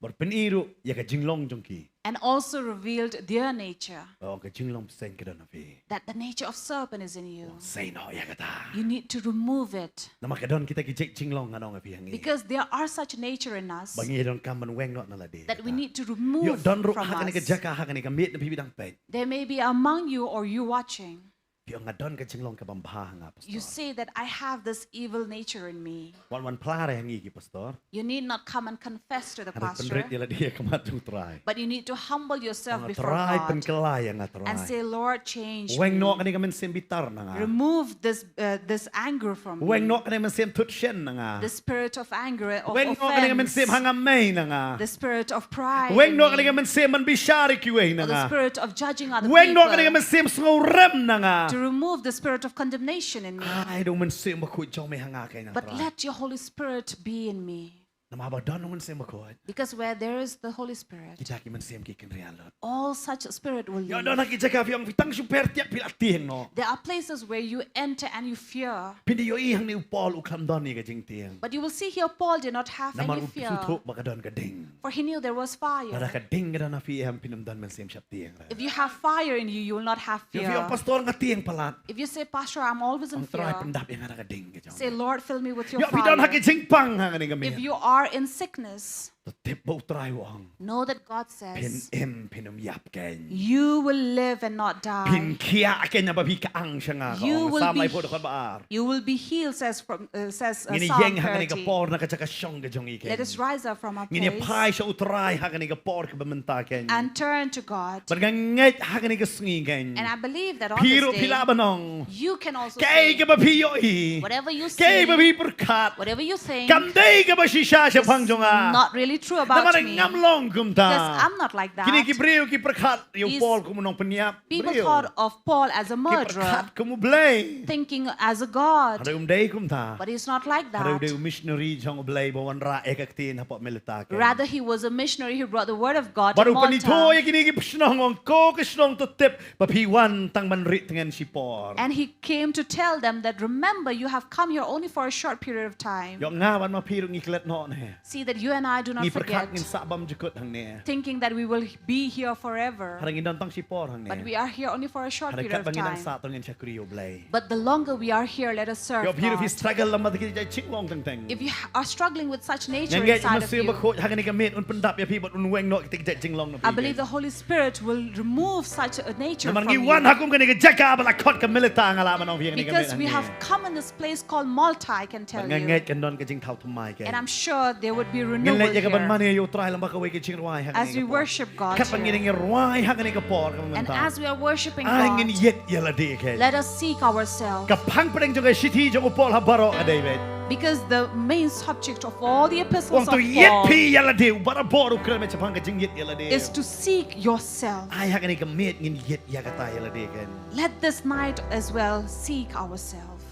Bad pyni ruh ïa ka jinglong jong ki. And also revealed their nature. Oh, ka jinglong bseiñ ka don ha phi. That the nature of serpent is in you. Seiñ noh ïa kata. You need to remove it. Namar ka don kita ki jait jinglong, ngan ong ïa phi hangne. Because there are such nature in us. Ba ngi donkam ban weng noh na lade. That we need to remove from us. Ïoh don ruh ha kane ka jaka, ha kane ka miet na phi ba dang peit. There may be among you or you watching. Phi ong nga don ka jinglong ka bym bha ha nga, pastor. You say that I have this evil nature in me. Wat wan phla re ha ngi ki pastor. You need not come and confess to the pastor. Hynrei pynrit ïa lade ha khmat jong u Trai. But you need to humble yourself before God. Ong, Trai, pynkylla ïa nga, Trai. And say, "Lord, change me." Weng noh kane ka mynsiem bitar na nga. Remove this, uh, this anger from me. Weng noh kane ka mynsiem thut shen na nga. The spirit of anger, of offense. Weng noh kane ka mynsiem hangam mei na nga. The spirit of pride in me. Weng noh kane ka mynsiem ban bishar ïa kiwei na nga. Or the spirit of judging other people. Weng noh kane ka mynsiem sngewrem na nga. To remove the spirit of condemnation in me. Ai da u Mynsiem Bakhuid jong me ha nga keiñ, Trai. But let your Holy Spirit be in me. Namar ba don u Mynsiem Bakhuid. Because where there is the Holy Spirit, kita ki mynsiem ki kynriah lut. All such spirit will leave. Ïoh don ha ki jaka phi ong phi tang shu pher tiap phi la tieng noh. There are places where you enter and you fear. Phin da ïohi hangne u Paul u khlem don ïa ka jingtieng. But you will see here Paul did not have any fear. Namar u sngewthuh ba ka don ka ding. For he knew there was fire. Lada ka ding ka don ha phi, em, phin ym don mynsiem sheptieng. If you have fire in you, you will not have fear. Ïoh phi ong, "Pastor, nga tieng palat." If you say, "Pastor, I'm always in fear," ong, "Trai, pyndap ïa nga da ka ding ka jong me." Say, "Lord, fill me with your fire." Ïoh phi don ha ki jingpang hangne ka miet. If you are in sickness, Tip ba U Trai u ong, know that God says, phin im, phin ym ïap keiñ. You will live and not die. Phin khiah keiñ naba phi kyang sha nga, ka ong Salm laiphew dkhot ba ar. You will be healed, says from, uh, says, uh, Psalm thirty. Ngin ïeng ha kane ka por na ka jaka shong ka jong ngi keiñ. Let us rise up from our place. Ngin ïa phai sha U Trai ha kane ka por kaba mynta keiñ. And turn to God. Bad nga ngeit ha kane ka sngi keiñ, and I believe that on this day, phi ruh phi lah ban ong, you can also say, kaei kaba phi ïohi, whatever you see, kaei ba phi pyrkhat, whatever you think, kam dei kaba shisha shaphang jong nga. Is not really true about me. Namar ngam long kumta. Because I'm not like that. Kine ki briew ki pyrkhat ïa u Paul kum u nongpynïap briew. These people thought of Paul as a murderer, ki pyrkhat kum u Blei, thinking as a god. Hynrei um dei kumta. But he's not like that. Hynrei u dei u missionary jong u Blei ba wanrah ïa ka ktien hapoh Melita keiñ. Rather, he was a missionary who brought the word of God to Malta. Bad u pynithuh ïa kine ki shnong, ong, ko ka shnong, to tip ba phi wan tang ban rieh tngen shipor. And he came to tell them that, remember, you have come here only for a short period of time. Ïoh nga bad ma phi ruh ngi klet noh ne. See that you and I do not forget. Ngi pyrkhat ngin sah bymjukut hangne, thinking that we will be here forever. Hynrei ngin don tang shipor hangne. But we are here only for a short period of time. Hynrei katba ngin nang sah, to ngin shakri ïa u Blei. But the longer we are here, let us serve God. Ïoh phi ruh phi struggle lem bad ki jait jinglong teng teng. If you ha-, are struggling with such nature inside of you, nga ngeit Mynsiem Bakhuid ha kane ka miet un pyndap ïa phi bad un weng noh kita ki jait jinglong na phi. I believe the Holy Spirit will remove such a nature from you. Namar ngi wan ha kum kane ka jaka ba la khot ka Melita, nga lah ban ong phi ha kane ka miet hangne. Because we have come in this place called Malta, I can tell you. Bad nga ngeit kan don ka jingthaw thymmai keiñ. And I'm sure there would be renewal here. Ngin leit ïa ka ban mane ïa u Trai lyngba kawei ka jingrwai ha kane ka por. As we worship God here. Katba ngi dang ïa rwai ha kane ka por kaba mynta, and as we are worshiping God, ai ngin ïeit ïa lade keiñ. Let us seek ourselves. Ka phang pdeng jong ka shithi jong u Paul ha baroh ka dei beit. Because the main subject of all the epistles of Paul, u ong to ïeit phi ïa lade, u barabor u kren shaphang ka jingïeit ïa lade, is to seek yourself. Ai ha kane ka miet ngin ïeit ïa kata ïa lade keiñ. Let this night as well seek ourselves.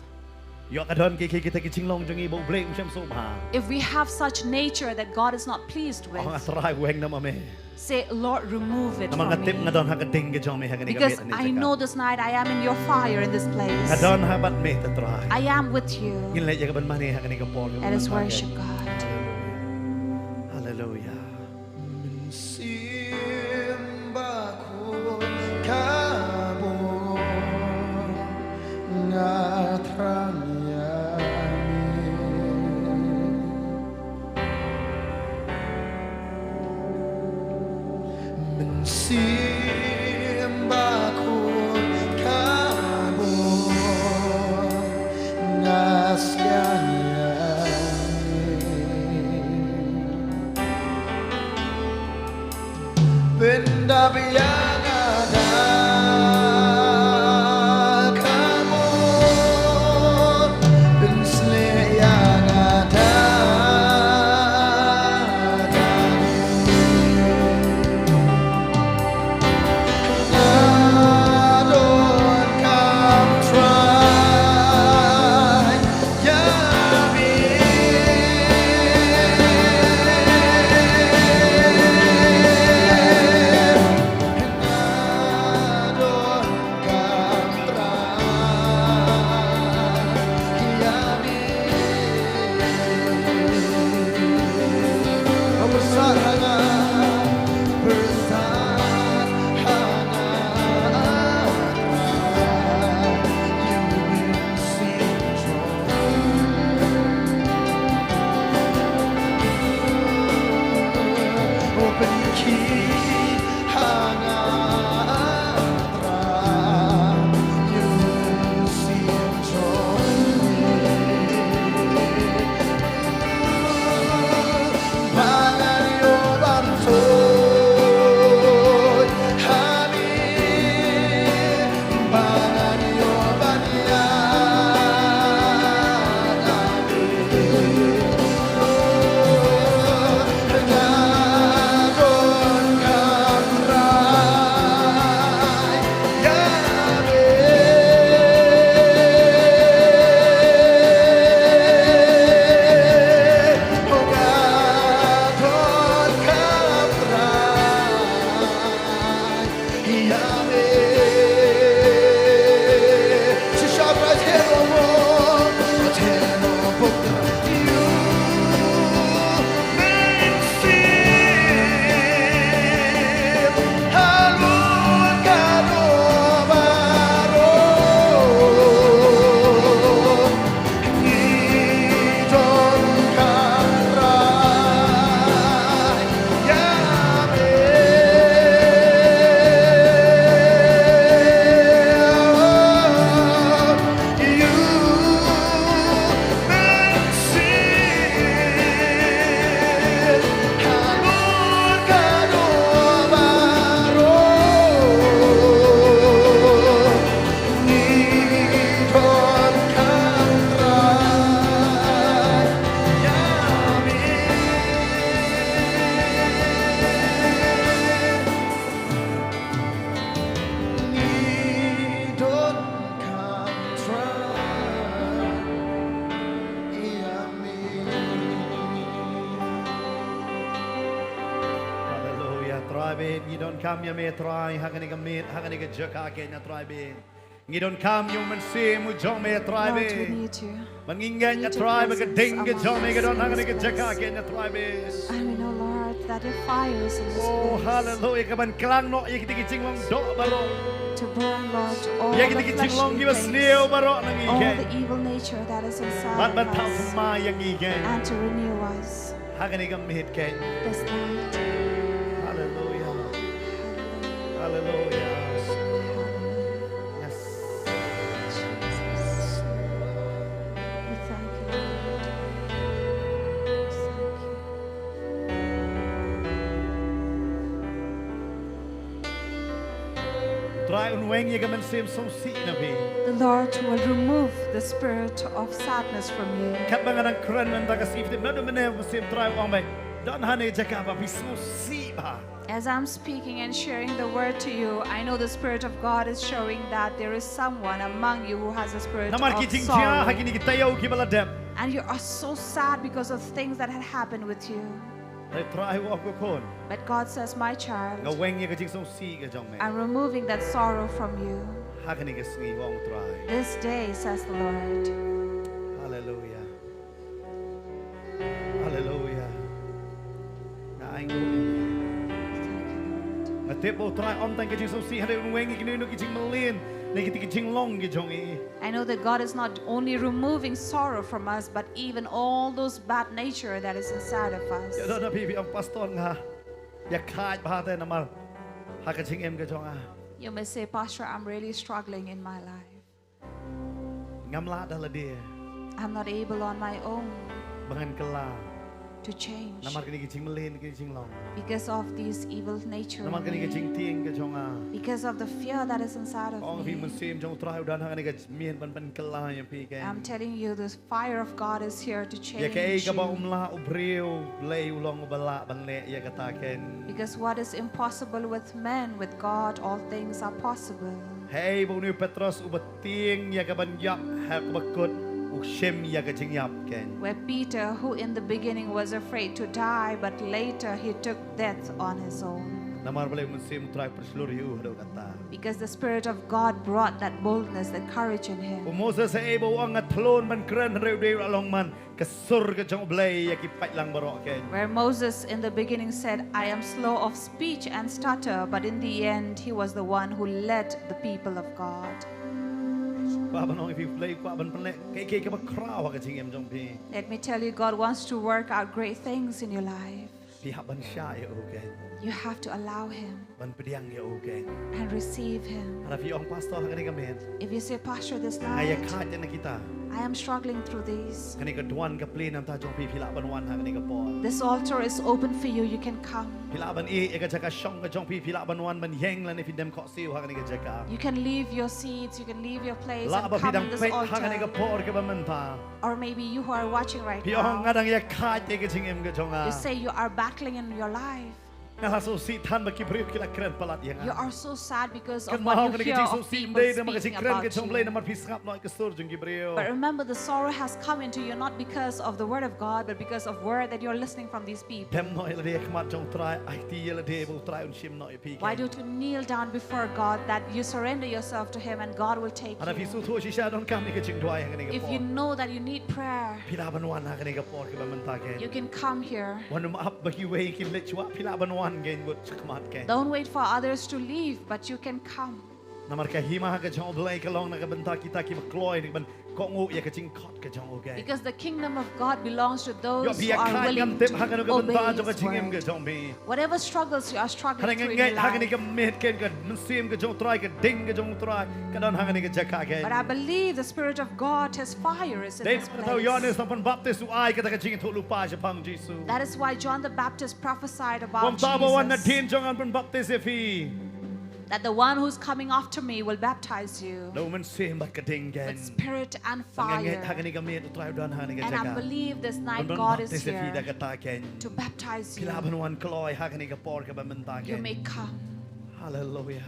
Ïoh ka don ki, ki, kita ki jinglong jong ngi ba u Blei um shym sngewbha. If we have such nature that God is not pleased with, ong, A Trai, weng noh ma me. Say, Lord, remove it from me. Namar nga tip nga don ha ka ding ka jong me ha kane ka miet, ha kane ka jaka. Because I know this night I am in your fire in this place. Nga don ha bad me, A Trai. I am with you. Ngin leit ïa ka ban mane ha kane ka por kaba mynta keiñ. Let us worship God. Hallelujah. Hallelujah. Mynsiem Bakhuid ka bor, nga thrang ïa me. Mynsiem Bakhuid ka bor, nga siang ïa me. Pyndap ïa nga da ka bor, pynshlei ïa nga da ka bor. Nga donkam Trai. Bad, ngi donkam ïa me Trai, ha kane ka miet, ha kane ka jaka keiñ na Trai bad. Ngi donkam ïa u Mynsiem u jong me Trai bad. Lord, we need you. Bad ngi ngeit ïa Trai ba ka ding ka jong me ka don ha kane ka jaka keiñ na Trai bad. And we know, Lord, that your fire is in this place. Oh, hallelujah. Ka ban klang noh ïa kita ki jinglong doh baroh. To burn, Lord, all the fleshly things. Ïa kita ki jinglong kiba sniew baroh na ngi keiñ. All the evil nature that is inside of us. Bad ban thaw thymmai ïa ngi keiñ. And to renew us. Ha kane ka miet keiñ. This night. Hallelujah. Hallelujah. Hallelujah. Yes. Jesus. We thank you, Lord. We thank you. Trai un weng ïa ka mynsiem sngewsih na phi. The Lord will remove the spirit of sadness from you. Katba nga dang kren mynta ka sngi, phi tip naduh mynne u Mynsiem Trai u ong ba don hangne jaka ba phi sngewsih bha. As I'm speaking and sharing the word to you, I know the Spirit of God is showing that there is someone among you who has a spirit of sorrow. Namar ki jingjia ha kine ki taïew kiba la dep. And you are so sad because of things that had happened with you. Hynrei Trai u ong, ko khun. But God says, "My child, nga weng ïa ka jingsngewsih ka jong me. I'm removing that sorrow from you." Ha kane ka sngi, u ong Trai. This day, says the Lord. Hallelujah. Hallelujah. Nga ainguh ïa me. Thank you, Lord. Nga tip ba u Trai um tang ka jingsngewsih, hynrei un weng ïa kino kino ki jingmlien ne kita ki jinglong ki jong ngi. I know that God is not only removing sorrow from us, but even all those bad nature that is inside of us. Ïa don na phi phi ong, "Pastor, nga ïa khait bha te namar ha ka jingim ka jong nga." You may say, "Pastor, I'm really struggling in my life. Ngam lah da lade. I'm not able on my own." Ba ngan kylla. To change. Namar kine ki jingmlien, kine ki jinglong. Because of these evil nature. Namar kine ki jingtieng ki jong nga. Because of the fear that is inside of me. Ong phi, Mynsiem jong u Trai u don ha kane ka miet ban pynkylla ïa phi keiñ. I'm telling you, the fire of God is here to change you. Ïa kaei kaba ym lah u briew, Blei u long uba lah ban leh ïa kata keiñ. Because what is impossible with men, with God, all things are possible. Hei ba une u Petros uba tieng ïa ka ban ïap ha kaba kut, u shim ïa ka jingïap keiñ. Where Peter, who in the beginning was afraid to die, but later he took death on his own. Namar balei u Mynsiem u Trai u pynshlur ïa u haduh katta. Because the Spirit of God brought that boldness, that courage in him. U Moses hei ba u ong nga thlun ban kren hynrei u dei u la long man ka sur ka jong u Blei ïa ki paidlang baroh keiñ. Where Moses in the beginning said, "I am slow of speech and stutter," but in the end he was the one who led the people of God. Kwah ban ong ïa phi, u Blei u kwah ban pynleh kaei kaei kaba khraw ha ka jingim jong phi. Let me tell you, God wants to work out great things in your life. Phi hap ban shah ïa u keiñ. You have to allow him. Ban pdiang ïa u keiñ. And receive him. Lada phi ong, "Pastor, ha kane ka miet, if you say, "Pastor, this night, nga ïa khait na kita," I am struggling through this," kane ka duwan ka plie na bynta jong phi, phi lah ban wan ha kane ka por. This altar is open for you. You can come. Phi lah ban ïeh ïa ka jaka shong ka jong phi, phi lah ban wan ban ïeng lane phin dem khohsiew ha kane ka jaka. You can leave your seats, you can leave your place and come in this altar. Lah ba phi dang peit ha kane ka por kaba mynta. Or maybe you who are watching right now. Phi ong, "Nga dang ïa khait ïa ka jingim ka jong nga." You say you are battling in your life. Nga la sngewsih than ba ki briew ki la kren palat ïa nga. You are so sad because of what you hear of people speaking about you. Kynmaw, kane ka jingsngewsih ym dei namar ka jingkren ka jong u Blei, namar phi sngap noh ïa ka sur jong ki briew. But remember, the sorrow has come into you not because of the word of God, but because of word that you're listening from these people. Dem noh ïa lade ha khmat jong u Trai, aiti ïa lade ba u Trai un shim noh ïa phi. Why don't you kneel down before God, that you surrender yourself to Him and God will take you? Lada phi sngewthuh shisha donkam ïa ka jingduwai ha kane ka por. If you know that you need prayer, phi lah ban wan ha kane ka por kaba mynta keiñ. You can come here. Wan ym ap ba kiwei kin leit shuwa, phi lah ban wan keiñ bad shakhmat keiñ. Don't wait for others to leave, but you can come. Namar ka hima ka jong u Blei ka long na ka bynta kita kiba kloi ne ban kohnguh ïa ka jingkhot ka jong u keiñ. Because the kingdom of God belongs to those who are willing to obey His word. Ïoh phi ïa khait ngam tip ha kano ka bynta jong ka jingim ka jong phi. Whatever struggles you are struggling through in your life. Hynrei nga ngeit ha kane ka miet keiñ ka mynsiem ka jong u Trai, ka ding ka jong u Trai ka don ha kane ka jaka keiñ. But I believe the Spirit of God, His fire is in this place. Dei na kata u Ïoannis u nongpynbaptis u ai kata ka jingïathuhlypa shaphang u Jisu. That is why John the Baptist prophesied about Jesus. Uta uba wan nadien jong nga un pynbaptis ïa phi. That the one who's coming after me will baptize you. Da u Mynsiem bad ka ding keiñ. With Spirit and fire. Nga ngeit ha kane ka miet u Trai u don ha kane ka jaka. And I believe this night God is here to baptize you. Phi lah ban wan kloi ha kane ka por kaba mynta keiñ. You may come. Hallelujah.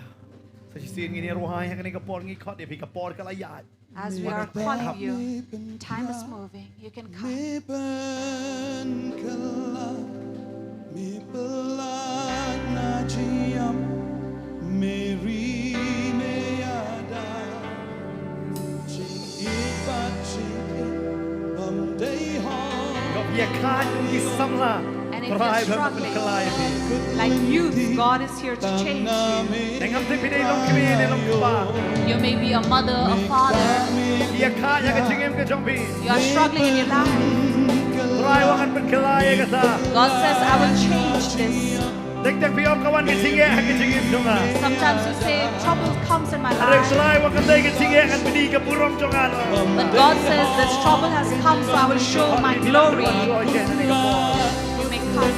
Sa shisien ngin ïa rwai ha kane ka por, ngi khot ïa phi, ka por ka la ïaid. As we are calling you, time is moving. You can come. Me pyllait na jingïap, me ri me ïada. Jingïeit bad jingim bym dei hok. Ïa ka ki samla. And if you're struggling, like youth, God is here to change you. Te ngam tip phi dei long kmie ne long kpa. You may be a mother, a father. Ïa ka, ïa ka jingim ka jong phi. You are struggling in your life. Trai u ong ngan pynkylla ïa kata. God says, "I will change this." Dei dei phi ong ka wan ka jingeh ha ka jingim jong nga. Sometimes you say, "Trouble comes in my life." Hynrei Trai u ong ka dei ka jingeh ngan pyni ka burom jong nga. But God says, "This trouble has come, so I will show my glory." You may come.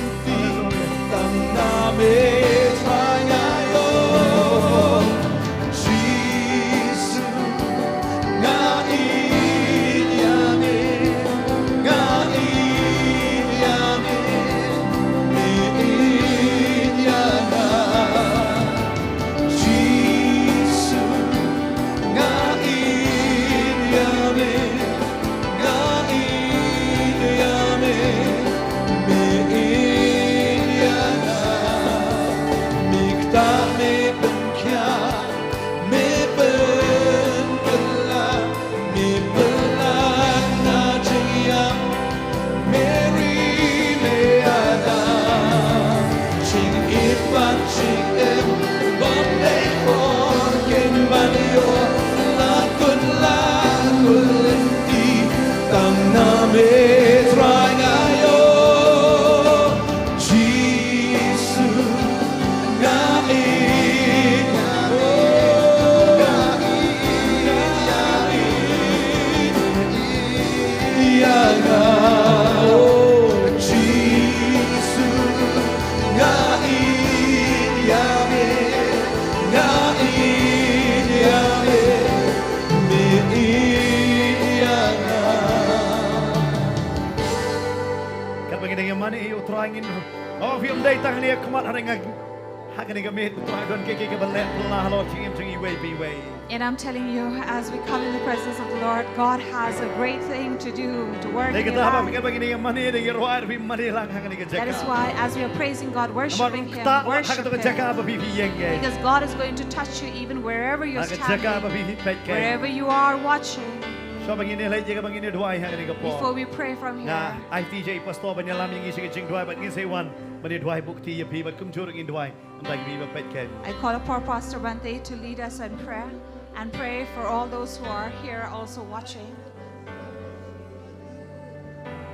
Tang na me Trai nga ïoh, Jisu, nga ïeit ïa me, nga ïeit ïa me, me ïeit ïa nga. Jisu, nga ïeit ïa me, nga ïeit ïa me, me ïeit ïa nga. Me ktah, me pynkhiah, me pynkylla, me pyllait na jingïap, me ri me ïada. Jingïeit bad jingim bym dei hok, kin ban ïoh la khun la khun lynti. Tang na me Trai nga ïoh, Jisu, nga ïeit, oh, nga ïeit, nga ïeit ïa nga, oh, Jisu, nga ïeit ïa me, nga ïeit ïa me, me ïeit ïa nga. Katba ngin ïa mane ïa u Trai ngin, oh, phim dei tang hangne ha khmat, hynrei ha kane ka miet u Trai don kiei kiei kiba leh pynlong halor jingim jong iwei pa iwei. And I'm telling you, as we come in the presence of the Lord, God has a great thing to do, to work in your life. Dei kata ba katba ngin ïa mane, dei ïa rwai, phim mane lang ha kane ka jaka. That is why, as we are praising God, worshiping Him, worship Him. Namar u ktah ha kata ka jaka ba phi, phi ïeng. Because God is going to touch you even wherever you're standing, ha ka jaka ba phi, phi peit. Wherever you are watching. Shuwa ba ngin ïa leit ïa kaba ngin ïa duwai ha kane ka por, before we pray from here, nga ai kti ïa i pastor ban ïalam ïa ngi sha ka jingduwai, bad ngin sa wan ban ïa duwai buh kti ïa phi, bad kumjuh ruh ngin duwai. Ynda ki ba peit kein. I call upon Pastor Bhante to lead us in prayer and pray for all those who are here also watching.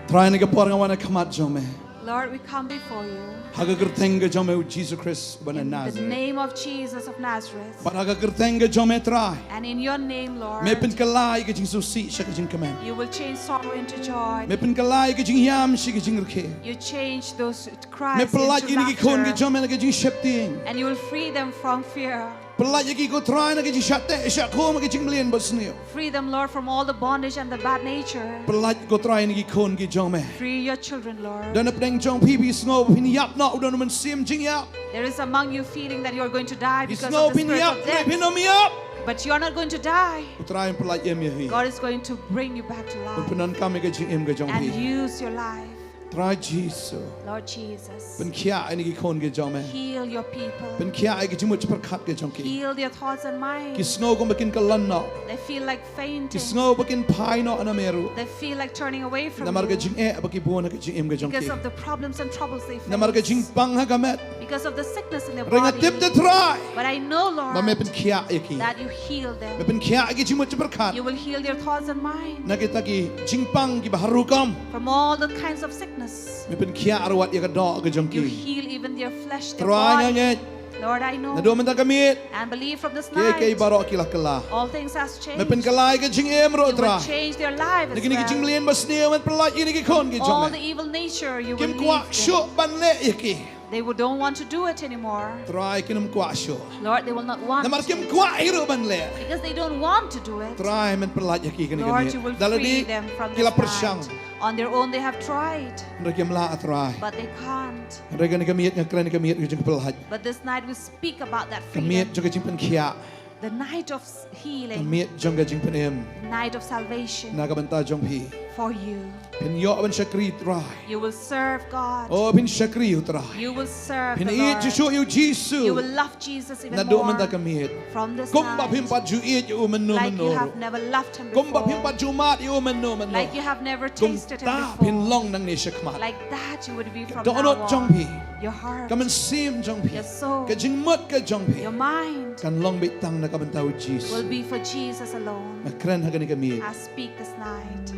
Trai, ha kane ka por nga wan ha khmat jong me. Lord, we come before you. Ha ka kyrteng ka jong me u Jisu Khrist ba na Nazareth. In the name of Jesus of Nazareth. Bad ha ka kyrteng ka jong me Trai, and in your name, Lord, me pynkylla ïa ka jingsngewsih sha ka jingkmen. You will change sorrow into joy. Me pynkylla ïa ka jinghiam sha ka jingrkhie. You change those cries into laughter. Me pyllait ïa kine ki khun ki jong me na ka jingsheptieng. And you will free them from fear. Pyllait ïa ki ko Trai na ka jingshah teh shah khum, ka jingmlien basniew. Free them, Lord, from all the bondage and the bad nature. Pyllait ko Trai ïa ki khun ki jong me. Free your children, Lord. Don hapdeng jong phi, phi sngew phin ïap noh, u don u mynsiem jingïap. There is among you feeling that you are going to die because of the spirit of death. Phi sngew phin ïap, phin ym ïap. But you are not going to die. U Trai un pyllait im ïa phi. God is going to bring you back to life. Un pyndonkam ïa ka jingim ka jong phi. And use your life. Trai Jisu. Lord Jesus. Pynkhiah ïa kine ki khun ki jong me. Heal your people. Pynkhiah ïa ki jingmut jingpyrkhat ki jong ki. Heal their thoughts and minds. Ki sngew kumba kin kyllon noh. They feel like fainting. Ki sngew ba kin phai noh na me ruh. They feel like turning away from you. Namar ka jingeh ba ki bun ha ka jingim ka jong ki. Because of the problems and troubles they face. Namar ka jingpang ha ka met. Because of the sickness in their body. Hynrei nga tip te Trai, but I know, Lord, ba me pynkhiah ïa ki. That you heal them. Me pynkhiah ïa ki jingmut jingpyrkhat. You will heal their thoughts and minds. Na kita ki jingpang kiba har rukom. From all the kinds of sickness. Me pynkhiah ruh wat ïa ka doh ka jong ki. You heal even their flesh, their body. Trai, nga ngeit. Lord, I know. Naduh mynta ka miet, and believe from this night, kiei kiei baroh ki la kylla. All things has changed. Me pynkylla ïa ka jingim ruh Trai. You will change their life as well. Na kine ki jingmlien basniew me pyllait ïa kine ki khun ki jong me. All the evil nature, you will leave them. Kim kwah shuh ban leh ïa ki. They would, don't want to do it anymore. Trai, kin ym kwah shuh. Lord, they will not want to. Namar kim kwah hi ruh ban leh. Because they don't want to do it. Trai, men pyllait ïa ki kane ka miet. Lord, you will free them from this night. Da lade ki la pyrshang. On their own they have tried. Hynrei kim lah, Trai. But they can't. Hynrei kane ka miet nga kren ka miet ka jingpyllait. But this night we speak about that freedom. Ka miet jong ka jingpynkhiah. The night of s-, healing. Ka miet jong ka jingpynim. The night of salvation. Na ka bynta jong phi. for you. Phin ïoh ban shakri Trai. You will serve God. Oh, phin shakri ïa u Trai. You will serve the Lord. Phin ïeit shuh shuh ïa u Jisu. You will love Jesus even more. Naduh mynta ka miet. From this night. Kumba phim pat ju ïeit ïa u mynno mynno ruh. Like you have never loved him before. Kumba phim pat ju mad ïa u mynno mynno. Like you have never tasted him before. Kumta phin long nangne shakhmat. Like that you would be from now on. Ka dohnud jong phi. Your heart. Ka mynsiem jong phi. Your soul. Ka jingmut ka jong phi. Your mind. Kan long beit tang na ka bynta u Jisu. Will be for Jesus alone. Nga kren ha kane ka miet. I speak this night.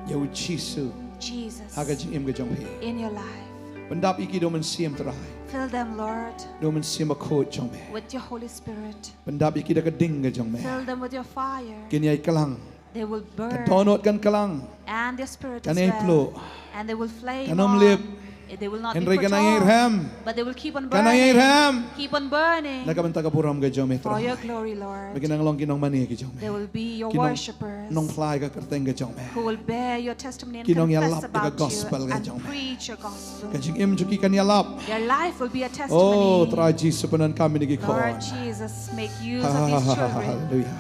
Ïa u Jisu. Jesus. Ha ka jingim ka jong phi. In your life. Pyndap ïa ki da u Mynsiem Trai. Fill them, Lord. Da u Mynsiem Bakhuid jong me. With your Holy Spirit. Pyndap ïa ki da ka ding ka jong me. Fill them with your fire. Kin ïai klang. They will burn. Ka dohnud kan klang. And their spirit as well. Kan ïai pluh. And they will flame on. Kan ym lip. They will not be put off. Hynrei kan nang ïai rhem. But they will keep on burning. Kan nang ïai rhem. Keep on burning. Na ka bynta ka burom ka jong me Trai. For your glory, Lord. Ba kin nang long ki nongmane ki jong me. They will be your worshippers. Ki nong, nongphla ïa ka kyrteng ka jong me. Who will bear your testimony and confess about you and preach your gospel. Ki nongïalap ïa ka gospel ka jong me. Ka jingim jong ki kan ïalap. Their life will be a testimony. Oh, Trai Jisu, pyndonkam ïa kine ki khun. Lord Jesus, make use of these children. Hallelujah.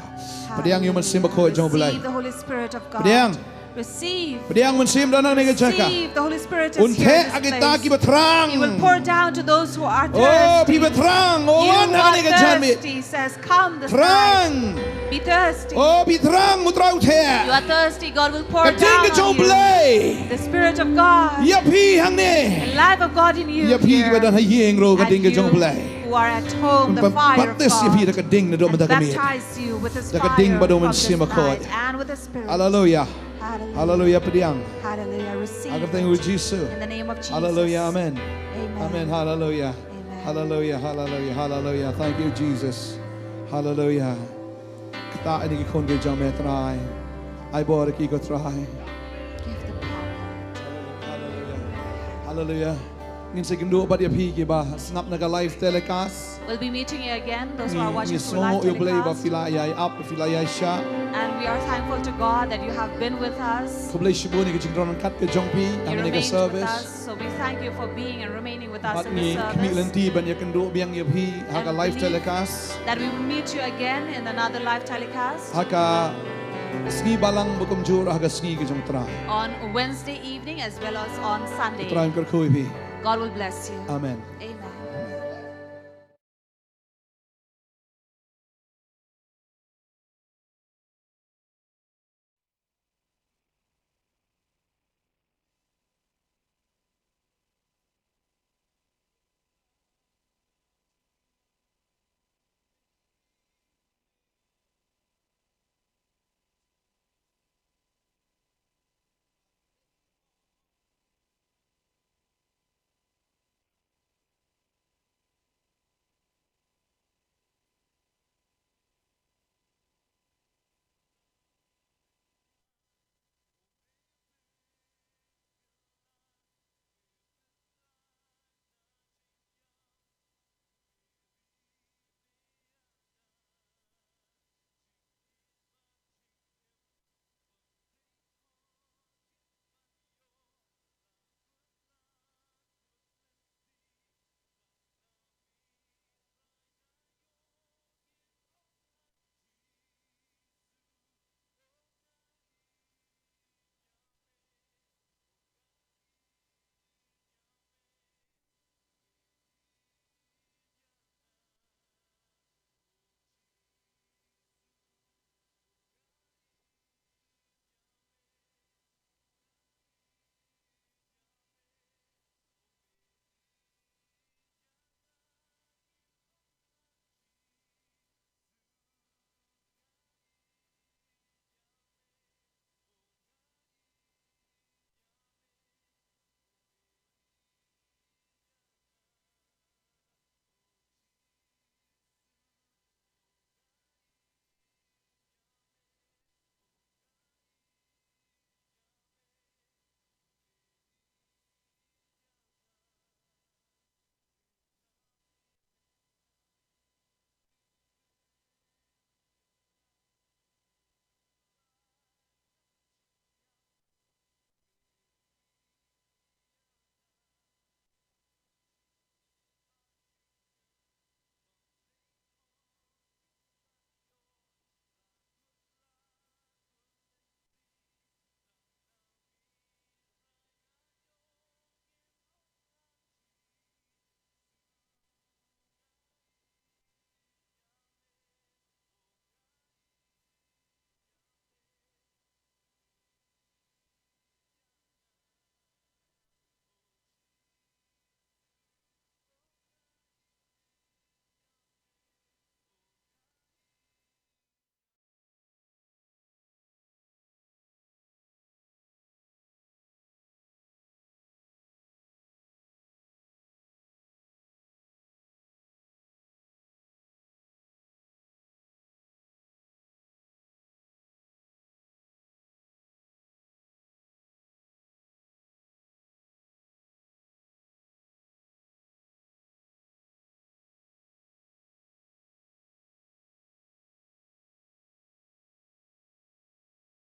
Pdiang ïa u Mynsiem Bakhuid jong U Blei. Receive the Holy Spirit of God. Pdiang. Receive. Pdiang u Mynsiem da hangne ha ka jaka. Receive the Holy Spirit is here in this place. Un theh ha kita kiba thrang. He will pour down to those who are thirsty. Oh, phi ba thrang. Oh, wan hangne ha ka janmiet. You are thirsty, says, "Come this night." Thrang. Be thirsty. Oh, phi thrang, u Trai u theh. You are thirsty, God will pour down on you. Ka ding ka jong U Blei. The Spirit of God. Ïa phi hangne. The life of God in you here. Ïa phi kiba don ha ïing ruh ka ding ka jong U Blei. And you who are at home, the fire of God. Baptis ïa phi da ka ding naduh mynta ka miet. And baptize you with his fire from this night and with his Spirit. Da ka ding bad u Mynsiem Bakhuid. Hallelujah. Hallelujah. Hallelujah, pdiang. Hallelujah. Receive it. Ha ka kyrteng u Jisu. In the name of Jesus. Hallelujah. Amen. Amen. Amen. Hallelujah. Amen. Hallelujah. Hallelujah. Hallelujah. Thank you, Jesus. Hallelujah. Ktah ïa kine ki khun ki jong me Trai. Ai bor ïa ki ko Trai. Give the power. Hallelujah. Hallelujah. Ngin sa ïakynduh pat ïa phi kiba sngap na ka live telecast. We'll be meeting you again, those who are watching through live telecast. Ngi sngewnguh ïa u Blei ba phi la ïai ap, phi la ïai shah. And we are thankful to God that you have been with us. Khublei shibun ïa ka jingdon ryngkat ka jong phi ha kane ka service. You remained with us, so we thank you for being and remaining with us in this service. Bad ngi khmih lynti ban ïakynduh biang ïa phi ha ka live telecast. And we believe that we will meet you again in another live telecast. Ha ka sngi Balang ba kumjuh ha ka sngi ka jong u Trai. On Wednesday evening as well as on Sunday. U Trai un kyrkhu ïa phi. God will bless you. Amen. Amen.